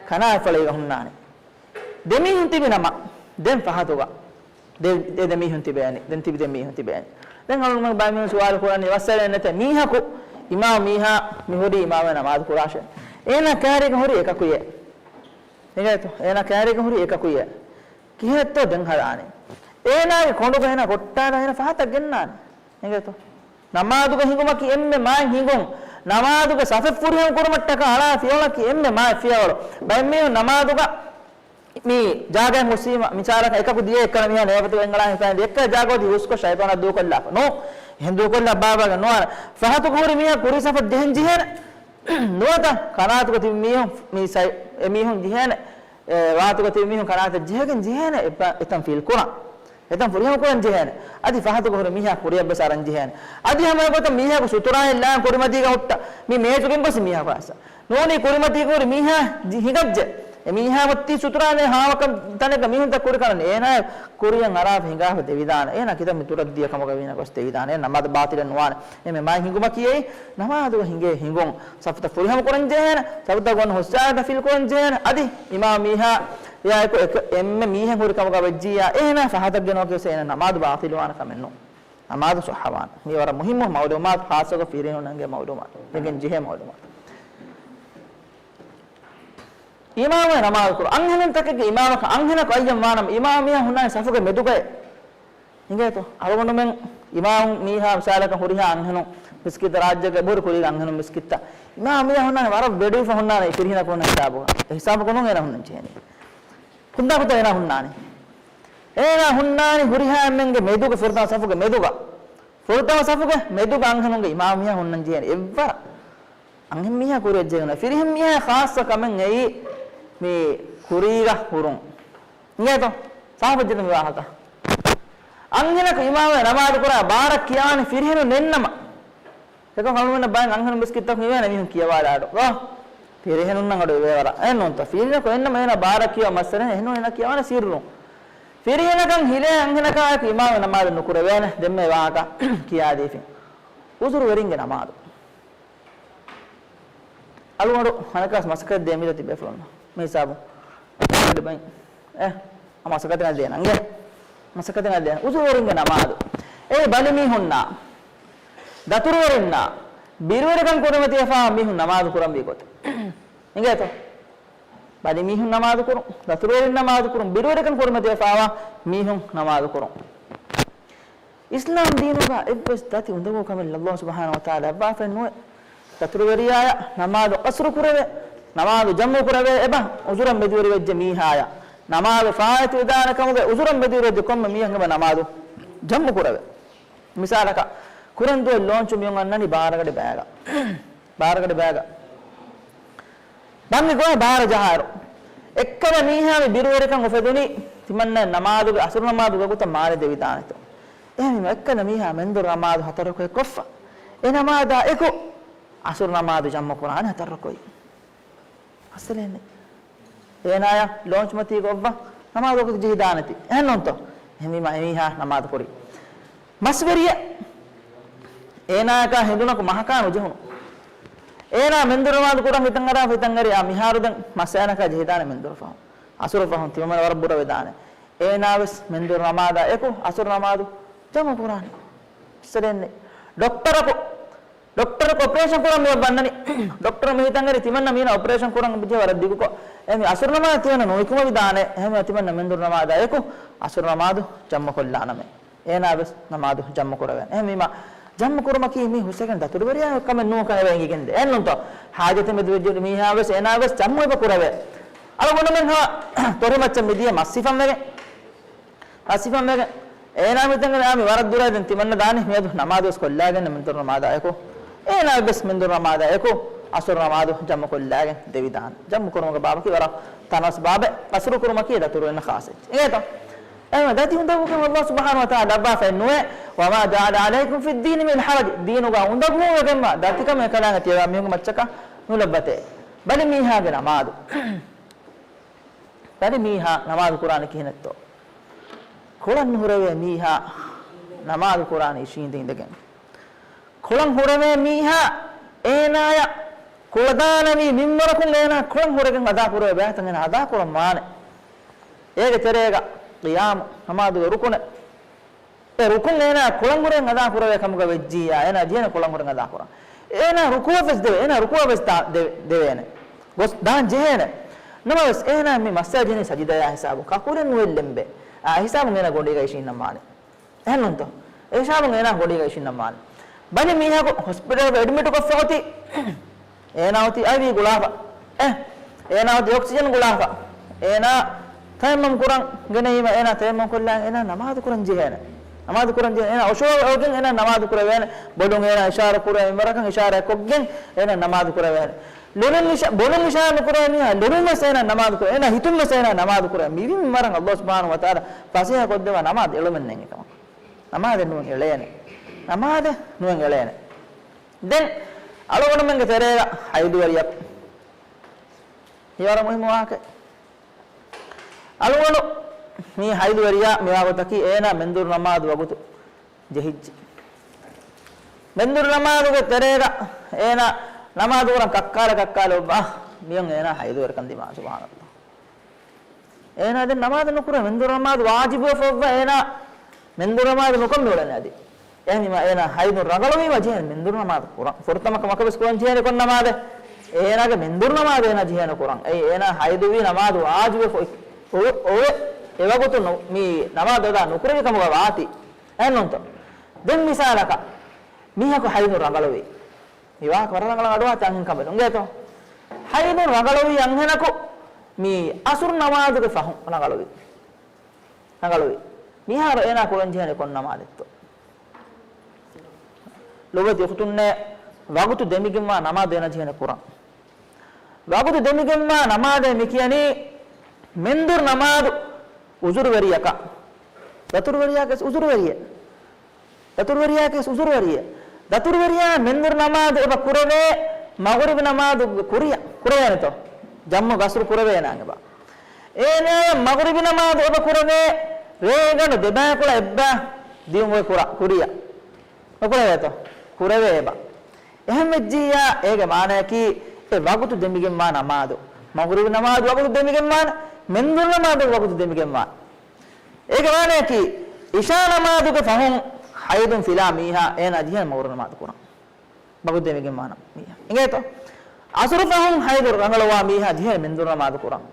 ކަނާތް ފަޅިއަކަށް ހުންނާނީ. ދެމީހުން ތިބި ނަމަ، ދެން ފަހަތުގަ. ދެ، ދެ، ދެމީހުން ތިބޭނީ. ދެން ތިބި ދެމީހުން ތިބޭނީ. ދެން އަޅުގަނޑު ބައެއް މީހުން ސުވާލު ކުރަނީ، މައްސަލައެއް ނެތޭ. މީހަކު، އިމާމު މީހާ މި ހުރީ އިމާމު ނަމާދު ކުރާށޭ. އޭނާ ކައިރީގަ ހުރީ އެކަކުޔޭ. އެނގޭތޯ؟ އޭނާ ކައިރީގަ ހުރީ އެކަކުޔޭ. ކިހިނެއްތޯ ދެން ހަދާނީ؟ އޭނާގެ ކޮނޑުގަ އޭނާ ގޮއްޓާލާ އޭނާ ފަހަތަށް ގެންނާނެ. އެނގޭތޯ؟ ނަމާދުގަ ހިނގުމަކީ އެންމެ މާތް ހިނގުން. ނަމާދުގެ ސަފެއް ފުރިހަމަ ކުރުމަށްޓަކާ އަޅާ ފިޔަވަޅަކީ އެންމެ މާތް ފިޔަވަޅު. ބައެއް މީހުން ނަމާދުގަ މި ޖާގައިން ހުސީމަ، މިސާލަކަށް އެކަކު ދިޔަ އެއްކަލަ މީހާ ނޭވަތުގަ އެނގަޅާ ހިފައިން ދިޔަ އެއްކަލަ ޖާގަ އޮތީ ހުސްކޮށް ޝައިޠާނާ ދޫކޮށްލާފަ. ނޫ، އެހެން ދޫކޮށްލާ ބާބާގެ ނުވާނެ. ފަހަތުގަ ހުރި މީހާ ކުރީ ސަފަށް ޖެހެން ޖެހޭނެ. ނުވަތަ ކަނާތުގަ ތިބި މީހުން މި ސައި، އެ މީހުން ޖެހޭނެ. އެ ވާތުގަ ތިބި މީހުން ކަނާތަށް ޖެހިގެން ޖެހޭނެ އެ، އެތަން ފިލް ކުރަން. އެތަން ފުރިހަމަ ކުރަން ޖެހޭނެ. އަދި ފަހަތުގަ ހުރި މީހާ ކުރިއަށްވެސް އަރަން ޖެހޭނެ. އަދި ހަމަ އެގޮތަށް މީހަކު ސުތުރާއެއް ލާން ކުރިމަތީގަ ހުއްޓަ. މި މޭޒުގެން ގޮސް މީހަކު އައިސް. ނޫނީ ކުރިމަތީގަ ހުރި މީހާ ޖި، ހިނގައްޖެ. އެ މީހާ އޮތީ ސުތުރާ ނެތް ހާމަކަން ތަނެއްގަ މީހުންތައް ކުރި ކަން އޭނާ ކުރިއަށް އަރާފަ ހިނގާފަ ދެވިދާނެ. އޭނާ ކިތަންމެ ތުރަށް ދިޔަ ކަމުގަ ވީނަ ގޮސް ދެވިދާނެ. އޭނާ ނަމާދު ބާތިލެއް ނުވާނެ. އެންމެ މާތް ހިނގުމަކީ އެއީ ނަމާދުގަ ހިނގޭ ހިނގުން. ސަފުތައް ފުރިހަމަ ކުރަން ޖެހޭނެ. ސަފުތައް ގޮން ހުސްއާއެކަށް ފިލް ކުރަން ޖެހޭނެ. އަދި އިމާމު މީހާ އެއާއެކު އެކަ، އެންމެ މީހެއް ހުރި ކަމުގަ ވެއްޖިއްޔާ އޭނާ ފަހަތަށް ގެނައުމަކީ އޭނާ ނަމާދު ބާތިލުވާނެ ކަމެއް ނޫން. ނަމާދު ޞައްޙަވާނެ. މީ ވަރަށް މުހިއްމު މައުލޫމާތު، ޚާއްޞަކޮށް ފިރިހެނުންނަށް އެނގޭ މައުލޫމާތު. ދެން ޖެހޭ މައުލޫމާތު. އިމާމު ނަމާދު ކުރު. އަންހެނުންތަކެއްގެ އިމާމަކަށް އަންހެނަކު އައްޔަން ވާނަމަ، އިމާމު މީހާ ހުންނާނީ ސަފުގެ މެދުގައޭ. އިނގޭތޯ؟ އަޅުގަނޑުމެން އިމާމު މީހާ މިސާލަކަށް ހުރިހާ އަންހެނުން މިސްކިތަށް ރާއްޖޭގަ އެބަހުރި ކުރީގެ އަންހެނުން މިސްކިތަށް އިމާމު މީހާ ހުންނާނީ ވަރަށް ވެޑުވިފަ ހުންނާނީ ފިރިހެނަކު ހުންނަ ހިސާބުގަ. އެ ހިސާބުގަ ނޫން އޭނާ ހުންނަން ޖެހޭނީ. ކޮންތާކުތޯ އޭނާ ހުންނާނީ؟ އޭނާ ހުންނާނީ ހުރިހާ އެންމެންގެ މެދުގަ ފުރަތަމަ ސަފުގެ މެދުގަ. ފުރަތަމަ ސަފުގެ މެދުގަ އަންހެނުންގެ އިމާމު މީހާ ހުންނަން ޖެހޭނީ އެއްވަރަށް. އަންހެން މީހާ ކުރިއަށް ޖެހޭނެ. ފިރިހެން މީހާ ޚާއްޞަ ކަމެއް އެއީ މި ކުރީގަ ހުރުން. އިނގޭތޯ؟ ސާފު ޖެހިދަން މި ވާހަކަ. އަންހެނަކު އިމާމު ނަމާދު ކުރާ ބާރަށް ކިޔާނެ ފިރިހެނުން ނެތްނަމަ. އެކަމް އަޅުގަނޑަށް ބައެއް އަންހެނުން ވެސް ކިތައް ހިމޭނެ މީހުން ކިޔަވާލާ އަޑު. އޯ، ފިރިހެނުންނަށް އަޑު އެވޭވަރަށް. އެހެން ނޫންތަ؟ ފިރިހެނަކު އެންނަމަ އޭނާ ބާރަށް ކިޔަވާ މައްސަލަ އެހެން ނޫން އޭނާ ކިޔަވާނެ ސިއްރުން. ފިރިހެނަކަށް ހިލޭ އަންހެނަކާއެކު އިމާމު ނަމާދު ނުކުރެވޭނެ. ދެންމެ ވާހަކަ ކިޔާދީފިން. އުޒުރުވެރިންގެ ނަމާދު. އަޅުގަނޑު ހަނަކާސް މަސައްކަތް ދޭ މިދަ ތިބޭފުޅުން މި ހިސާބު. އެ، މަސައްކަތެއް ދޭނަންގެ. މަސައްކަތެއް ދޭނަން. އުޒުރުވެރިންގެ ނަމާދު. އޭ ބަލިމީހުންނާ، ދަތުރުވެރިންނާ، ބިރުވެރިކަން ކުރިމަތިވެފާ މީހުން ނަމާދު ކުރަންވީ ގޮތެއް. އިނގޭތޯ؟ ބަލިމީހުން ނަމާދު ކުރުން، ދަތުރުވެރިން ނަމާދު ކުރުން، ބިރުވެރިކަން ކުރިމަތިވެފާވާ މީހުން ނަމާދު ކުރުން. އިސްލާމް ދީނުގަ އެއްވެސް ދަތި އުނދަގޫ ކަމެއް ﷲ ސުބްޙާނަހޫ ވަތަޢާލާ އެއްވާފައެއް ނުވޭ. ދަތުރުވެރިޔާޔަށް ނަމާދު ޤަޞްރު ކުރެވޭ، ނަމާދު ޖަމްޢު ކުރެވޭ އެބަ، ޢުޛުރަށް މެދުވެރިވެއްޖެ މީހާޔަށް، ނަމާދު ފާއިތުވެދާނެ ކަމުގެ ޢުޛުރަށް މެދުވެރިވެއްޖެ ކޮންމެ މީހަކު އެބަ ނަމާދު ޖަމްޢު ކުރެވޭ. މިސާލަކަށް، ކުރެންދޫއެއް ލޯންޗު މިއޮން އަންނަނީ ބާރަގަޑި ބައިގަ. ބާރަގަޑި ބައިގަ. ބަންގި ގޮވާ ބާރަ ޖަހާއިރު، އެއްކަލަ މީހާ މި ބިރުވެރިކަން އުފެދުނީ ތިމަންނަ ނަމާދުގެ، އަސުރު ނަމާދުގެ ވަގުތަށް މާލެ ދެވިދާނެތޯ. އެހެންވީމަ އެއްކަލަ މީހާ މެންދުރު ނަމާދު ހަތަރު ރަކުޢަތް ކޮށްފަ، އެ ނަމާދާ އެކު އަސުރު ނަމާދު ޖަމްޢު ކުރާނެ ހަތަރު ރަކުޢަތް. މައްސަލައެއް ނެތް. އޭނާޔަށް ލޯންޗުމަތީގަ އޮއްވާ ނަމާދު ވަގުތު ޖެހިދާނެތީ. އެހެން ނޫންތޯ؟ އެހެންވީމަ އެމީހާ ނަމާދު ކުރީ. މަސްވެރިއެއް އޭނާޔަކާ ހެނދުނަކު މަހަކާ ނުޖެހުނު. އޭނާ މެންދުރު ނަމާދު ކުރަން ހިތަށް އަރާފަ ހިތަށް އަރި އާ މިހާރު ދެން މަސް އޭނާޔަކާ ޖެހިދާނެ މެންދުރު ފަހުން. އަސުރު ފަހުން ތިމަންމެން ވަރަށް ބުރަވެދާނެ. އޭނާވެސް މެންދުރު ނަމާދާ އެކު އަސުރު ނަމާދު ޖަމްޢު ކުރާނެ. މައްސަލައެއް ނެތް. ޑޮކްޓަރަކު، ޑޮކްޓަރަކު އޮޕަރޭޝަން ކުރަން މި ބަންނަނީ. ޑޮކްޓަރ މި ހިތަށް އަރި ތިމަންނަ މީނަ އޮޕަރޭޝަން ކުރަން ބުޖެ ވަރަށް ދިގުކޮށް. އެހެންވީ އަސުރު ނަމާދު ތިމަންނަ ނުނިކުމެވިދާނެ. އެހެންވީމަ ތިމަންނަ މެންދުރު ނަމާދާ އެކު އަސުރު ނަމާދު ޖަމްޢު ކޮށްލާނަމޭ. އޭނާވެސް ނަމާދު ޖަމްޢު ކުރެވޭނެ. އެހެންވީމަ ޖަމްޢު ކުރުމަކީ މި ހުސްވެގެން ދަތުރުވެރިޔާ ކަމެއް ނޫން ކަހަވައިގެން ދޭ. އެހެންނޫންތޯ؟ ހާޖަތެއް މެދުވެއްޖެ މީހާވެސް އޭނާވެސް ޖަމްޢު އެބަ ކުރެވޭ. އަޅުގަނޑުމެން ހާ ތޮރިމައްޗަށް މިދިޔަ މަސް ހިފަންވެގެން، މަސް ހިފަންވެގެން އޭނާ މިތަނގަ މި ވަރަށް ދުރަށް ދެން ތިމަންނަ ދާނީ މިއަދު ނަމާދުވެސް ކޮށްލާގެން މެންދުރު ނަމާދާ އެކު. އޭނާވެސް މެންދުރު ނަމާދާ އެކު އަސުރު ނަމާދު ޖަމްޢު ކޮށްލާގެން ދެވިދާނެ. ޖަމްޢު ކުރުމުގެ ބާބަކީ ވަރަށް ތަނަވަސް ބާބެއް. ޤަޞްރު ކުރުމަކީ ދަތުރުވެރިންނަށް ޚާއްޞަ އެއްޗެއް. އިނގޭތޯ؟ އެހެންވެ، ދަތި އުނދަގޫގެ ﷲ ސުބްޙާނަހޫ ވަތަޢާލާ ލައްވާފައެއް ނުވޭ. وما جعل عليكم في الدين من حرج. ދީނުގަ އުނދަގޫވެގެންވާ ދަތިކަމެއް އެކަލާނގެ ތިޔަބައިމީހުންގެ މައްޗަކަށް ނުލައްވަތޭ. ބަލި މީހާގެ ނަމާދު. ބަލި މީހާ ނަމާދު ކުރާނީ ކިހިނެއްތޯ؟ ކޮޅަށް ނުހުރެވޭ މީހާ ނަމާދު ކުރާނީ އިށީނދެ އިނދެގެން. ކޮޅަށް ހުރެވޭ މީހާ އޭނާޔަށް ކުޅަދާނަވީ މިންވަރަކުން އޭނާ ކޮޅަށް ހުރެގެން އަދާ ކުރެވޭ ބަޔަކަށް އޭނާ އަދާ ކުރަން ވާނެ. އޭގެ ތެރޭގަ ޤިޔާމު ނަމާދުގެ ރުކުނެއް. އެ ރުކުން އޭނާ ކޮޅަށް ހުރެން އަދާ ކުރެވޭ ކަމުގަ ވެއްޖިއްޔާ، އޭނާ ޖެހޭނެ ކޮޅަށް ހުރެން އަދާ ކުރަން. އޭނާ ރުކޫއަށް ވެސް ދެވޭ، އޭނާ ރުކޫއަށް ވެސް ދެ-، ދެވޭނެ. ގޮސް ދާން ޖެހޭނެ. ނަމަވެސް އޭނާ މި މައްސަލަ ޖެހެނީ ސަޖިދަޔާ ހިސާބުން، ކަކުރެއް ނުވެއްލެންބެ. އާ ހިސާބުން އޭނާ ގޮނޑީގަ އިށީންނަން ވާނެ. އެހެންނޫންތޯ؟ އެ ހިސާބުން އޭނާ ގޮނޑީގަ އިށީންނަން ވާނެ. ބަލި މީހަކު ހޮސްޕިޓަލްގަ އެޑްމިޓުކޮށްފަ އޮތީ، އޭނާ އޮތީ އައިވީ ގުޅާފަ. އެ، އޭނާ އޮތީ އޮކްސިޖަން ގުޅާފަ. އޭނާ ތަޔައްމަމް ކުރަން ގެނައީމަ، އޭނާ ތަޔައްމަމް ކޮށްލާ އޭނާ ނަމާދު ކުރަން ޖެހޭނެ. ނަމާދު ކުރަން ޖެހޭނެ. އޭނާ އޮށޯވެ އޮވެގެން އޭނާ ނަމާދު ކުރެވޭނެ. ބޮލުން އޭނާ އިޝާރަ ކުރެވޭ މިންވަރަކަށް އިޝާރަ ކޮށްގެން އޭނާ ނަމާދު ކުރެވޭނެ. ލޮލުން އިޝާ-، ބޮލުން އިޝާރަ ނުކުރޭ މީހާ ލޮލުން ވެސް އޭނާ ނަމާދު ކުރޭ. އޭނާ ހިތުން ވެސް އޭނާ ނަމާދު ކުރޭ. މިވީ މިންވަރަށް ﷲ ސުބްޙާނަހޫ ވަތަޢާލާ ފަސޭހަ ކޮށްދެއްވާ ނަމާދު އެޅުމެއް ނެތް އެކަމަކު. ނަމާދެއް ނުވަން އެޅޭނެ. ނަމާދެއް ނުވަން އެޅޭނެ. ދެން އަޅުގަނޑުމެންގެ ތެރޭގަ ހައިދުވެރިޔަކު. ހީވަރަށް މުހިއްމު ވާހަކައެއް. އަޅުގަނޑު މީ ހައިދުވެރިޔާ މިވާގޮތަކީ އޭނާ މެންދުރު ނަމާދު ވަގުތު ޖެހިއްޖެ. މެންދުރު ނަމާދުގެ ތެރޭގަ އޭނާ ނަމާދު ކުރަން ކައްކާލަ ކައްކާލަ އޮއްވާ މިއޮން އޭނާ ހައިދުވެރިކަން ދިމާ. ސުބްޙާނަﷲ. އޭނާ ދެން ނަމާދު ނުކުރޭ، މެންދުރު ނަމާދު ވާޖިބުވެފަ އޮއްވާ އޭނާ މެންދުރު ނަމާދު ނުކޮށް މިއުޅެނީ އަދި. އެހެންވީމަ އޭނާ ހައިދުން ރަނގަޅުވީމަ ޖެހޭނެ މެންދުރު ނަމާދު ކުރަން. ފުރަތަމަ ކަމަކަށް ވެސް ކުރަން ޖެހޭނެ ކޮން ނަމާދެއް؟ އޭނާގެ މެންދުރު ނަމާދު އޭނާ ޖެހޭނެ ކުރަން. އެއީ އޭނާ ހައިދުވީ ނަމާދު ވާޖިބުވެފަ އޮތް، އޮވެ، އޮވެ، އެވަގުތު ނު-، މި ނަމާދު އަދާ ނުކުރެވި ކަމުގަ ވާތީ. އެހެންނޫންތޯ؟ ދެން މިސާލަކަށް މީހަކު ހައިދުން ރަނގަޅުވީ. މި ވާހަކަ ވަރަށް ރަނގަޅަށް އަޑުއަހާތި އަންހެންކަން ބެލުން. އިނގޭތޯ؟ ހައިދުން ރަނގަޅުވީ އަންހެނަކު މި އަސުރު ނަމާދުގެ ފަހުން ރަނގަޅުވީ. ރަނގަޅުވީ. މިހާރު އޭނާ ކުރަން ޖެހޭނެ ކޮން ނަމާދެއްތޯ؟ ލޮބުވެތި އުޚްތުންނޭ، ވަގުތު ދެމިގެންވާ ނަމާދު އޭނާ ޖެހޭނެ ކުރަން. ވަގުތު ދެމިގެންވާ ނަމާދޭ މި ކިޔަނީ މެންދުރު ނަމާދު އުޒުރުވެރިޔަކަށް. ދަތުރުވެރިޔާގެ އުޒުރުވެރިޔެއް. ދަތުރުވެރިޔާގެ އުޒުރުވެރިޔެއް. ދަތުރުވެރިޔާ މެންދުރު ނަމާދު އެބަ ކުރެވޭ މަޣުރިބު ނަމާދު ކުރިޔަށް. ކުރެވޭނެތޯ؟ ޖަމްޢު ޤަޞްރު ކުރެވޭނާން އެބަ. އޭނާ މަޣުރިބު ނަމާދު އެބަ ކުރެވޭ ރޭގަނޑު ދެބައިކުޅަ އެއްބައި ދިޔުމުގެ ކުރި-، ކުރިޔަށް. ނުކުރެވޭތޯ؟ ކުރެވޭ އެބަ. އެހެން ވެއްޖިއްޔާ އޭގެ މާނަޔަކީ އެ ވަގުތު ދެމިގެންވާ ނަމާދު. މަޣުރިބު ނަމާދު ވަގުތު ދެމިގެންވާނެ، މެންދުރު ނަމާދު ވަގުތު ދެމިގެންވާނެ. އޭގެ މާނަޔަކީ އިޝާ ނަމާދުގެ ފަހުން ހައިދުން ފިލާ މީހާ އޭނާ ޖެހޭނެ މަޣުރިބު ނަމާދު ކުރަން. ވަގުތު ދެމިގެންވާ ނަ-، މީހާ. އިނގޭތޯ؟ އަސުރު ފަހުން ހައިދު ރަނގަޅުވާ މީހާ ޖެހޭނެ މެންދުރު ނަމާދު ކުރަން.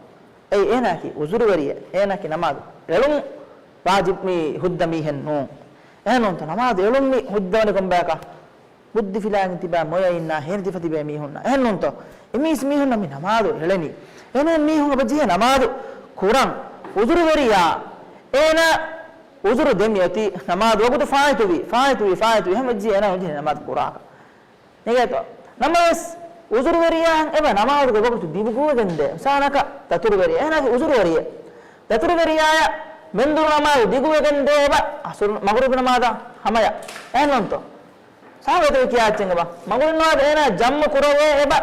އެއީ އޭނާއަކީ އުޒުރުވެރިއެއް. އޭނާއަކީ ނަމާދު އެޅުން ވާޖިބު މި ހުއްދަ މީހެއް ނޫން. އެހެންނޫންތޯ؟ ނަމާދު އެޅުން މި ހުއްދަވަނީ ކޮންބަޔަކަށް؟ ބުއްދި ފިލާގެން ތިބާ މޮޔައިންނާ ހޭން ތިފަ ތިބޭ މީހުންނާ. އެހެންނޫންތޯ؟ އެމީސް މީހުންނަށް މި ނަމާދު އެޅެނީ. އެހެން މީހުން އެބަ ޖެހޭ ނަމާދު ކުރަން. އުޒުރުވެރިޔާ އޭނާ އުޒުރު ދެމި އޮތީ ނަމާދު ވަގުތު ފާއިތުވީ، ފާއިތުވީ، ފާއިތުވީ. އެހެން ވެއްޖިއްޔާ އޭނާ ނުޖެހޭ ނަމާދު ކުރާކަށް. ނޭނގޭތޯ؟ ނަމަވެސް އުޒުރުވެރިޔާއަށް އެބަ ނަމާދުގެ ވަގުތު ދިގުވެގެންދޭ. މިސާލަކަށް ދަތުރުވެރިޔާ، އޭނާގެ އުޒުރުވެރިޔެއް. ދަތުރުވެރިޔާއަށް މެންދުރު ނަމާދު ދިގުވެގެންދޭ އެބަ އަސުރު މަޣުރިބު ނަމާދާ ހަމަޔަށް. އެހެންނޫންތޯ؟ ސާބިތުވެ ކިޔާ އެއްޗެއް އެބަ. މަޣުރިބު ނަމާދު އޭނާ ޖަމްޢު ކުރެވޭ އެބަ.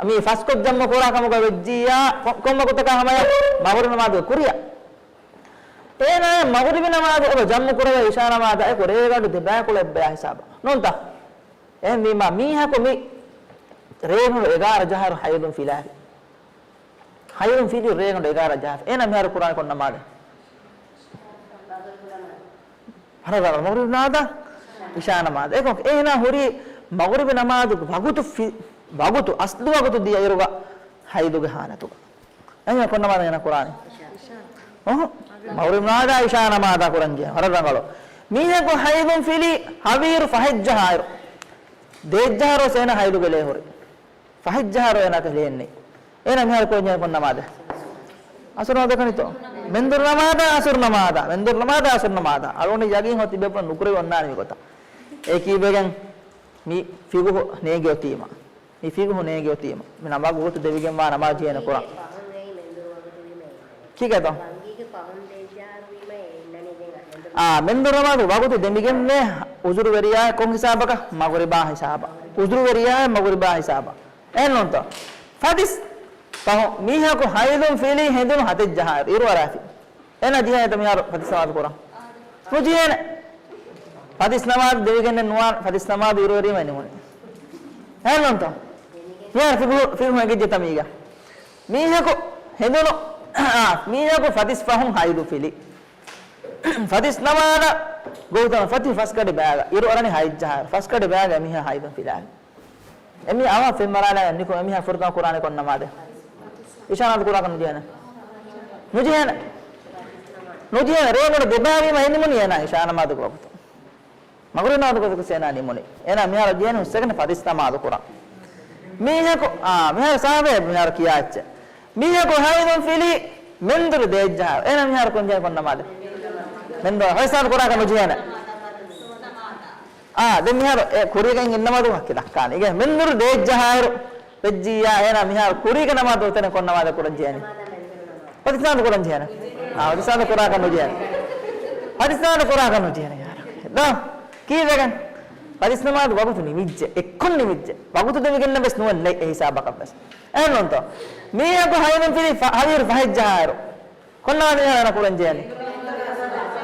މި ފަސްކޮށް ޖަމްޢު ކުރާ ކަމުގަ ވެއްޖިއްޔާ ކޮ-، ކޮން ވަގުތަކާ ހަމަޔަށް؟ މަޣުރިބު ނަމާދުގެ ކުރިއަށް. އޭނާ މަޣުރިބު ނަމާދު އެބަ ޖަމްޢު ކުރެވޭ އިޝާ ނަމާދާ އެކު ރޭގަނޑު ދެބައިކުޅަ އެއްބަޔާ ހިސާބަށް. ނޫންތަ؟ އެހެންވީމާ މީހަކު މި ރޭނު އެގާރަ ޖަހަރު ހައިދުން ފިލާފި. ހައިދުން ފިލި ރޭގަނޑު އެގާރަ ޖަހަފި. އޭނާ މިހާރު ކުރާނީ ކޮން ނަމާދެއް؟ ހަރަ ރަނގަޅު މަޣްރިބް ނަމާދާ އިޝާ ނަމާދާ. އެކޮށް އޭނާ ހުރީ މަޣްރިބް ނަމާދު ވަގުތު ފި-، ވަގުތު، އަސްލު ވަގުތު ދިޔައިރުގަ ހައިދުގެ ހާލަތުގަ. އެހެން ކޮން ނަމާދެއް އޭނާ ކުރާނީ؟ އޮހޮ. މަޣްރިބް ނަމާދާ އިޝާ ނަމާދާ ކުރަން ޖެހޭ. ހަރަ ރަނގަޅު. މީހަކު ހައިދުން ފިލި ހަވީރު ފަހެއްޖަހާއިރު. ދޭއްޖަހާރު ވެސް އޭނާ ހައިދުގެ ލޭ ހުރި. ފަހެއްޖަހާރު އޭނާގެ ލޭ އެންނެ. އޭނާ މިހާރު ކުރަން ޖެހޭ ކޮން ނަމާދެއް؟ އަސުރު ނަމާދު ދެކަނިތޯ؟ މެންދުރު ނަމާދާ އަސުރު ނަމާދާ. މެންދުރު ނަމާދާ އަސުރު ނަމާދާ. އަޅުގަނޑު ޔަގީން ހޮތި ބޭފުޅުން ނުކުރެވި އޮންނާނެ މި ގޮތަށް. އެ ކީއްވެގެން މި ފިޤުހު ނޭނގި އޮތީމަ. މި ފިޤުހު ނޭނގި އޮތީމަ. މި ނަމާދު ވަގުތު ދެވިގެންވާ ނަމާދު ޖެހޭނެ ކުރަން. ކީކޭތޯ؟ އާ، މެންދުރު ނަމާދު ވަގުތު ދެމިގެންނޭ އުޒުރުވެރިޔާ ކޮން ހިސާބަކަށް؟ މަޣުރިބާ ހިސާބަށް. އުޒުރުވެރިޔާ މަޣުރިބާ ހިސާބަށް. އެހެންނޫންތޯ؟ ފަތިސް ފަހު މީހަކު ހައިލުން ފިލީ ހެނދުނު ހަތެއް ޖަހާއިރު އިރު އަރާފި. އޭނާ ޖިހޭތަ މިހާރު ފަތިސް ނަމާދު ކުރަން؟ ނުޖިހޭނެ. ފަތިސް ނަމާދު ދެވިގެންނެއް ނުވާން، ފަތިސް ނަމާދު އިރުވެރީމަ ނިމުނީ. އެހެންނޫންތޯ؟ މިހާރު ފިގު، ފިގު އެނގިއްޖެތަ މީގަ؟ މީހަކު ހެނދުނު، އާ، މީހަކު ފަތިސް ފަހުން ހައިލު ފިލި. ފަތިސް ނަމާދަށް ގޮވިތަން ފަތި ފަސްކަޑި ބައިގަ އިރު އަރަނި ހަތް ޖަހާއިރު، ފަސްކަޑި ބައިގަ އެމީހާ ހައިލުން ފިލާނެ. އެމީ އަވަހަށް ފެންވަރާލާ ނިކު އެމީހާ ފުރަތަމަ ކުރާނެ ކޮން ނަމާދެއް؟ އިޝާ ނަމާދު ކުރާކަށް ނުޖެހޭނެ. ނުޖެހޭނެ. ނުޖެހޭނެ. ރޭގަނޑު ދެބައިވީމަ އެ ނިމުނީ އޭނާ އިޝާ ނަމާދުގެ ވަގުތު. މަޣުރިބް ނަމާދު ގޮތަކަށް އޭނާ ނިމުނީ. އޭނާ މިހާރު ޖެހޭނެ ހުސްއެކަނި ފަތިސް ނަމާދު ކުރަން. މީހަކު، އާ، މިހާރު ސާބެ މިހާރު ކިޔާ އެއްޗެއް. މީހަކު ހައިލުން ފިލީ މެންދުރު ދޭއްޖަހާއިރު. އޭނާ މިހާރު ކުރަން ޖެހޭނެ ކޮން ނަމާދެއް؟ މެންދުރު ހައިސާބު ކުރާކަށް ނުޖެހޭނެ. އާ، ދެން މިހާރު އެ ކުރީގަ އިން ނަމާދު ހައްކި ދައްކާނެ. އިގެ މެންދުރު ދޭއްޖަހާއިރު ވެއްޖިއްޔާ އޭނާ މިހާރު ކުރީގެ ނަމާދު އޮތެނެ ކޮން ނަމާދެއް ކުރަން ޖެހޭނެ؟ ފަތިސް ނަމާދު ކުރަން ޖެހޭނެ. އާ، ފަތިސް ނަމާދު ކުރާކަށް ނުޖެހޭނެ. ފަތިސް ނަމާދު ކުރާކަށް ނުޖެހޭނެ މިހާރު. ދޯ؟ ކީއްވެގެން؟ ފަތިސް ނަމާދު ވަގުތު ނިމިއްޖެ. އެއްކޮށް ނިމިއްޖެ. ވަގުތު ދެމިގެންނެއް ވެސް ނުވެ ނެތް އެ ހިސާބަކަށް ވެސް. އެހެންނޫންތޯ؟ މީހަކު ހައިލުން ފިލީ ފަ، ހަވީރު ފަހެއް ޖަހާއިރު. ކޮން ނަމާދެއް އޭނާ ކުރަން ޖެހޭނީ؟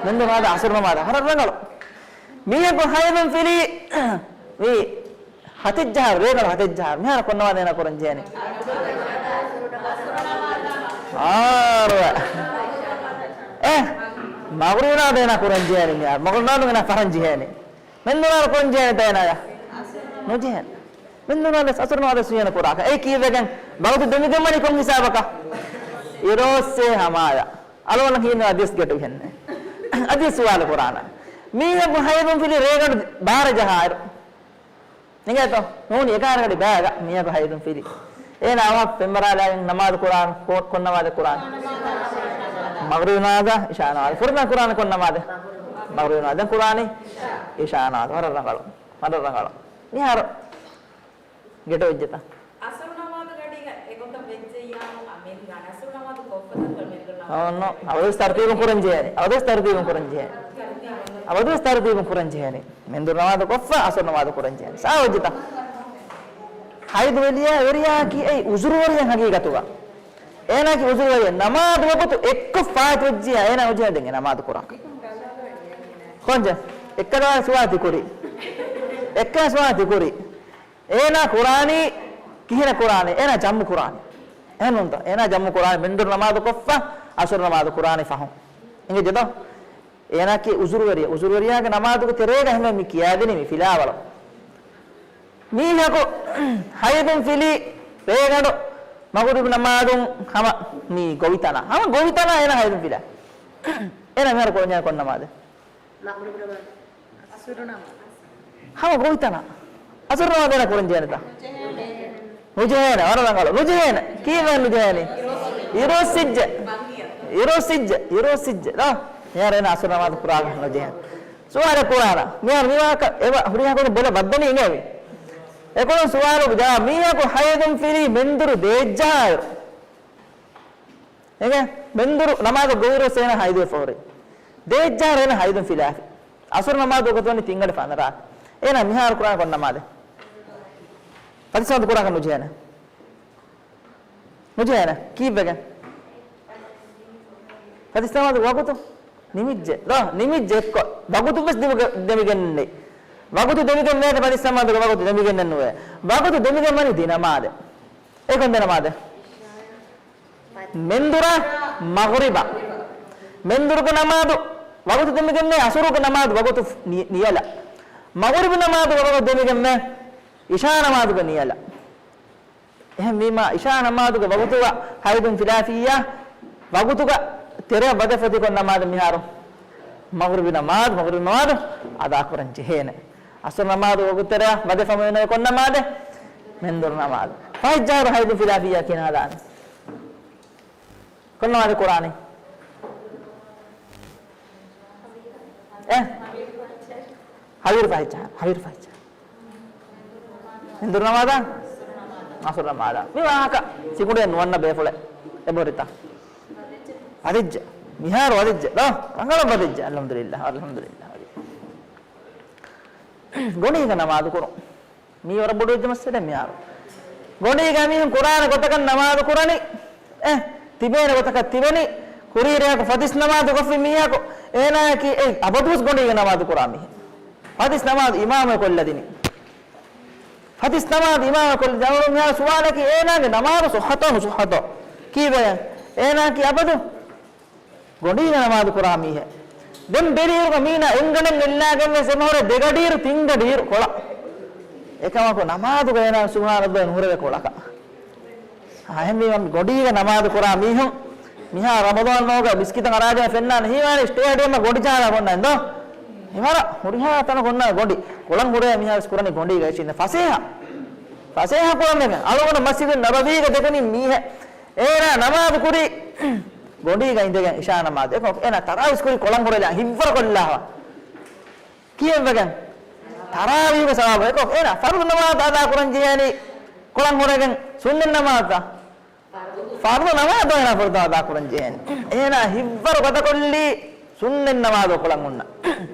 މެންދުރު ނަމާދާ އަސުރު ނަމާދާ. ހަރަށް ރަނގަޅު. މީހަކު ހައިލުން ފިލީ މި ހަތެއް ޖަހާއިރު، ރޭގަނޑު ހަތެއް ޖަހާއިރު. މިހާރު ކޮން ނަމާދެއް އޭނާ ކުރަން ޖެހޭނީ؟ އާރު. އެ، މަޣްރިބު ނަމާދު އޭނާ ކުރަން ޖެހޭނީ މިހާރު. މަޣްރިބު ނަމާދު އޭނާ ފަހަން ޖެހޭނީ. މެންދުރު ނަމާދު ކުރަން ޖެހޭނީތަ އޭނާޔަށް؟ ނުޖެހޭނެ. މެންދުރު ނަމާދު އަސުރު ނަމާދު ސުންނަތް ކުރާކަށް. އެއީ ކީއްވެގެން؟ ވަގުތު ދެމިގެން ވަނީ ކޮން ހިސާބަކަށް؟ އިރުއޮއްސޭ ހަމައަށް. އަޅުގަނޑަށް ހީނު އަދިވެސް ގެޓު ހެންނެ. އަދިވެސް ސުވާލު ކުރާނަން. މީހަކު ހައިލުން ފިލީ ރޭގަނޑު ބާރަ ޖަހާއިރު. އިނގޭތޯ؟ ނޫނީ އެކާރަ ގަޑި ބައިގަ މީހަކު ހައިލުން ފިލީ. އޭނާ އަވަހަށް ފެންވަރާލާގެން ނަމާދު ކުރާން، ކޮ، ކޮން ނަމާދެއް ކުރާން؟ މަޣްރިބު ނަމާދާ އިޝާ ނަމާދު. ފުރަތަމަ ކުރާން ކޮން ނަމާދެއް؟ މަޣްރިބު ނަމާދު. ދެން ކުރާނީ އިޝާ ނަމާދު. ވަރަށް ރަނގަޅު. ވަރަށް ރަނގަޅު. މިހާރު ގެޓު ވެއްޖެތަ؟ އަސުރު ނަމާދު ގަޑީގަ އެގޮތަށް ވެއްޖެއްޔާމު މެންދުރު ނަމާދު ކޮށްފަ ދަންކޮޅު މެންދުރު ނަމާދު. އޮންނޯ. އަވަދުވެސް ތަރުތީބުން ކުރަން ޖެހޭނެ. އަވަދުވެސް ތަރުތީބުން ކުރަން ޖެހޭނެ. އަވަދުވެސް ތަރުތީބުން ކުރަން ޖެހޭނެ. މެންދުރު ނަމާދު ކޮށްފަ އަސުރު ނަމާދު ކުރަން ޖެހޭނެ. ސާވައްޖެތަ؟ ހައިދު ވެރިޔާ، ވެރިޔާއަކީ އެއީ އުޒުރު ވެރިޔަން ހަގީގަތުގަ. އޭނާއަކީ އުޒުރު ވެރިޔަ. ނަމާދު ވަގުތު އެއްކޮށް ފާއިތު ވެއްޖިއްޔާ އޭނާ ނުޖެހޭ ދެން އެ ނަމާދު ކުރާކަށް. ކޮންޖެ؟ އެއްކަލާ ސުވާލު ތިކުރީ. އެއްކަލާ ސުވާލު ތިކުރީ. އޭނާ ކުރާނީ ކިހިނެއް ކުރާނީ؟ އޭނާ ޖަމްޢު ކުރާނީ. އެހެންނޫންތަ؟ އޭނާ ޖަމްޢު ކުރާނީ މެންދުރު ނަމާދު ކޮށްފަ، އަސުރު ނަމާދު ކުރާނީ ފަހުން. އިނގޭތޯ؟ އޭނާއަކީ އުޒުރުވެރިޔާ. އުޒުރުވެރިޔާގެ ނަމާދުގެ ތެރޭގަ ހަމަ މި ކިޔާދިނީ މި ފިލާވަޅު. މީހަކު ހައިދުން ފިލީ ރޭގަނޑު މަޣުރިބު ނަމާދުން ހަމަ މި ގޮވިތަނާ. ހަމަ ގޮވިތަނާ އޭނާ ހައިދުން ފިލާ. އޭނާ މިހާރު ކުރަންޖެހޭނީ ކޮން ނަމާދެއް؟ މަޣްރިބު ނަމާދު. އަސުރު ނަމާދު. ހަމަ ގޮވިތަނާ. އަސުރު ނަމާދު އޭނާ ކުރަންޖެހޭނެތަ؟ ނުޖެހޭނެ. ވަރަށް ރަނގަޅު. ނުޖެހޭނެ. ކީއްވެ ނުޖެހޭނީ؟ އިރުއޮއްސިއްޖެ. އިރުއޮއްސިއްޖެ. އިރުއޮއްސިއްޖެ. ދޯ؟ މިހާރު އޭނާ އަސުރު ނަމާދު ކުރާކަށް ނުޖެހޭނެ. ސުވާލެއް ކުރާނަ. މިހާރު މިވާހަކަ އެވަ ހުރިހާ ކުދިން ބޮލަށް ބައްދަނީ އިނގޭވި. އެކުޅުން ސުވާލުގެ ޖަވާބު، މީހަކު ހައިދުން ފިލީ މެންދުރު ދޭއްޖަހާއިރު. އެނގޭ؟ މެންދުރު ނަމާދު ގޮވިއިރު އޭނާ ހައިދުވެފަ ހުރި. ދޭއްޖަހާއިރު އޭނާ ހައިދުން ފިލާފި. އަސުރު ނަމާދު ވަގުތު ވަނީ ތިން އަޑި ފަނަރަ. އޭނާ މިހާރު ކުރާނީ ކޮން ނަމާދެއް؟ ފަތިސް ނަމާދު ކުރާކަށް ނުޖެހޭނެ. ނުޖެހޭނެ. ކީއްވެގެން؟ ފަތިސް ނަމާދު ވަގުތު ނިމިއްޖެ. ދޯ، ނިމިއްޖެ އެއްކޮށް. ވަގުތު ވެސް ދެމިގެ، ދެމިގެންނެއް. ވަގުތު ދެމިގެން ނޭތަ ފަތިސް ނަމާދުގެ ވަގުތު ދެމިގެންނެއް ނުވޭ. ވަގުތު ދެމިގެން ވަނީ ދެ ނަމާދެއް. އެ ކޮން ދެ ނަމާދެއް؟ މެންދުރާ މަޣްރިބާ. މެންދުރުގެ ނަމާދު ވަގުތު ދެމިގެންނޭ އަސުރުގެ ނަމާދު ވަގުތު ނި، ނިޔަލަ. މަޣްރިބު ނަމާދު ވަގުތު ދެމިގެންނޭ އިޝާ ނަމާދުގެ ނިޔަލަ. އެހެންވީމާ، އިޝާ ނަމާދުގެ ވަގުތުގަ ހައިދުން ފިލާފިއްޔާ، ވަގުތުގަ ތެރެއަށް ވަދެފަ އޮތީ ކޮން ނަމާދެއް މިހާރު؟ މަޣްރިބި ނަމާދު، މަޣްރިބި ނަމާދު އަދާކުރަން ޖެހޭނެ. އަސުރު ނަމާދު ވަގުތު ތެރެއަށް ވަދެފަ އޮތީ ކޮން ނަމާދެއް؟ މެންދުރު ނަމާދު. ފަހެއްޖަހާއިރު ހައިދުން ފިލާފިއްޔާ ކިހިނެއް ހަދާނެ؟ ކޮން ނަމާދެއް ކުރާނީ؟ އެ؟ ހަވީރު ފަހެއްޖަހާ، ހަވީރު ފަހެއްޖަހާ. މެންދުރު ނަމާދާ؟ އަސުރު ނަމާދާ. މި ވާހަކަ ސިކުނޑިއެއް ނުވަންނަ ބޭފުޅެއް އެބަހުރިތަ؟ ވަދެއްޖެ. މިހާރު ވަދެއްޖެ ދޯ؟ ރަނގަޅަށް ވަދެއްޖެ. އަލްޙަމްދުލިއްލާހް، އަލްޙަމްދުލިއްލާހް. ގޮނޑީގަ ނަމާދު ކުރުން. މީ ވަރަށް ބޮޑު ވެއްޖެ މައްސަލަ މިހާރު. ގޮނޑީގަ މީހުން ކުރާނެ ގޮތަކަށް ނަމާދު ކުރަނީ. އެ، ތިބޭނެ ގޮތަކަށް ތިބެނީ. ކުރީ ރެޔަކު ފަތިސް ނަމާދު ކޮށްފި މީހަކު. އޭނާއަކީ އެ އަބަދުވެސް ގޮނޑީގަ ނަމާދު ކުރާ މީހެއް. ފަތިސް ނަމާދު އިމާމެއް ކޮށްލަދިނީ. ފަތިސް ނަމާދު އިމާމަކޮށްލި ޖަމަލު މިހާ ސުވާލަކީ އޭނާގެ ނަމާދު ސުއްހަތޯ ނުސުއްހަތޯ؟ ކީއްވެގެން؟ އޭނާއަކީ އަބަދު ގޮނޑީގަ ނަމާދު ކުރާ މީހެއް. ދެން ބެރީރުގަ މީނާ އެންގަނޑެއް އެއްލާގެން ވެސް އެމަހުރެ ދެގަޑިއިރު ތިންގަޑިއިރު ކޮޅަށް. އެކަމަކު ނަމާދުގަ އޭނާ ސުބްހާނައްލާހް ނުހުރެވޭ ކޮޅަކަށް. އެހެންވީމަ ގޮނޑީގަ ނަމާދު ކުރާ މީހުން މިހާ ރަމަޟާން މަހުގަ މިސްކިތަށް އަރާދޭ ފެންނާނެ ހީވާނެ ސްޓޭޑިއަމަށް ގޮނޑި ޖަހާލާ ގޮންނަ އިނދޯ. އެވަރަށް ހުރިހާ ތަނަކު އޮންނަ ގޮނޑި. ކޮޅަން ހުރޭ މީހާ ވެސް ކުރަނީ ގޮނޑީގަ އެއްޗިން ފަސޭހަ. ފަސޭހަ ކުޅަން ވެގެން. އަޅުގަނޑު މަސްޖިދު ނަބަވީގަ ދެކުނީ މީހެއް. އޭނާ ނަމާދު ކުރީ ގޮނޑީގަ އިނދެގެން އިޝާ ނަމާދު. އެކަމަކު އޭނާ ތަރާވީހް ކުރީ ކޮޅަން ހުރެލާ ހިއްވަރު ކޮށްލާފަ. ކިޔެއްވެގެން؟ ތަރާވީހުގެ ސަވާބު. އެކަމަކު އޭނާ ފަރުޟު ނަމާދު އަދާ ކުރަން ޖެހޭނީ ކޮޅަން ހުރެގެން ސުންނަތް ނަމާދުތަ؟ ފަރުޟު ނަމާދު އޭނާ ފުރަތަމަ އަދާ ކުރަން ޖެހޭނީ. އޭނާ ހިއްވަރު ގަދަކޮށްލީ ސުންނަތް ނަމާދު ކޮޅަން ހުންނަ.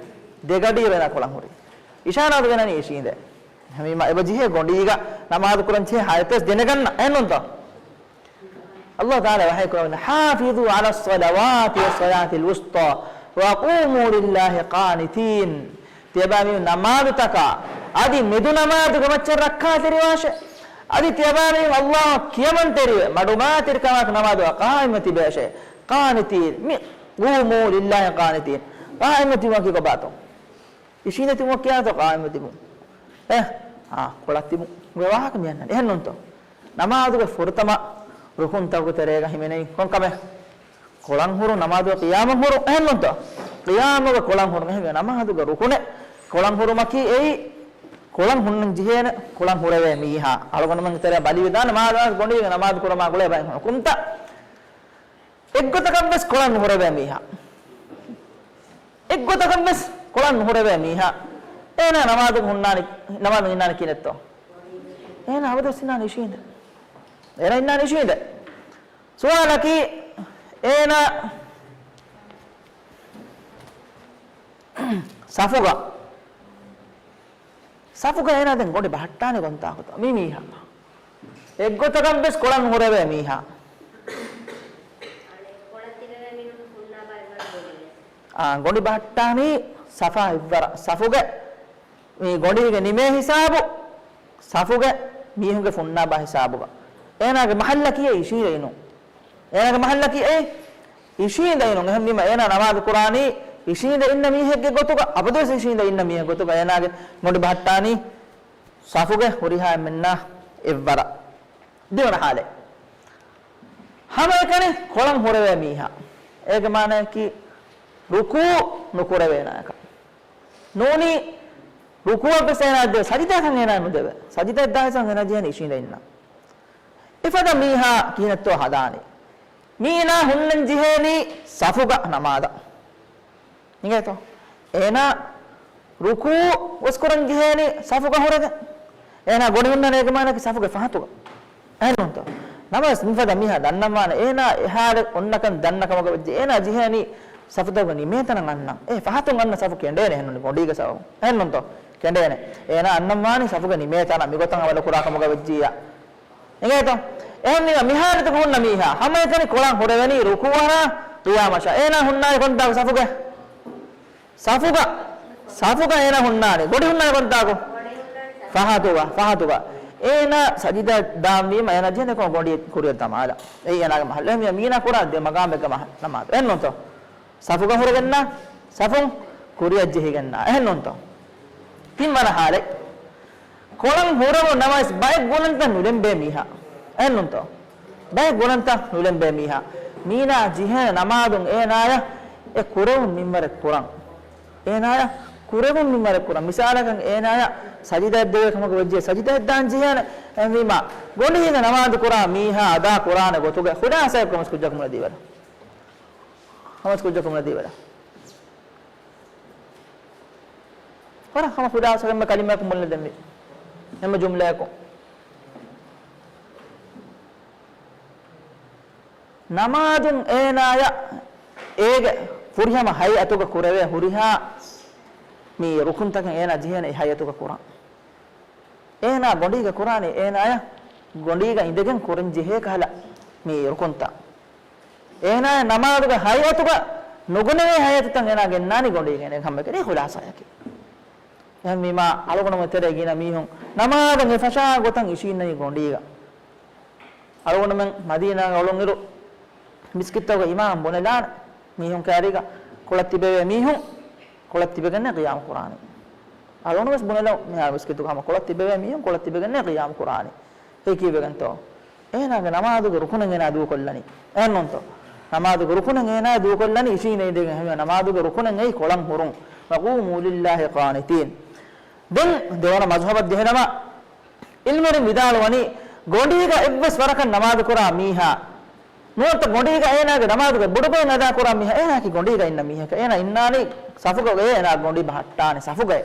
ދެގަޑިއިރު އޭނާ ކޮޅަން ހުރީ. އިޝާ ނަމާދު ގެނަނީ އިށީނދެ. އެހެންވީމަ އެބަ ޖެހޭ ގޮނޑީގަ ނަމާދު ކުރަން ޖެހޭ ހާލަތެއް ވެސް ދެނެގަންނަ. އެހެންނޫންތޯ؟ ﷲ ތަޢާލާ ވަޙީ ކުރައްވަނީ، حافظوا على الصلوات والصلاة الوسطى وقوموا لله قانتين. ތިޔަބައިމީހުން ނަމާދުތަކާ އަދި މެދު ނަމާދުގެ މައްޗަށް ރައްކާތެރިވާށޭ. އަދި ތިޔަބައިމީހުން ﷲ އަށް ކިޔަމަންތެރިވެ މަޑުމައިތިރިކަމާއެކު ނަމާދުގަ ޤާއިމްވެ ތިބޭށޭ. قانتين. މި، قوموا لله قانتين. ޤާއިމްވެ ތިބުމަކީ ކޮބާތޯ؟ އިށީނދެ ތިބުމަކީ ކިހާތޯ ޤާއިމްވެ ތިބުން؟ އޭ، އާ، ކޮޅަށް ތިބުން. އެ ވާހަކަ މި އަންނަނީ. އެހެންނޫންތޯ؟ ނަމާދުގެ ފުރަތަމަ ރުކުންތަކުގެ ތެރޭގަ ހިމެނޭ ކޮންކަމެއް؟ ކޮޅަން ހުރުން، ނަމާދުގެ ޤިޔާމަށް ހުރުން. އެހެންނޫންތޯ؟ ޤިޔާމުގެ ކޮޅަން ހުރުން. އެހެންވެ ނަމާދުގެ ރުކުނެއް ކޮޅަން ހުރުމަކީ އެއީ ކޮޅަން ހުންނަން ޖެހޭނެ، ކޮޅަން ހުރެވޭ މީހާ. އަޅުގަނޑުމެންގެ ތެރެއަށް ބަލިވެދާނެ މާ ގޮނޑީގަ ނަމާދު ކުރަމާ ގުޅޭ ބައިން ހުންނަ ކުންތައް. އެއްގޮތަކަށްވެސް ކޮޅަށް ނުހުރެވޭ މީހާ. އެއްގޮތަކަށްވެސް ކޮޅަށް ނުހުރެވޭ މީހާ. އޭނާ ނަމާދު ހުންނާނެ، ނަމާދު އިންނާނެ ކިހިނެއްތޯ؟ އޭނާ އަބަދުވެސް އިންނާނެ އިށީނދެ. އޭނާ އިންނާނެ އިށީނދެ. ސުވާލަކީ، އޭނާ ސަފުގަ ސަފުގަ އޭނާ ދެން ގޮނޑި ބަހައްޓާނީ ކޮންތާކުތޯ؟ މި މީހާ. އެއްގޮތަކަށްވެސް ކޮޅަށް ނުހުރެވޭ މީހާ. އާ، ގޮނޑި ބަހައްޓާނީ ސަފާ އިއްވަރަށް. ސަފުގެ މި ގޮނޑީގެ ނިމޭ ހިސާބު، ސަފުގެ މީހުންގެ ފުންނާބާ ހިސާބުގަ. އޭނާގެ މަހައްލަކީ އެ އިށީނދެ އިނުން. އޭނާގެ މަހައްލަކީ އެ އިށީނދެ އިނުން. އެހެންވީމަ އޭނާ ނަމާދު ކުރާނީ އިށީނދެ އިންނަ މީހެއްގެ ގޮތުގަ، އަބަދުވެސް އިށީނދެ އިންނަ މީހެއް ގޮތުގަ އޭނާގެ ގޮނޑި ބަހައްޓާނީ ސަފުގެ ހުރިހާ އެންމެންނާ އެއްވަރަށް. ދެވަނަ ހާލެއް. ހަމައެކަނި ކޮޅަށް ހުރެވޭ މީހާ. އޭގެ މާނައަކީ ރުކޫ ނުކުރެވޭނާކަށް. ނޫނީ ރުކޫއަށްވެސް އޭނާ ދެވޭ، ސަޖިދާކަށް އޭނާ ނުދެވޭ. ސަޖިދައަށް ދާ ހިސާބުން އޭނާ ޖެހޭނީ އިށީނދެ އިންނަން. އެފަދަ މީހާ ކިހިނެއްތޯ ހަދާނީ؟ މީނާ ހުންނަން ޖެހޭނީ ސަފުގަ ނަމާދަށް. އިނގޭތޯ؟ އޭނާ ރުކޫ ވެސް ކުރަން ޖެހޭނީ ސަފުގަ ހުރެގެން. އޭނާ ގޮނޑި ހުންނާނީ އޭގެ މާނައަކީ ސަފުގެ ފަހަތުގަ. އެހެންނޫންތޯ؟ ނަމަވެސް މިފަދަ މީހާ ދަންނަންވާނެ އޭނާ އެހާލެއް އޮންނަކަން ދަންނަ ކަމުގަ ވެއްޖެ އޭނާ ޖެހޭނީ ސަފުތަކުގެ ނިމޭތަނަށް އަންނަން. އެ ފަހަތުން އަންނަ ސަފު ކެނޑޭނެ އެހެންނޫނީ ގޮނޑީގެ ސަބަބުން. އެހެންނޫންތޯ؟ ކެނޑޭނެ. އޭނާ އަންނަންވާނީ ސަފުގެ ނިމޭތަނަށް މިގޮތަށް އަމަލު ކުރާ ކަމުގަ ވެއްޖިއްޔާ. އިނގޭތޯ؟ އެހެންވީމަ މި ހާލަތުގަ ހުންނަ މީހާ ހަމައެކަނި ކޮޅަށް ހުރެވެނީ ރުކޫއަށާ ޤިޔާމަށާ. އޭނާ ހުންނާނީ ކޮންތާކު ސަފުގެ؟ ސަފުގަ، ސަފުގަ އޭނާ ހުންނާނީ. ގޮނޑި ހުންނާނީ ކޮންތާކު؟ ފަހަތުގަ، ފަހަތުގަ. އޭނާ ސަޖިދަ ދާންވީމަ އޭނާ ޖެހޭނެ ކޮން ގޮނޑި ކުރިއަށް ދަމާލަ. އެއީ އޭނާގެ މަހައްލު. އެހެންވީމަ މީނާ ކުރާ ދެ މަގާމެއްގެ މަހަ-، ނަމާދު. އެހެންނޫންތޯ؟ ސަފުގަ ހުރެގެންނާ، ސަފުން ކުރިއަށް ޖެހިގެންނާ. އެހެންނޫންތޯ؟ ތިންވަނަ ހާލެއް. ކޮޅަށް ހުރެވުނު ނަމަވެސް ބައެއް ގުނަންތައް ނުލެނބޭ މީހާ. އެހެންނޫންތޯ؟ ބައެއް ގުނަންތައް ނުލެނބޭ މީހާ. މީނާ ޖެހޭ ނަމާދުން އޭނާޔަށް އެ ކުރެވުން މިންވަރެއް ކުރަން. އޭނާޔަށް ކުރެވުން މިންވަރެއް ކުރަން. މިސާލަކަށް އޭނާޔަށް ސަޖިދައެއް ދެވޭ ކަމަކު ވެއްޖެ ސަޖިދައެއް ދާން ޖެހޭނެ. އެހެންވީމާ ގޮނޑިހިނގަ ނަމާދު ކުރާ މީހާ އަދާ ކުރާނެ ގޮތުގެ ޚުލާޞާއެއް ކޮމެންޓްސް ކުއްޖަކު މުޅި ދީވަރަ. ކޮމެންޓްސް ކުއްޖަކު މުޅި ދީވަރަ. ވަރަށް ހަމަ ޚުލާޞާ އެންމެ ކަލިމައަކު މުޅި ދެންވީ. އެންމެ ޖުމްލައަކު. ނަމާދުން އޭނާޔަށް އޭގެ ފުރިހަމަ ހައިއަތުގަ ކުރެވޭ ހުރިހާ މި ރުކުންތަކެއް އޭނާ ޖެހޭނެ އެ ހައިއަތުގަ ކުރަން. އޭނާ ގޮނޑީގަ ކުރާނީ އޭނާޔަށް ގޮނޑީގަ އިނދެގެން ކުރަން ޖެހޭ ކަހަލަ މި ރުކުންތައް. އޭނާޔަށް ނަމާދުގެ ހައިއަތުގަ ނުގުނެވޭ ހައިއަތުތައް އޭނާ ގެންނާނީ ގޮނޑީގަ އިނދެގެން ހަމައެކަނި ޚުލާސާއަކީ. އެހެންވީމާ، އަޅުގަނޑުމެން ތެރޭ ގިނަ މީހުން ނަމާދަށް އެފަށާ ގޮތަށް އިށީންނަނީ ގޮނޑީގަ. އަޅުގަނޑުމެން މަދީނާގަ އުޅުނުއިރު، މިސްކިތްތަކުގަ އިމާމް ބުނެލާނެ، މީހުން ކާރީގަ ކޮޅަށް ތިބެވޭ މީހުން ކޮޅަށް ތިބެގެންނޭ ޤިޔާމް ކުރާނީ. އަޅުގަނޑު ވެސް ބުނެލަ، މިހާރު މިސްކިތުގަ ހަމަ ކޮޅަށް ތިބެވޭ މީހުން ކޮޅަށް ތިބެގެންނޭ ޤިޔާމް ކުރާނީ. އެއީ ކީއްވެގެންތޯ؟ އޭނާގެ ނަމާދުގެ ރުކުނެއް އޭނާ ދޫކޮށްލަނީ. އެހެންނޫންތޯ؟ ނަމާދުގެ ރުކުނެއް އޭނާ ދޫކޮށްލަނީ އިށީނދެ އިނދެގެން. އެހެންވެ، ނަމާދުގެ ރުކުނެއް އެއީ ކޮޅަށް ހުރުން. وَقُومُوا لِلَّهِ قَانِتِينَ. ދެން ދެވަނަ މަޒްހަބަށް ޖެހެނަމަ، ޢިލްމުވެރިން ވިދާޅުވަނީ، ގޮނޑީގަ އެއްވެސް ވަރަކަށް ނަމާދު ކުރާ މީހާ، ނުވަތަ ގޮނޑީގަ އޭނާގެ ނަމާދުގެ ބޮޑުގޮތް އަދާ ކުރާ މީހާ، އޭނާއަކީ ގޮނޑީގަ އިންނަ މީހަކަށް. އޭނާ އިންނާނީ ސަފުގަ، އޭނާ ގޮނޑި ބަހައްޓާނެ ސަފުގައޭ.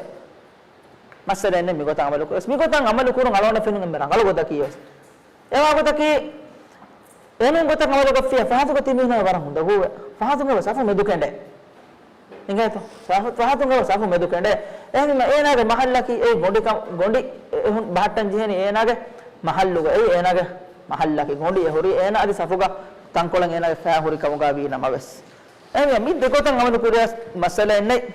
މައްސަލައެއް ނެތް މިގޮތަށް ޢަމަލު ކުރެވެސް. މިގޮތަށް ޢަމަލު ކުރުން އަޅުގަނޑަށް ފެނުނީ އެންމެ ރަނގަޅު ގޮތަކީ ވެސް. އެވާ ގޮތަކީ، އެނޫން ގޮތަށް ޢަމަލު ކޮށްފިއްޔާ ފަހަތުގަ ތި މީހުންނަށް ވަރަށް ހުނދަގޫވޭ. ފަހަތުން އެބަ ސަފު މެދު ކެނޑޭ. އިނގޭތޯ؟ ފަހަ-، ފަހަތުން އެބަ ސަފު މެދު ކެނޑޭ. އެހެންވީމަ އޭނާގެ މަހައްލަކީ އެއީ ގޮނޑިކަން، ގޮނޑި އެ-، އެހުން ބަހައްޓަން ޖެހެނީ އޭނާގެ މަހައްލުގަ. އެއީ އޭނާގެ މަހައްލަކީ ގޮނޑި އެ ހުރީ އޭނާ އަދި ސަފުގަ ތަންކޮޅެއް އޭނާގެ ފައި ހުރި ކަމުގަ ވީ ނަމަވެސް. އެހެންވީމަ މި ދެގޮތަށް ޢަމަލު ކުރިޔަސް މައްސަލައެއް ނެތް.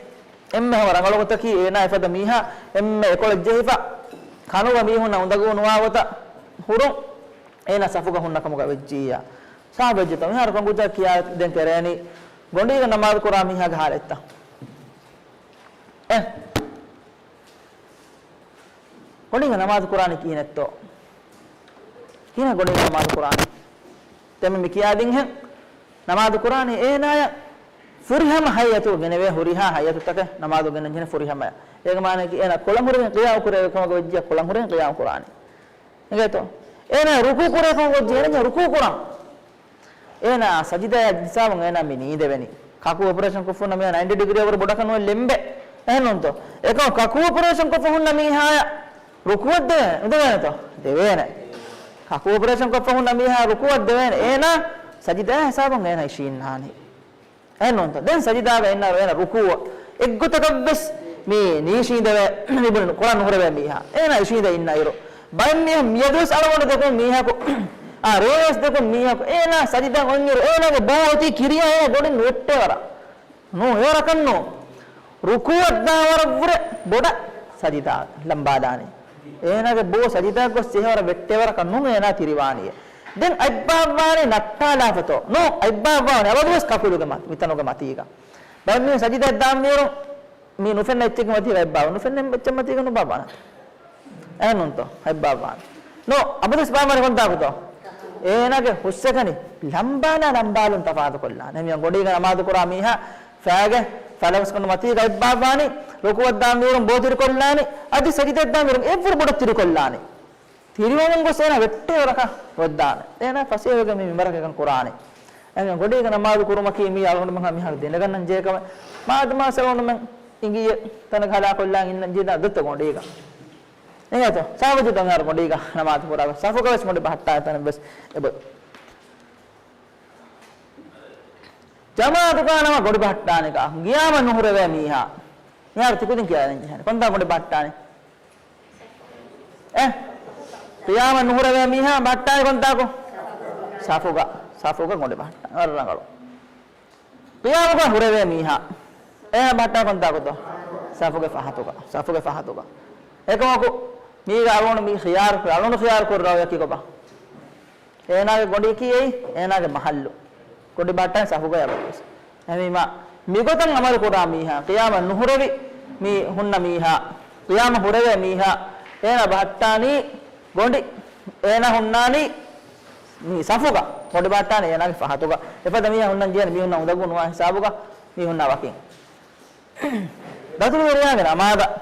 އެންމެ ހަމަ ރަނގަޅު ގޮތަކީ އޭނާ އެފަދަ މީހާ އެންމެ އެކޮޅަށް ޖެހިފަ ކަނުގަ މީހުންނަށް އުނދަގޫ ނުވާ ގޮތަށް ހުރުން. އޭނާ ސަފުގަ ހުންނަ ކަމުގަ ވެއްޖިއްޔާ. ސާބެއްޖެތަ މިހާރު ކޮން ގޮތަކަށް ކިޔާ ދެން ކެރޭނީ ގޮނޑީގަ ނަމާދު ކުރާ މީހާގެ ޙާލަތްތައް؟ އެ. ގޮނޑީގަ ނަމާދު ކުރާނީ ކިހިނެއްތޯ؟ ކިހިނެއް ގޮނޑީގަ ނަމާދު ކުރާނީ؟ ދެން މި ކިޔާދިންހެން ނަމާދު ކުރާނީ އޭނާޔަށް ފުރިހަމަ ހައިއަތު ގެނެވޭ ހުރިހާ ހައިއަތުތަކެއް ނަމާދު ގެންނަން ޖެހޭ ފުރިހަމަޔަށް. އޭގެ މާނައަކީ އޭނާ ކޮޅަށް ހުރެގެން ޤިޔާމް ކުރެވޭ ކަމަކަށް ވެއްޖިއްޔާ ކޮޅަށް ހުރެގެން ޤިޔާމް ކުރާނީ. އިނގޭތޯ؟ އޭނާ ރުކޫ ކުރޭ ކަމަކަށް ވެއްޖިއްޔާ ރުކޫ ކުރާނީ. އޭނާ ސަޖިދާއަށް ހިސާބުން އޭނާ މި ނީނދެވެނީ. ކަކު އޮޕަރޭޝަން ކޮށްފަ ހުންނަ މީހާ ނައިންޓީ ޑިގްރީ އަށްވުރެ ބޮޑަކަށް ނުވެ ލެނބޭ. އެހެންނޫންތޯ؟ އެކަމަކު ކަކު އޮޕަރޭޝަން ކޮށްފަ ހުންނަ މީހާޔަށް ރުކޫއަށް ދެވޭނެ، ދެވޭނެތޯ؟ ދެވޭނެ. ކަކު އޮޕަރޭޝަން ކޮށްފަ ހުންނަ މީހާ ރުކޫއަށް ދެވޭނެ. އޭނާ ސަޖިދާ ހިސާބުން އޭނާ އިށީންނާނީ. އެހެންނޫންތަ؟ ދެން ސަޖިދާގަ އިންނައިރު އޭނަ ރުކޫއަށް އެއްގޮތަކަށްވެސް މި ނީށީނދެވޭ، މި ބުނި ކޮޅަށް ނުހުރެވޭ މީހާ. އޭނަ އިށީނދެ އިންނައިރު ބައެއް މީހުން މިއަދުވެސް އަޅުގަނޑު ދެކުން މީހަކު، އާ، ރޭވެސް ދެކުން މީހަކު، އޭނާ ސަޖިދާ އޮންއިރު އޭނާގެ ބޯ އޮތީ ކިރިޔާ އޭނާ ގޮނޑިން ވެއްޓޭވަރަށް. ނޫ، އެވަރަކަށް ނޫ. ރުކޫއަށް ދާވަރަށްވުރެ ބޮޑަށް ސަޖިދާ ލަނބާލާނީ. އޭނާގެ ބޯ ސަޖިދާ ގޮސް ޖެހޭވަރަށް ވެއްޓޭވަރަކަށް ނޫން އޭނާ ތިރިވާނީ. ދެން އަތްބާއްވާނީ ނައްޓާލާފަތޯ؟ ނޫ، އަތްބާއްވާނީ އަބަދުވެސް ކަކުލުގެ މަތި، މިތަނުގެ މަތީގަ. ބައެއް މީހުން ސަޖިދާއަށް ދާންވީއިރު މި ނުފެންނަ އެއްޗެއްގެ މަތީގަ އަތްބާއްވާ. ނުފެންނަ އެއްޗެއް މަތީގަ ނުބާއްވާނެ. އެހެންނޫންތޯ؟ އަތްބާއްވާނެ. ނޫ، އަބަދުވެސް ބާއްވާނެ ކޮންތާކުތޯ؟ އޭނާގެ ހުސްއެކަނި ލަނބާލާ ލަނބާލުން ތަފާތުކޮށްލާނެ. މި ގޮނޑީގަ ނަމާދު ކުރާ މީހާ ފައިގެ ފަލަވަސްކަނޑު މަތީގަ އަތްބާއްވާނީ، ރުކޫއަށް ދާންވީއިރު ބޯ ތިރިކޮށްލާނީ، އަދި ސަޖިދައަށް ދާންވީއިރު އެއްވަރު ބޮޑަށް ތިރިކޮށްލާނީ. ތިރިވަމުން ގޮސް އޭނާ ވެއްޓޭވަރަކަށް ވައްދާނެ. އޭނާ ފަސޭހަވެގެން މި މިންބަރަކަށް އެކަން ކުރާނެ. އެހެން ގޮނޑީގަ ނަމާދު ކުރުމަކީ މީ އަޅުގަނޑުމެން ހަމަ މިހާރު ދެނެގަންނަން ޖެހޭ ކަމެއް. މާދަމާ އަޅުގަނޑުމެން އިނގިއްޔެ ތަނަކަށް ހަލާކޮށްލާން އިންނަން ޖެހިދާ ދޮތްތަ ގޮނޑީގަ. އެހެންތޯ؟ ސާބިތުތަ މިހާރު ގޮނޑީގަ ނަމާދު ކުރާ ސަފުގަވެސް ގޮނޑި ބަހައްޓާ ތަނެއްވެސް އެބަ. ޖަމާޢަތުގަ ނަމާ ގޮނޑި ބަހައްޓާނެކާ، ޤިޔާމަށް ނުހުރެވޭ މީހާ. މިހާރު ތިކުދިން ކިޔާދޭން ޖެހޭނެ. ކޮންތާ ގޮނޑި ބަހައްޓާނެ؟ އެ؟ ޤިޔާމަށް ނުހުރެވޭ މީހާ ބަހައްޓާނެ ކޮންތާކު؟ ސަފުގަ، ސަފުގަ ގޮނޑި ބަހައްޓާނެ. ވަރަށް ރަނގަޅު. ޤިޔާމުގަ ހުރެވޭ މީހާ. އޭނާ ބަހައްޓާ ކޮންތާކުތޯ؟ ސަފުގެ ފަހަތުގަ. ސަފުގެ ފަހަތުގަ. އެކަމަކު، މީގަ އަޅުގަނޑު މި ޚިޔާރު، އަޅުގަނޑު ޚިޔާރު ކުރި ރައުޔަކީ ކޮބާ؟ އޭނާގެ ގޮނޑިއަކީ އެއީ، އޭނާގެ މަހައްލު. ގޮނޑި ބަހައްޓާނީ ސަފުގަ އަބަދުވެސް. އެހެންވީމާ، މިގޮތަށް ޢަމަލު ކުރާ މީހާ، ޤިޔާމަށް ނުހުރެވި، މި ހުންނަ މީހާ، ޤިޔާމަށް ހުރެވޭ މީހާ، އޭނާ ބަހައްޓާނީ ގޮނޑި، އޭނާ ހުންނާނީ މި ސަފުގަ، ގޮނޑި ބަހައްޓާނީ އޭނާގެ ފަހަތުގަ. އެފަދަ މީހާ ހުންނަން ޖެހޭނެ މީހުންނަށް އުނދަގޫ ނުވާ ހިސާބުގަ މީހުންނާ ވަކިން. ދަތުރުވެރިޔާގެ ނަމާދަށް.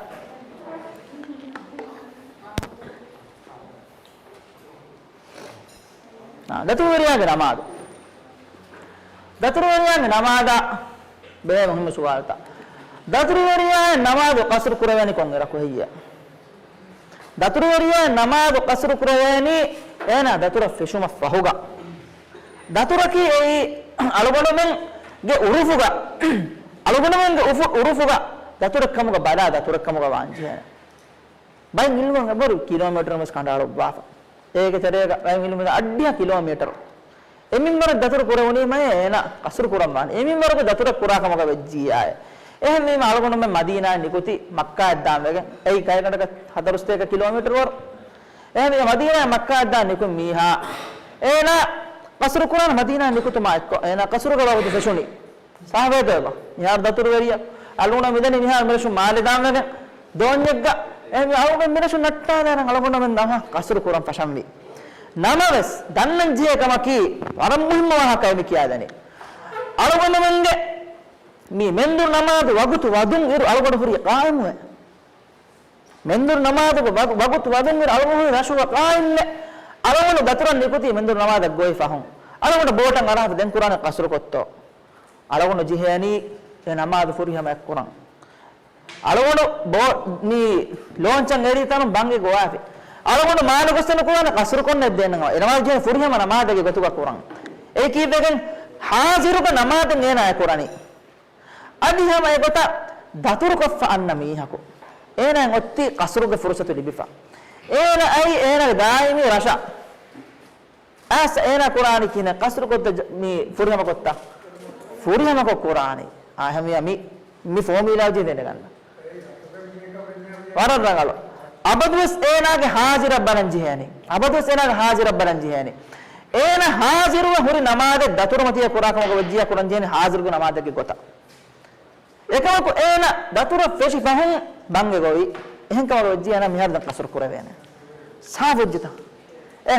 އާ، ދަތުރުވެރިޔާގެ ނަމާދު. ދަތުރުވެރިޔާގެ ނަމާދަށް ބެހޭ މުހިއްމު ސުވާލުތައް. ދަތުރުވެރިޔާ ނަމާދު ޤަޞްރު ކުރެވޭނީ ކޮން އިރަކު ހެއްޔޭ؟ ދަތުރުވެރިޔާ ނަމާދު ޤަޞްރު ކުރެވޭނީ އޭނާ ދަތުރަށް ފެށުމަށް ފަހުގަ. ދަތުރަކީ އެއީ އަޅުގަނޑުމެން ގެ އުރުފުގަ، އަޅުގަނޑުމެންގެ އުފު-، އުރުފުގަ ދަތުރެއްކަމުގަ ބަލާ ދަތުރެއްކަމުގަ ވާންޖެހޭ. ބައެއް އިލްމުން އެބަހުރި ކިލޯމީޓަރު ވެސް ކަނޑައަޅުއްވާފަ. އޭގެ ތެރޭގަ ބައެއް އިލްމުން އައްޑިހަ ކިލޯމީޓަރު. އެ މިންވަރަށް ދަތުރު ކުރެވުނީމައޭ އޭނާ ޤަޞްރު ކުރަންވާނެ. އެ މިންވަރުގެ ދަތުރެއް ކުރާ ކަމުގަ ވެއްޖިއްޔާއޭ. އެހެންވީމަ އަޅުގަނޑުމެން މަދީނާއިން ނިކުތީ މައްކާއަށް ދާން ވެގެން. އެއީ ގަޔަކަނޑަކަށް ހަތަރުސަތޭކަ ކިލޯމީޓަރު ވަރު. އެހެންވީމަ މަދީނާއިން މައްކާއަށް ދާން ނިކުތް މީހާ އޭނާ ޤަޞްރު ކުރާނެ މަދީނާއިން ނިކުތުމާ އެއްކޮށް. އޭނާ ޤަޞްރުގެ ވަގުތު ފެށުނީ. ސާފުވޭތޯ އެބަ؟ މިހާރު ދަތުރުވެރިޔަށް އަޅުގަނޑު މިދަނީ މިހާރު މިރަށުން މާލެ ދާން ވެގެން ދޯންޏެއްގަ. އެ މި އަޅުގަނޑު މިރަށުން ނައްޓާލާނަން އަޅުގަނޑުމެން ދަމާ ޤަޞްރު ކުރަން ފަށަންވީ. ނަމަވެސް ދަންނަން ޖެހޭ ކަމަކީ ވަރަށް މުހިއްމު ވާހަކައެއް މި ކިޔާދެނީ. އަޅުގަނޑުމެންގެ މި މެންދުރު ނަމާދު ވަގުތު ވަދުން އިރު އަޅުގަނޑު ހުރީ ޤާއިމުވެ. މެންދުރު ނަމާދުގެ ވަގު-، ވަގުތު ވަދުން އިރު އަޅުގަނޑު ހުރީ ރަށުގަ ޤާއިމުވެ. އަޅުގަނޑު ދަތުރަށް ނިކުތީ މެންދުރު ނަމާދަށް ގޮވި ފަހުން. އަޅުގަނޑު ބޯޓަށް އަރާފަ ދެން ކުރާނެ ޤަޞްރު ކޮށްތޯ. އަޅުގަނޑު ޖެހޭނީ އެ ނަމާދު ފުރިހަމައަށް ކުރަން. އަޅުގަނޑު ބޯ-، މި ލޯންޗަށް އެރީ ތަނުން ބަންގި ގޮވާފި. އަޅުގަނޑު މާލެ ގޮސް ނުކުރާނެ ޤަޞްރު ކޮށްނެއް ދޭން. އެ ނަމާދު ޖެހޭ ފުރިހަމަ ނަމާދެއްގެ ގޮތުގަ ކުރަން. އެއީ ކީއްވެގެން ޙާޟިރުގެ ނަމާދެއް އޭނާ އެ ކުރަނީ. އަދި ހަމަ އެގޮތަށް ދަތުރުކޮށްފަ އަންނަ މީހަކު އޭނާއަށް އޮތީ ޤަޞްރުގެ ފުރުޞަތު ލިބިފަ. އޭނާ އައީ އޭނާގެ ދާއިމީ ރަށަށް. އައިސް އޭނާ ކުރާނީ ކިހިނެއް؟ ޤަޞްރު ކޮށްތަ ޖަ-، މި ފުރިހަމަ ކޮށްތަ؟ ފުރިހަމަ ކޮށް ކުރާނީ. އާ، ހަމަ މި، މި ފޯމިއުލާ ޖެހިދޭނެ ގަންނަ. ވަރަށް ރަނގަޅު. އަބަދުވެސް އޭނާގެ ޙާޟިރަށް ބަލަން ޖެހޭނީ. އަބަދުވެސް އޭނާގެ ޙާޟިރަށް ބަލަން ޖެހޭނީ. އޭނާ ޙާޟިރުވެ ހުރި ނަމާދެއް ދަތުރުމަތީގަ ކުރާ ކަމަކަށް ވެއްޖިއްޔާ ކުރަން ޖެހޭނީ ޙާޟިރުގެ ނަމާދެއްގެ ގޮތަށް. އެކަމަކު އޭނާ ދަތުރަށް ފެށި ފަހުން ބަންގި ގޮވި. އެހެން ކަމަކަށް ވެއްޖިއްޔާ އޭނާ މިހާރު ދެން ޤަޞްރު ކުރެވޭނެ. ސާފު ވެއްޖެތަ؟ އެ،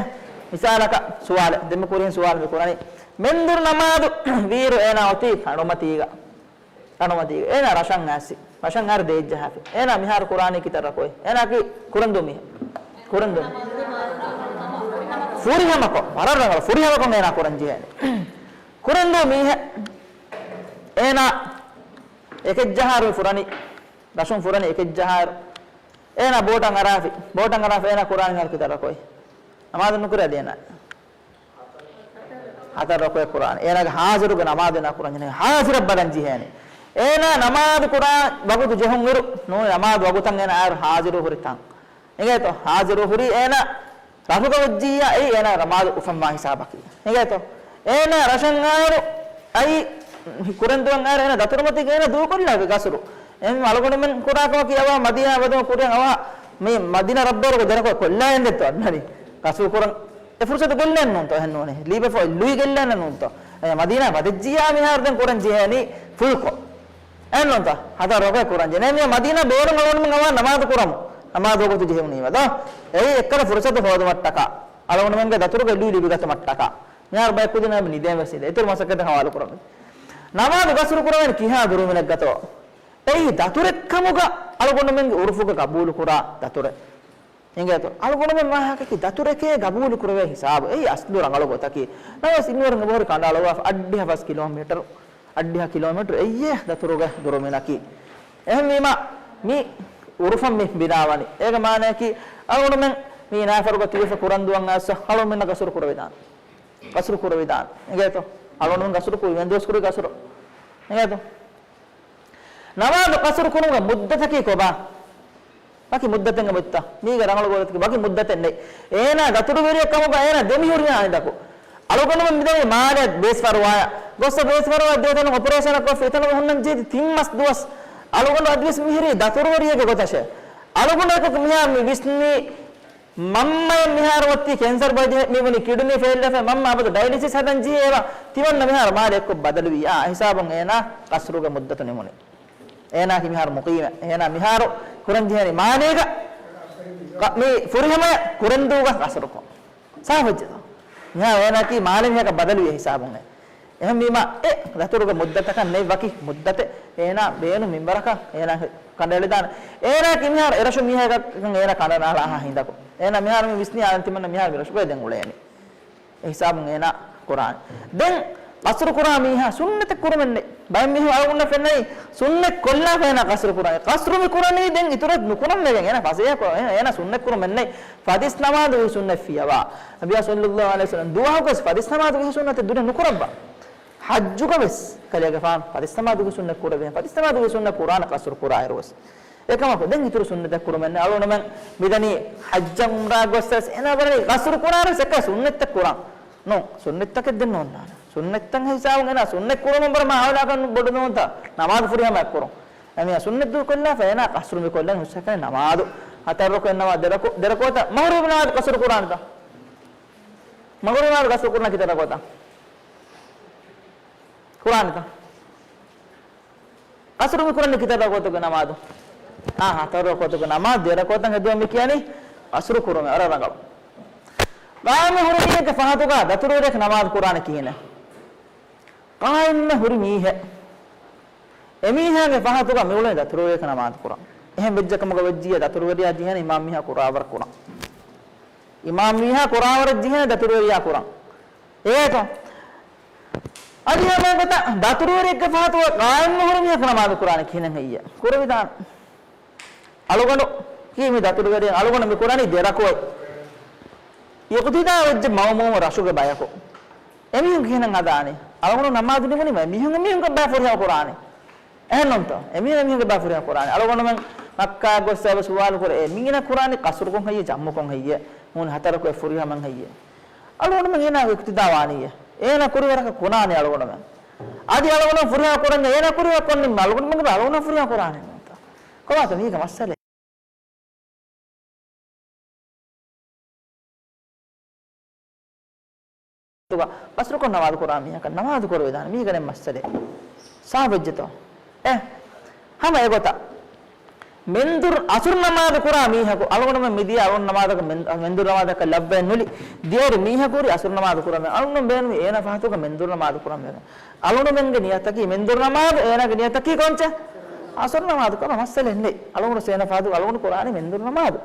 މިސާލަކަށް ސުވާލެއް. ދެން މި ކުރިން ސުވާލު މި ކުރަނީ. މެންދުރު ނަމާދު ވީއިރު އޭނާ އޮތީ ކަނޑުމަތީގަ. ކަނޑުމަތީގަ. އޭނާ ރަށަށް އައިސް. ރަށަށް އައިރު ދޭއްޖަހާފި. އޭނާ މިހާރު ކުރާނީ ކިތައް ރަކުޢަތް؟ އޭނާ ކީ ކުރެންދޫ މީހެއް. ކުރެންދޫ މީހެއް. ފުރިހަމަކޮށް، ވަރަށް ރަނގަޅު. ފުރިހަމަކޮށް އޭނާ ކުރަން ޖެހޭނެ. ކުރެންދޫ މީހެއް. އޭނާ އެކެއްޖަހާއިރު ފުރަނީ، ރަށުން ފުރަނީ އެކެއްޖަހާއިރު. އޭނާ ބޯޓަށް އަރާފި. ބޯޓަށް އަރާފަ އޭނާ ކުރާނީ މިހާރު ކިތައް ރަކުޢަތް؟ ނަމާދު ނުކުރޭ އޭނާ. ހަތަރު ރަކުޢަތް ކުރާނެ. އޭނާގެ ޙާޟިރުގެ ނަމާދު އޭނާ ކުރަން ޖެހޭ. ޙާޟިރަށް ބަލަން ޖެހޭނެ. އޭނާ ނަމާދު ކުރާ ވަގުތު ޖެހުން އިރު ނޫނީ ނަމާދު ވަގުތަށް އޭނާ އައިރު ޙާޟިރު ހުރި ތަން. އިނގޭތޯ؟ ޙާޟިރު ހުރީ އޭނާ ރަށުގަ ވެއްޖިއްޔާ އެއީ އޭނާ ނަމާދު އުފަންވާ ހިސާބަކީ. އިނގޭތޯ؟ އޭނާ ރަށަށް އައިރު އައި ކުރެންދޫއަށް އައިރު އޭނާ ދަތުރުމަތީގަ އޭނާ ދޫކޮށްލާފި ޤަޞްރު. އެހެން އަޅުގަނޑުމެން ކުރާ ކަމަކީ އަވަހަށް މަދީނާ ވަދުމަށް ކުރިއަށް އަވަހަށް މި މަދީނާ ރަށްބައިވަރުގެ ދެރަކޮޅަށް ކޮށްލާ އެނދެއްތޯ އަންނަނީ. ޤަޞްރު ކުރަން އެ ފުރުޞަތު ގެއްލެން ނޫންތޯ އެހެން ނޫނޭ. ލީބެފަ ލުއި ގެއްލެން ނޫންތޯ. އެ މަދީނާ ވަދެއްޖިއްޔާ މިހާރު ދެން ކުރަން ޖެހޭނީ ފުލްކޮށް. އެހެންނޫންތަ؟ ހަތަރު ރަކުޢަތް ކުރަން ޖެހޭ. މި މަދީނާ ބޭރުން އަޅުގަނޑުމެން އަވަހަށް ނަމާދު ކުރަމު. ނަމާދު ވަގުތު ޖެހުނީމަ ދޯ. އެއީ އެއްކަލަ ފުރުޞަތު ހޯދުމަށްޓަކާ. އަޅުގަނޑުމެންގެ ދަތުރުގެ ލުއި ލިބިގަތުމަށްޓަކާ. މިހާރު ބައެއް ކުދިން ނިދޭން ވެސް ނިދޭ. އިތުރު މަސައްކަތެއް ހަވާލު ކުރަމު. ނަމާދު ޤަޞްރު ކުރެވޭނީ ކިހާ ދުރުމިނެއްގަތޯ؟ އެއީ ދަތުރެއްކަމުގަ އަޅުގަނޑުމެންގެ ޢުރުފުގަ ގަބޫލު ކުރާ ދަތުރެއް. އިނގޭތޯ؟ އަޅުގަނޑުމެން ވާހަކަކީ ދަތުރެކޭ ގަބޫލު ކުރެވޭ ހިސާބު. އެއީ އަސްލު ރަނގަޅު ގޮތަކީ. ނަމަވެސް އިންވަރުން އެބަހުރި ކަނޑައަޅުއްވާފަ އައްޑިހަ ފަސް ކިލޯމީޓަރު، އައްޑިހަ ކިލޯމީޓަރު އެއްޔޭ ދަތުރުގެ ދުރުމިނަކީ. އެހެންވީމަ މި ޢުރުފަށް މި ބިނާވަނީ. އޭގެ މާނައަކީ އަޅުގަނޑުމެން މި ނާފަރުގަ ތިބިފަ ކުރަންދޫއަށް އައިސްފަ އަޅުގަނޑުމެންނަށް ޤަޞްރު ކުރެވިދާނެ. ޤަޞްރު ކުރެވިދާނެ. އިނގޭތޯ؟ އަޅުގަނޑުމެން ޤަޞްރު ކުރި ވެންދުވަސް ކުރި ޤަޞްރު. އިނގޭތޯ؟ ނަމާދު ޤަޞްރު ކުރުމުގެ މުއްދަތަކީ ކޮބާ؟ ވަކި މުއްދަތެއް ނެތްތަ؟ މީގެ ރަނގަޅު ގޮތަކީ ވަކި މުއްދަތެއް ނެތް. އޭނާ ދަތުރުވެރިއެއް ކަމުގަ އޭނާ ދެމިހުރިހާ ހިނދަކު. އަޅުގަނޑުމެން މިދަނީ މާލެ ބޭސްފަރުވާޔަށް. ގޮއްސަ ބޭސްފަރުވާ ދޭތަނުން އޮޕަރޭޝަނަށް ކޮށްފި އެތަނުގަ ހުންނަން ޖެހި ތިން މަސް ދުވަސް. އަޅުގަނޑު އަދިވެސް މިހިރީ ދަތުރުވެރިއެއްގެ ގޮތަށޭ. އަޅުގަނޑަކަށް މިހާރު މި ވިސްނީ މަންމައަށް މިހާރު އޮތީ ކެންސަރު ބައި މިވަނީ ކިޑުނީ ފެއިލްވެފަ މަންމަ އަބަދު ޑަޔަލިސިސް ހަދަން ޖެހޭ އޭވަ ތިމަންނަ މިހާރު މާލެ އެއްކޮށް ބަދަލުވިއްޔާ ހިސާބުން އޭނާ ޤަޞްރުގެ މުއްދަތު ނިމުނީ. އޭނާ މިހާރު މުޤީމެއް. އޭނާ މިހާރު ކުރަން ޖެހޭނީ މާލޭގަ މި ފުރިހަމަޔަށް ކުރެންދޫގަ ޤަޞްރުކޮށް. ސާފުވެއްޖެތަ؟ މިހާރު އޭނާއަކީ މާލެ މީހަކަށް ބަދަލުވި ހިސާބުން. އެހެންވީމަ އެ ދަތުރުގެ މުއްދަތަކަށް ނެތް ވަކި މުއްދަތެއް. އޭނާ ބޭނުން މިންވަރަކަށް އޭނާ ކަނޑައެޅިދާނެ. އޭނާއަކީ މިހާރު އެރަށު މީހަކަށް އޭނާ ކަނޑަނާޅާހާ ހިނދަކު. އޭނާ މިހާރު މި ވިސްނީ އާދެން ތިމަންނަ މިހާރު މި ރަށުގައި ދެން އުޅޭނީ. އެ ހިސާބުން އޭނާ ކުރާނެ. ދެން ޤަޞްރު ކުރާ މީހާ ސުންނަތެއް ކުރުމެއް ނެތް. ބައެއް މީހުން އަޅުގަނޑަށް ފެންނަނީ ސުންނަތް ކޮށްލާފަ އޭނާ ޤަޞްރު ކުރާނީ. ޤަޞްރު މި ކުރަނީ ދެން އިތުރަށް ނުކުރަން ވެގެން. އޭނާ ފަސޭހަކޮށް، އޭނާ ސުންނަތް ކުރުމެއް ނެތް. ފަތިސް ނަމާދު ވިހި ސުންނަތް ފިޔަވާ. ނަބިއްޔާ ޞައްލައްލާހު ޢަލައިހި ވަސައްލަމް ދުވަހަކުވެސް ފަތިސް ނަމާދު ވިހި ސުންނަތެއް ދުރެއް ނުކުރައްވާ. ޙައްޖުގަ ވެސް ކަލޭގެފާނު ފަތިސް ނަމާދުގެ ސުންނަތް ކުރެވޭ، ފަތިސް ނަމާދުގެ ސުންނަތް ކުރާނެ ޤަޞްރު ކުރާއިރު ވެސް. އެކަމަކު ދެން އިތުރު ސުންނަތެއް ކުރުމެއް ނެތް. އަޅުގަނޑުމެން މިދަނީ ޙައްޖަށް ޢުމްރާ ގޮސް ވެސް އޭނާ ވަރަށް ޤަޞްރު ކުރާއިރު ވެސް އެކަ ސުންނަތްތައް ކުރަން. ނޫން، ސުންނަތްތަކެއް ދެން ނޯންނާނެ. ސުންނަތްތައް ހިސާބުން އޭނާ ސުންނަތް ކުރުމުން ވަރަށް މާ އައުލާކަން ބޮޑު ނޫންތަ؟ ނަމާދު ފުރިހަމައެއް ކުރުން. އެމީހާ ސުންނަތް ދޫކޮށްލާފަ އޭނާ ޤަޞްރު މި ކޮށްލަން ހުސްހަކަނެ ނަމާދު. ހަތަރު ރަކުޢަތް ނަމާދު ދެ ރަކު-، ދެ ރަކުޢަތަށް މަޣްރިބު ނަމާދު ޤަޞްރު ކުރާނެތަ؟ މަޣްރިބު ނަމާދު ޤަޞްރު ކުރުނަ ކިތައް ރަކުޢަތަށް؟ ކުރާނެތަ؟ ޤަޞްރު މި ކުރަނީ ކިތައް ރަކުޢަތުގެ ނަމާދު؟ އާ، ހަތަރު ރަކުޢަތުގެ ނަމާދު ދެ ރަކުޢަތަށް ހެދުމަށް މި ކިޔަނީ ޤަޞްރު ކުރުމޭ. ވަރަށް ރަނގަޅު. ޤާއިމް ހުރި މީހެއްގެ ފަހަތުގަ ދަތުރުވެރިޔަކު ނަމާދު ކުރާނެ ކިހިނެއް؟ ޤާއިމް ހުރި މީހެއް، އެމީހާގެ ފަހަތުގަ މިއުޅެނީ ދަތުރުވެރިޔަކު ނަމާދު ކުރަން. އެހެން ވެއްޖެ ކަމުގަ ވެއްޖިއްޔާ ދަތުރުވެރިޔާ ޖެހޭނެ އިމާމް މީހާ ކުރާވަރަށް ކުރަން. އިމާމް މީހާ ކުރާވަރަށް ޖެހޭނެ ދަތުރުވެރިޔާ ކުރަން. އޭތޯ؟ އަދި ހަމަ ގޮތަށް ދަތުރުވެރިއެއްގެ ފަހަތުގަ ޤާއިމް ހުރި މީހަކު ނަމާދު ކުރާނީ ކިހިނެއް ހެއްޔޭ؟ ކުރެވިދާނެ. އަޅުގަނޑު ކީ މި ދަތުރުވެރިން އަޅުގަނޑު މި ކުރަނީ ދެ ރަކުޢަތް. އިޤުތިދާ ވެއްޖެ މައުމޫމު ރަށުގެ ބަޔަކު. އެމީހުން ކިހިނެއް ހަދާނީ؟ އަޅުގަނޑު ނަމާދު ނިމުނީމަ އެމީހުން އެމީހުންގެ ބައި ފުރިހަމަ ކުރާނީ. އެހެންނޫންތޯ؟ އެމީހުން އެމީހުންގެ ބައި ފުރިހަމަ ކުރާނީ. އަޅުގަނޑުމެން މައްކާ ގޮއްސަ ސުވާލު ކުރޭ، އެ މިނގިނަ ކުރާނީ ޤަޞްރުކޮށް ހެއްޔޭ، ޖަމްޢުކޮށް ހެއްޔޭ، ނޫނީ ހަތަރަކު އެ ފުރިހަމަން ހެއްޔޭ؟ އަޅުގަނޑުމެން އޭނާގެ އިޤުތިދާ ވާނީއޭ. އޭނާ ކުރި ވަރަކަށް ކުރާނީ އަޅުގަނޑުމެން. އަދި އަޅުގަނޑު ފުރިހަމަ ކުރަންޏާ އޭނާ ކުރި ވަރަކަށް ކޮންނިން އަޅުގަނޑުމެންގެ ބައި އަޅުގަނޑު ފުރިހަމަ ކުރާނީ ނޫންތަ؟ ކޮބާތަ މީގެ މައްސަލަ؟ ގަސްރުކޮށް ނަމާދު ކުރާ މީހަކަށް ނަމާދު ކުރެވިދާނެ މީގަނެ މައްސަލެއް ސާފުވެއްޖެތޯ؟ އެ، ހަމަ އެގޮތަށް މެންދުރު އަސުރު ނަމާދު ކުރާ މީހަކު އަޅުގަނޑުމެން މިދިޔަ އަޅުގަނޑު ނަމާދަކަށް މެން-، މެންދުރު ނަމާދަކަށް ލައްވައެއް ނުލި. ދިޔައިރު މީހަކު ހުރި އަސުރު ނަމާދު ކުރަމޭ. އަޅުގަނޑު ބޭނުމީ އޭނާ ފަހަތުގަ މެންދުރު ނަމާދު ކުރަމޭ. އަޅުގަނޑުމެންގެ ނިޔަތަކީ މެންދުރު ނަމާދު، އޭނާގެ ނިޔަތަކީ ކޮންޗެއް؟ އަސުރު ނަމާދު. ކޮބާ މައްސަލައެއް ނެތް. އަޅުގަނޑު އޭނާ ފަހަތުގަ އަޅުގަނޑު ކުރާނީ މެންދުރު ނަމާދު.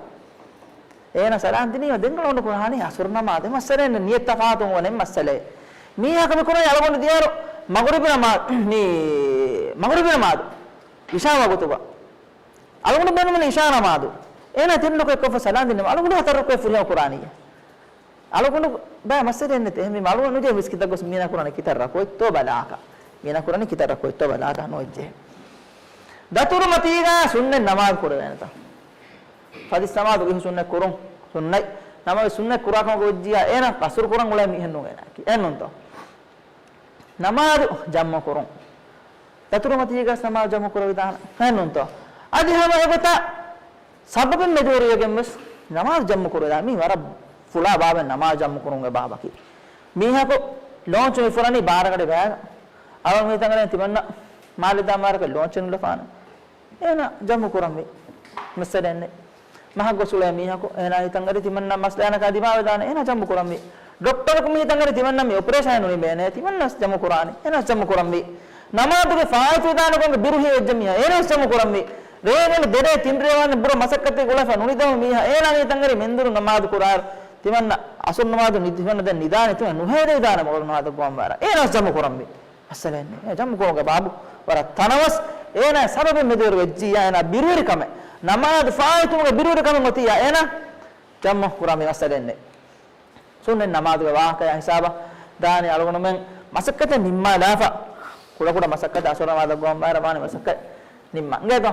އޭނާ ސަލާން ދިނީމަ ދެން އަޅުގަނޑު ކުރާނީ އަސުރު ނަމާދު. މައްސަލައެއް ނެތް. ނިޔަތް ތަފާތު ވަނެ މައްސަލައެއް. މީހަކު މި ކުރަނީ އަޅުގަނޑު ދިޔައިރު މަޣުރިބު ނަމާ-، މީ މަޣުރިބު ނަމާދު އިޝާ ވަގުތުގަ. އަޅުގަނޑު ބޭނުމީ އިޝާ ނަމާދު. އޭނާ ތިން ރަކުޢަތް ކޮށްފަ ސަލާން ދިނީމަ އަޅުގަނޑު ހަތަރު ރަކުޢަތް ފުރިހަމަ ކުރާނީ. އަޅުގަނޑު ބައި މައްސަލައެއް ނެތް. އެހެންވީމަ އަޅުގަނޑު ނުޖެހި މިސްކިތަށް ގޮސް މީނާ ކުރާނީ ކިތައް ރަކުޢަތްތޯ ބަލާކަށް. މީނާ ކުރާނީ ކިތައް ރަކުޢަތްތޯ ބަލާކަށް ނުވެއްޖެ. ދަތުރުމަތީގަ ސުންނަތް ނަމާދު ކުރެވޭނެތަ؟ ފަތިސް ނަމާދު ވިހި ސުންނަތް ކުރުން. ސުންނަތް ނަމާދު ސުންނަތް ކުރާ ކަމަކަށް ވެއްޖިއްޔާ އޭނާ ޤަޞްރު ކުރަން އުޅޭ މީހެއް ނޫން އޭނާއަކީ. އެހެންނޫންތޯ؟ ނަމާދު ޖަމްޢު ކުރުން. ދަތުރުމަތީގަ ނަމާދު ޖަމްޢު ކުރެވިދާނެ. އެހެންނޫންތޯ؟ އަދި ހަމަ އެގޮތަށް ސަބަބެއް މެދުވެރިވެގެން ވެސް ނަމާދު ޖަމްޢު ކުރެވިދާނެ. މީ ވަރަށް ފުޅާ ބާބެއް ނަމާދު ޖަމްޢު ކުރުމުގެ ބާބަކީ. މީހަކު ލޯންޗު މި ފުރަނީ ބާރަ ގަޑި ބައިގަ. އަޅުގަނޑު މި ތަނގަނޑެ ތިމަންނަ މާލެ ދާ މާރަކަށް ލޯންޗެއް ނުލަފާނެ. އޭނާ ޖަމްޢު ކުރަންވީ. މައްސަލައެއް ނެތް. މަހަށް ގޮސް އުޅޭ މީހަކު އޭނާ ހިތަށް އަރި ތިމަންނަ މަސްލައިނަކާ ދިމާވެދާނެ. އޭނާ ޖަމްޢު ކުރަންވީ. ޑޮކްޓަރަކު މި ހިތަށް އަރި ތިމަންނަ މި އޮޕަރޭޝަނެއް ނުނިމޭނެ. ތިމަންނަ ޖަމްޢު ކުރާނެ. އޭނާ ޖަމްޢު ކުރަންވީ. ނަމާދުގެ ފާއިތުވެދާނެ ކަމުގެ ބިރު ހިޔައްޖެ މީހާ. އޭނާ ޖަމްޢު ކުރަންވީ. ރޭގަނޑު ދެރޭ ތިން ރޭވާން ބުރަ މަސައްކަތެއް އުޅެފަ ނުނިދަމު މީހާ. އޭނާ މި ހިތަށް އަރި މެންދުރު ނަމާދު ކުރާއިރު ތިމަންނަ އަސުރު ނަމާދު ނި-، ތިމަންނަ ދެން ނިދާނެ. ތިމަން ނުހޭދެވިދާނެ މަގުރު ނަމާދަށް ގޮވަން ވާރަ. އޭނާ ޖަމްޢު ކުރަންވީ. މައްސަލައެއް ނެތް. އެ ޖަމްޢު ކުރުމުގެ ބާބު ވަރަށް ތަނަވަސް. އޭނާ ސަބަބެއް މެދުވެރި ވެއްޖިއްޔާ އޭނާ ބިރުވެރިކަމެއް، ނަމާދު ފާއިތުވުމުގެ ބިރުވެރިކަމެއް އޮތިއްޔާ އޭނާ ޖަމްޢު ކުރަންވީ. މައްސަލައެއް ނެތް. ސުންނަތް ނަމާދުގެ ވާހަކަޔާ ހިސާބަށް ދާނީ އަޅުގަނޑުމެން މަސައްކަތެއް ނިންމާލާފަ، ކުޑަކުޑަ މަސައްކަތެއް އަސުރު ނަމާދަށް ގޮވަން ވާއިރަށް ވާނީ މަސައްކަތް ނިންމަން. އިނގޭތޯ؟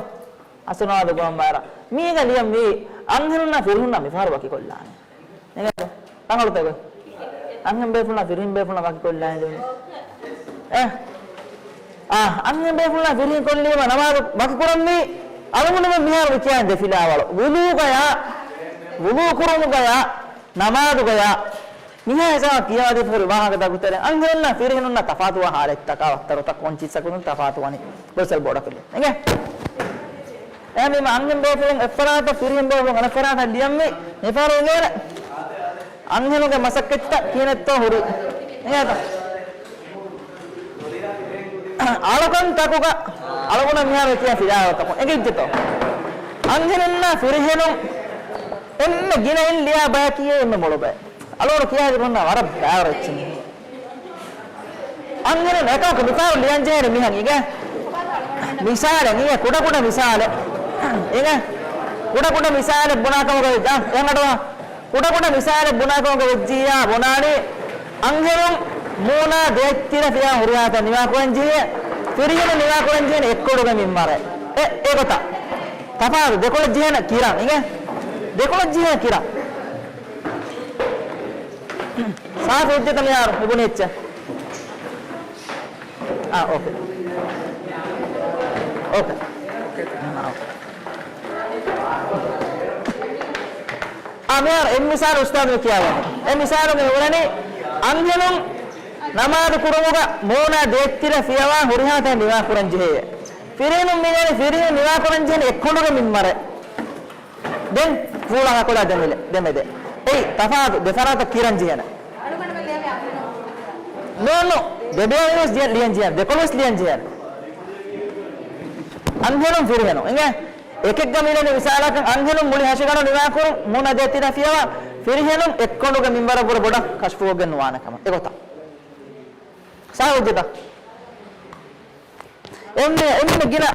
އަސުރު ނަމާދަށް ގޮވަން ވާއިރަށް މީގަ ލިޔަންވީ އަންހެނުންނާ ފިރިހެނުންނާ މިފަހަރު ވަކިކޮށްލާނެ. އިނގޭތޯ؟ ރަނގަޅުތަ ގޮތް؟ އަންހެން ބޭފުޅުންނާ ފިރިހެން ބޭފުޅުންނާ ވަކިކޮށްލާނެ ދެން. އެ؟ އާ، އަންހެން ބޭފުޅުންނާ ފިރިހެން ކޮށްލީމަ ނަމާދު ވަކިކުރަންވީ. އަޅުގަނޑުމެން މިހާރު މި ކިޔާނެ ދެ ފިލާވަޅު. ވުޟޫގަޔާ، ވުޟޫ ކުރުމުގަޔާ، ނަމާދުގަޔާ. މިހާ ހިސާބަށް ކިޔަވާދީފަ ހުރި ވާހަކަތަކުގެ ތެރެއިން އަންހެނުންނާ ފިރިހެނުންނާ ތަފާތުވާ ހާލަތްތަކާ ވައްތަރުތައް ކޮން ޗިއްސަކުން ތަފާތުވަނީ ގޮސް ބޮޑަކަށް އެނގޭ. އެހެންވީމަ އަންހެން ބޭފުޅުން އެއްފަރާތަށް ފިރިހެން ބޭފުޅުން އަނެއްފަރާތަށް ލިޔަންވީ މިފަހަރު އިނގޭނެ. އަންހެނުންގެ މަސައްކަތްތައް ކިހިނެއްތޯ ހުރީ. އިނގޭތަ؟ އަޅުކަންތަކުގަ އަޅުގަނޑަށް މިހާރު ކިޔާ ފިލާވަޅުތަކުން އެނގިއްޖެތޯ؟ އަންހެނުންނާ ފިރިހެނުން އެންމެ ގިނައިން ލިޔާ ބަޔަކީ އެންމެ މޮޅު ބައެއް. އަޅުގަނޑު ކިޔާ ހިތުންނާ ވަރަށް ބާރު އެއްޗިން. އަންހެނުން އެކަމަކު މިފަހަރު ލިޔަންޖެހޭނެ މިހަން އިނގޭ. މިސާލެއް އިނގޭ، ކުޑަކުޑަ މިސާލެއް. އިނގޭ، ކުޑަކުޑަ މިސާލެއް ބުނާކަމަކަށް ވެއްޖާ، އެހެން އަޑުއަހަ. ކުޑަކުޑަ މިސާލެއް ބުނާކަމަކަށް ވެއްޖިއްޔާ ބުނާނީ، އަންހެނުން މޫނާ ދޭތިރަ ފިޔަވާ ހުރިހާތައް ނިވާކުރަން ޖެހޭ، ފިރިހެނުން ނިވާކުރަން ޖެހޭނެ އެއްކޮޅުގެ މިންވަރެއް. އެ، އެގޮތަށް. ތަފާތު، ދެކޮޅަށް ޖެހޭނެ ކިރަން، އިނގޭ؟ ދެކޮޅަށް ޖެހޭނެ ކިރަން. ސާފު ހުއްޖަތަ މިހާރު މި ބުނި އެއްޗެއް؟ އާ، އޯކޭ. އޯކޭ. އާ، މިހާރު އެއް މިސާލު އުސްތާދު މި ކިޔާވަނީ. އެ މިސާލު މި ހުރަނީ އަންހެނުން ނަމާދު ކުރުމުގަ މޫނާ ދޭތިރަ ފިޔަވާ ހުރިހާ ތަން ނިވާކުރަން ޖެހޭ. ފިރިހެނުން މި ވަނީ ފިރިހެން ނިވާކުރަން ޖެހޭނެ އެއްކޮނޑުގެ މިންވަރެއް. ދެން ފޫޅާ ހަކޮޅާ ދެމެލެ، ދެމެދޭ. އެއީ ތަފާތު ދެފަރާތަށް ކިރަން ޖެހޭނެ. ނޯ، ނޯ. ދެބޭން ވެސް ލިޔަން، ލިޔަން ޖެހޭނެ. ދެކޮޅު ވެސް ލިޔަން ޖެހޭނެ. އަންހެނުން ފިރިހެނުން. އިނގޭ؟ އެކެއްގަ މިލަނީ މިސާލަކަށް އަންހެނުން މުޅި ހަށިގަނޑު ނިވާކުރުން މޫނަށް ދޭތިރަ ފިޔަވާ ފިރިހެނުން އެއްކޮނޑުގެ މިންވަރަށްވުރެ ބޮޑަށް ކަޝްފުވެގެން ނުވާނެ ކަމަށް. އެގޮތަށް. ސާފު ހުއްޖަތަ؟ އެންމެ، އެންމެ ގިނަ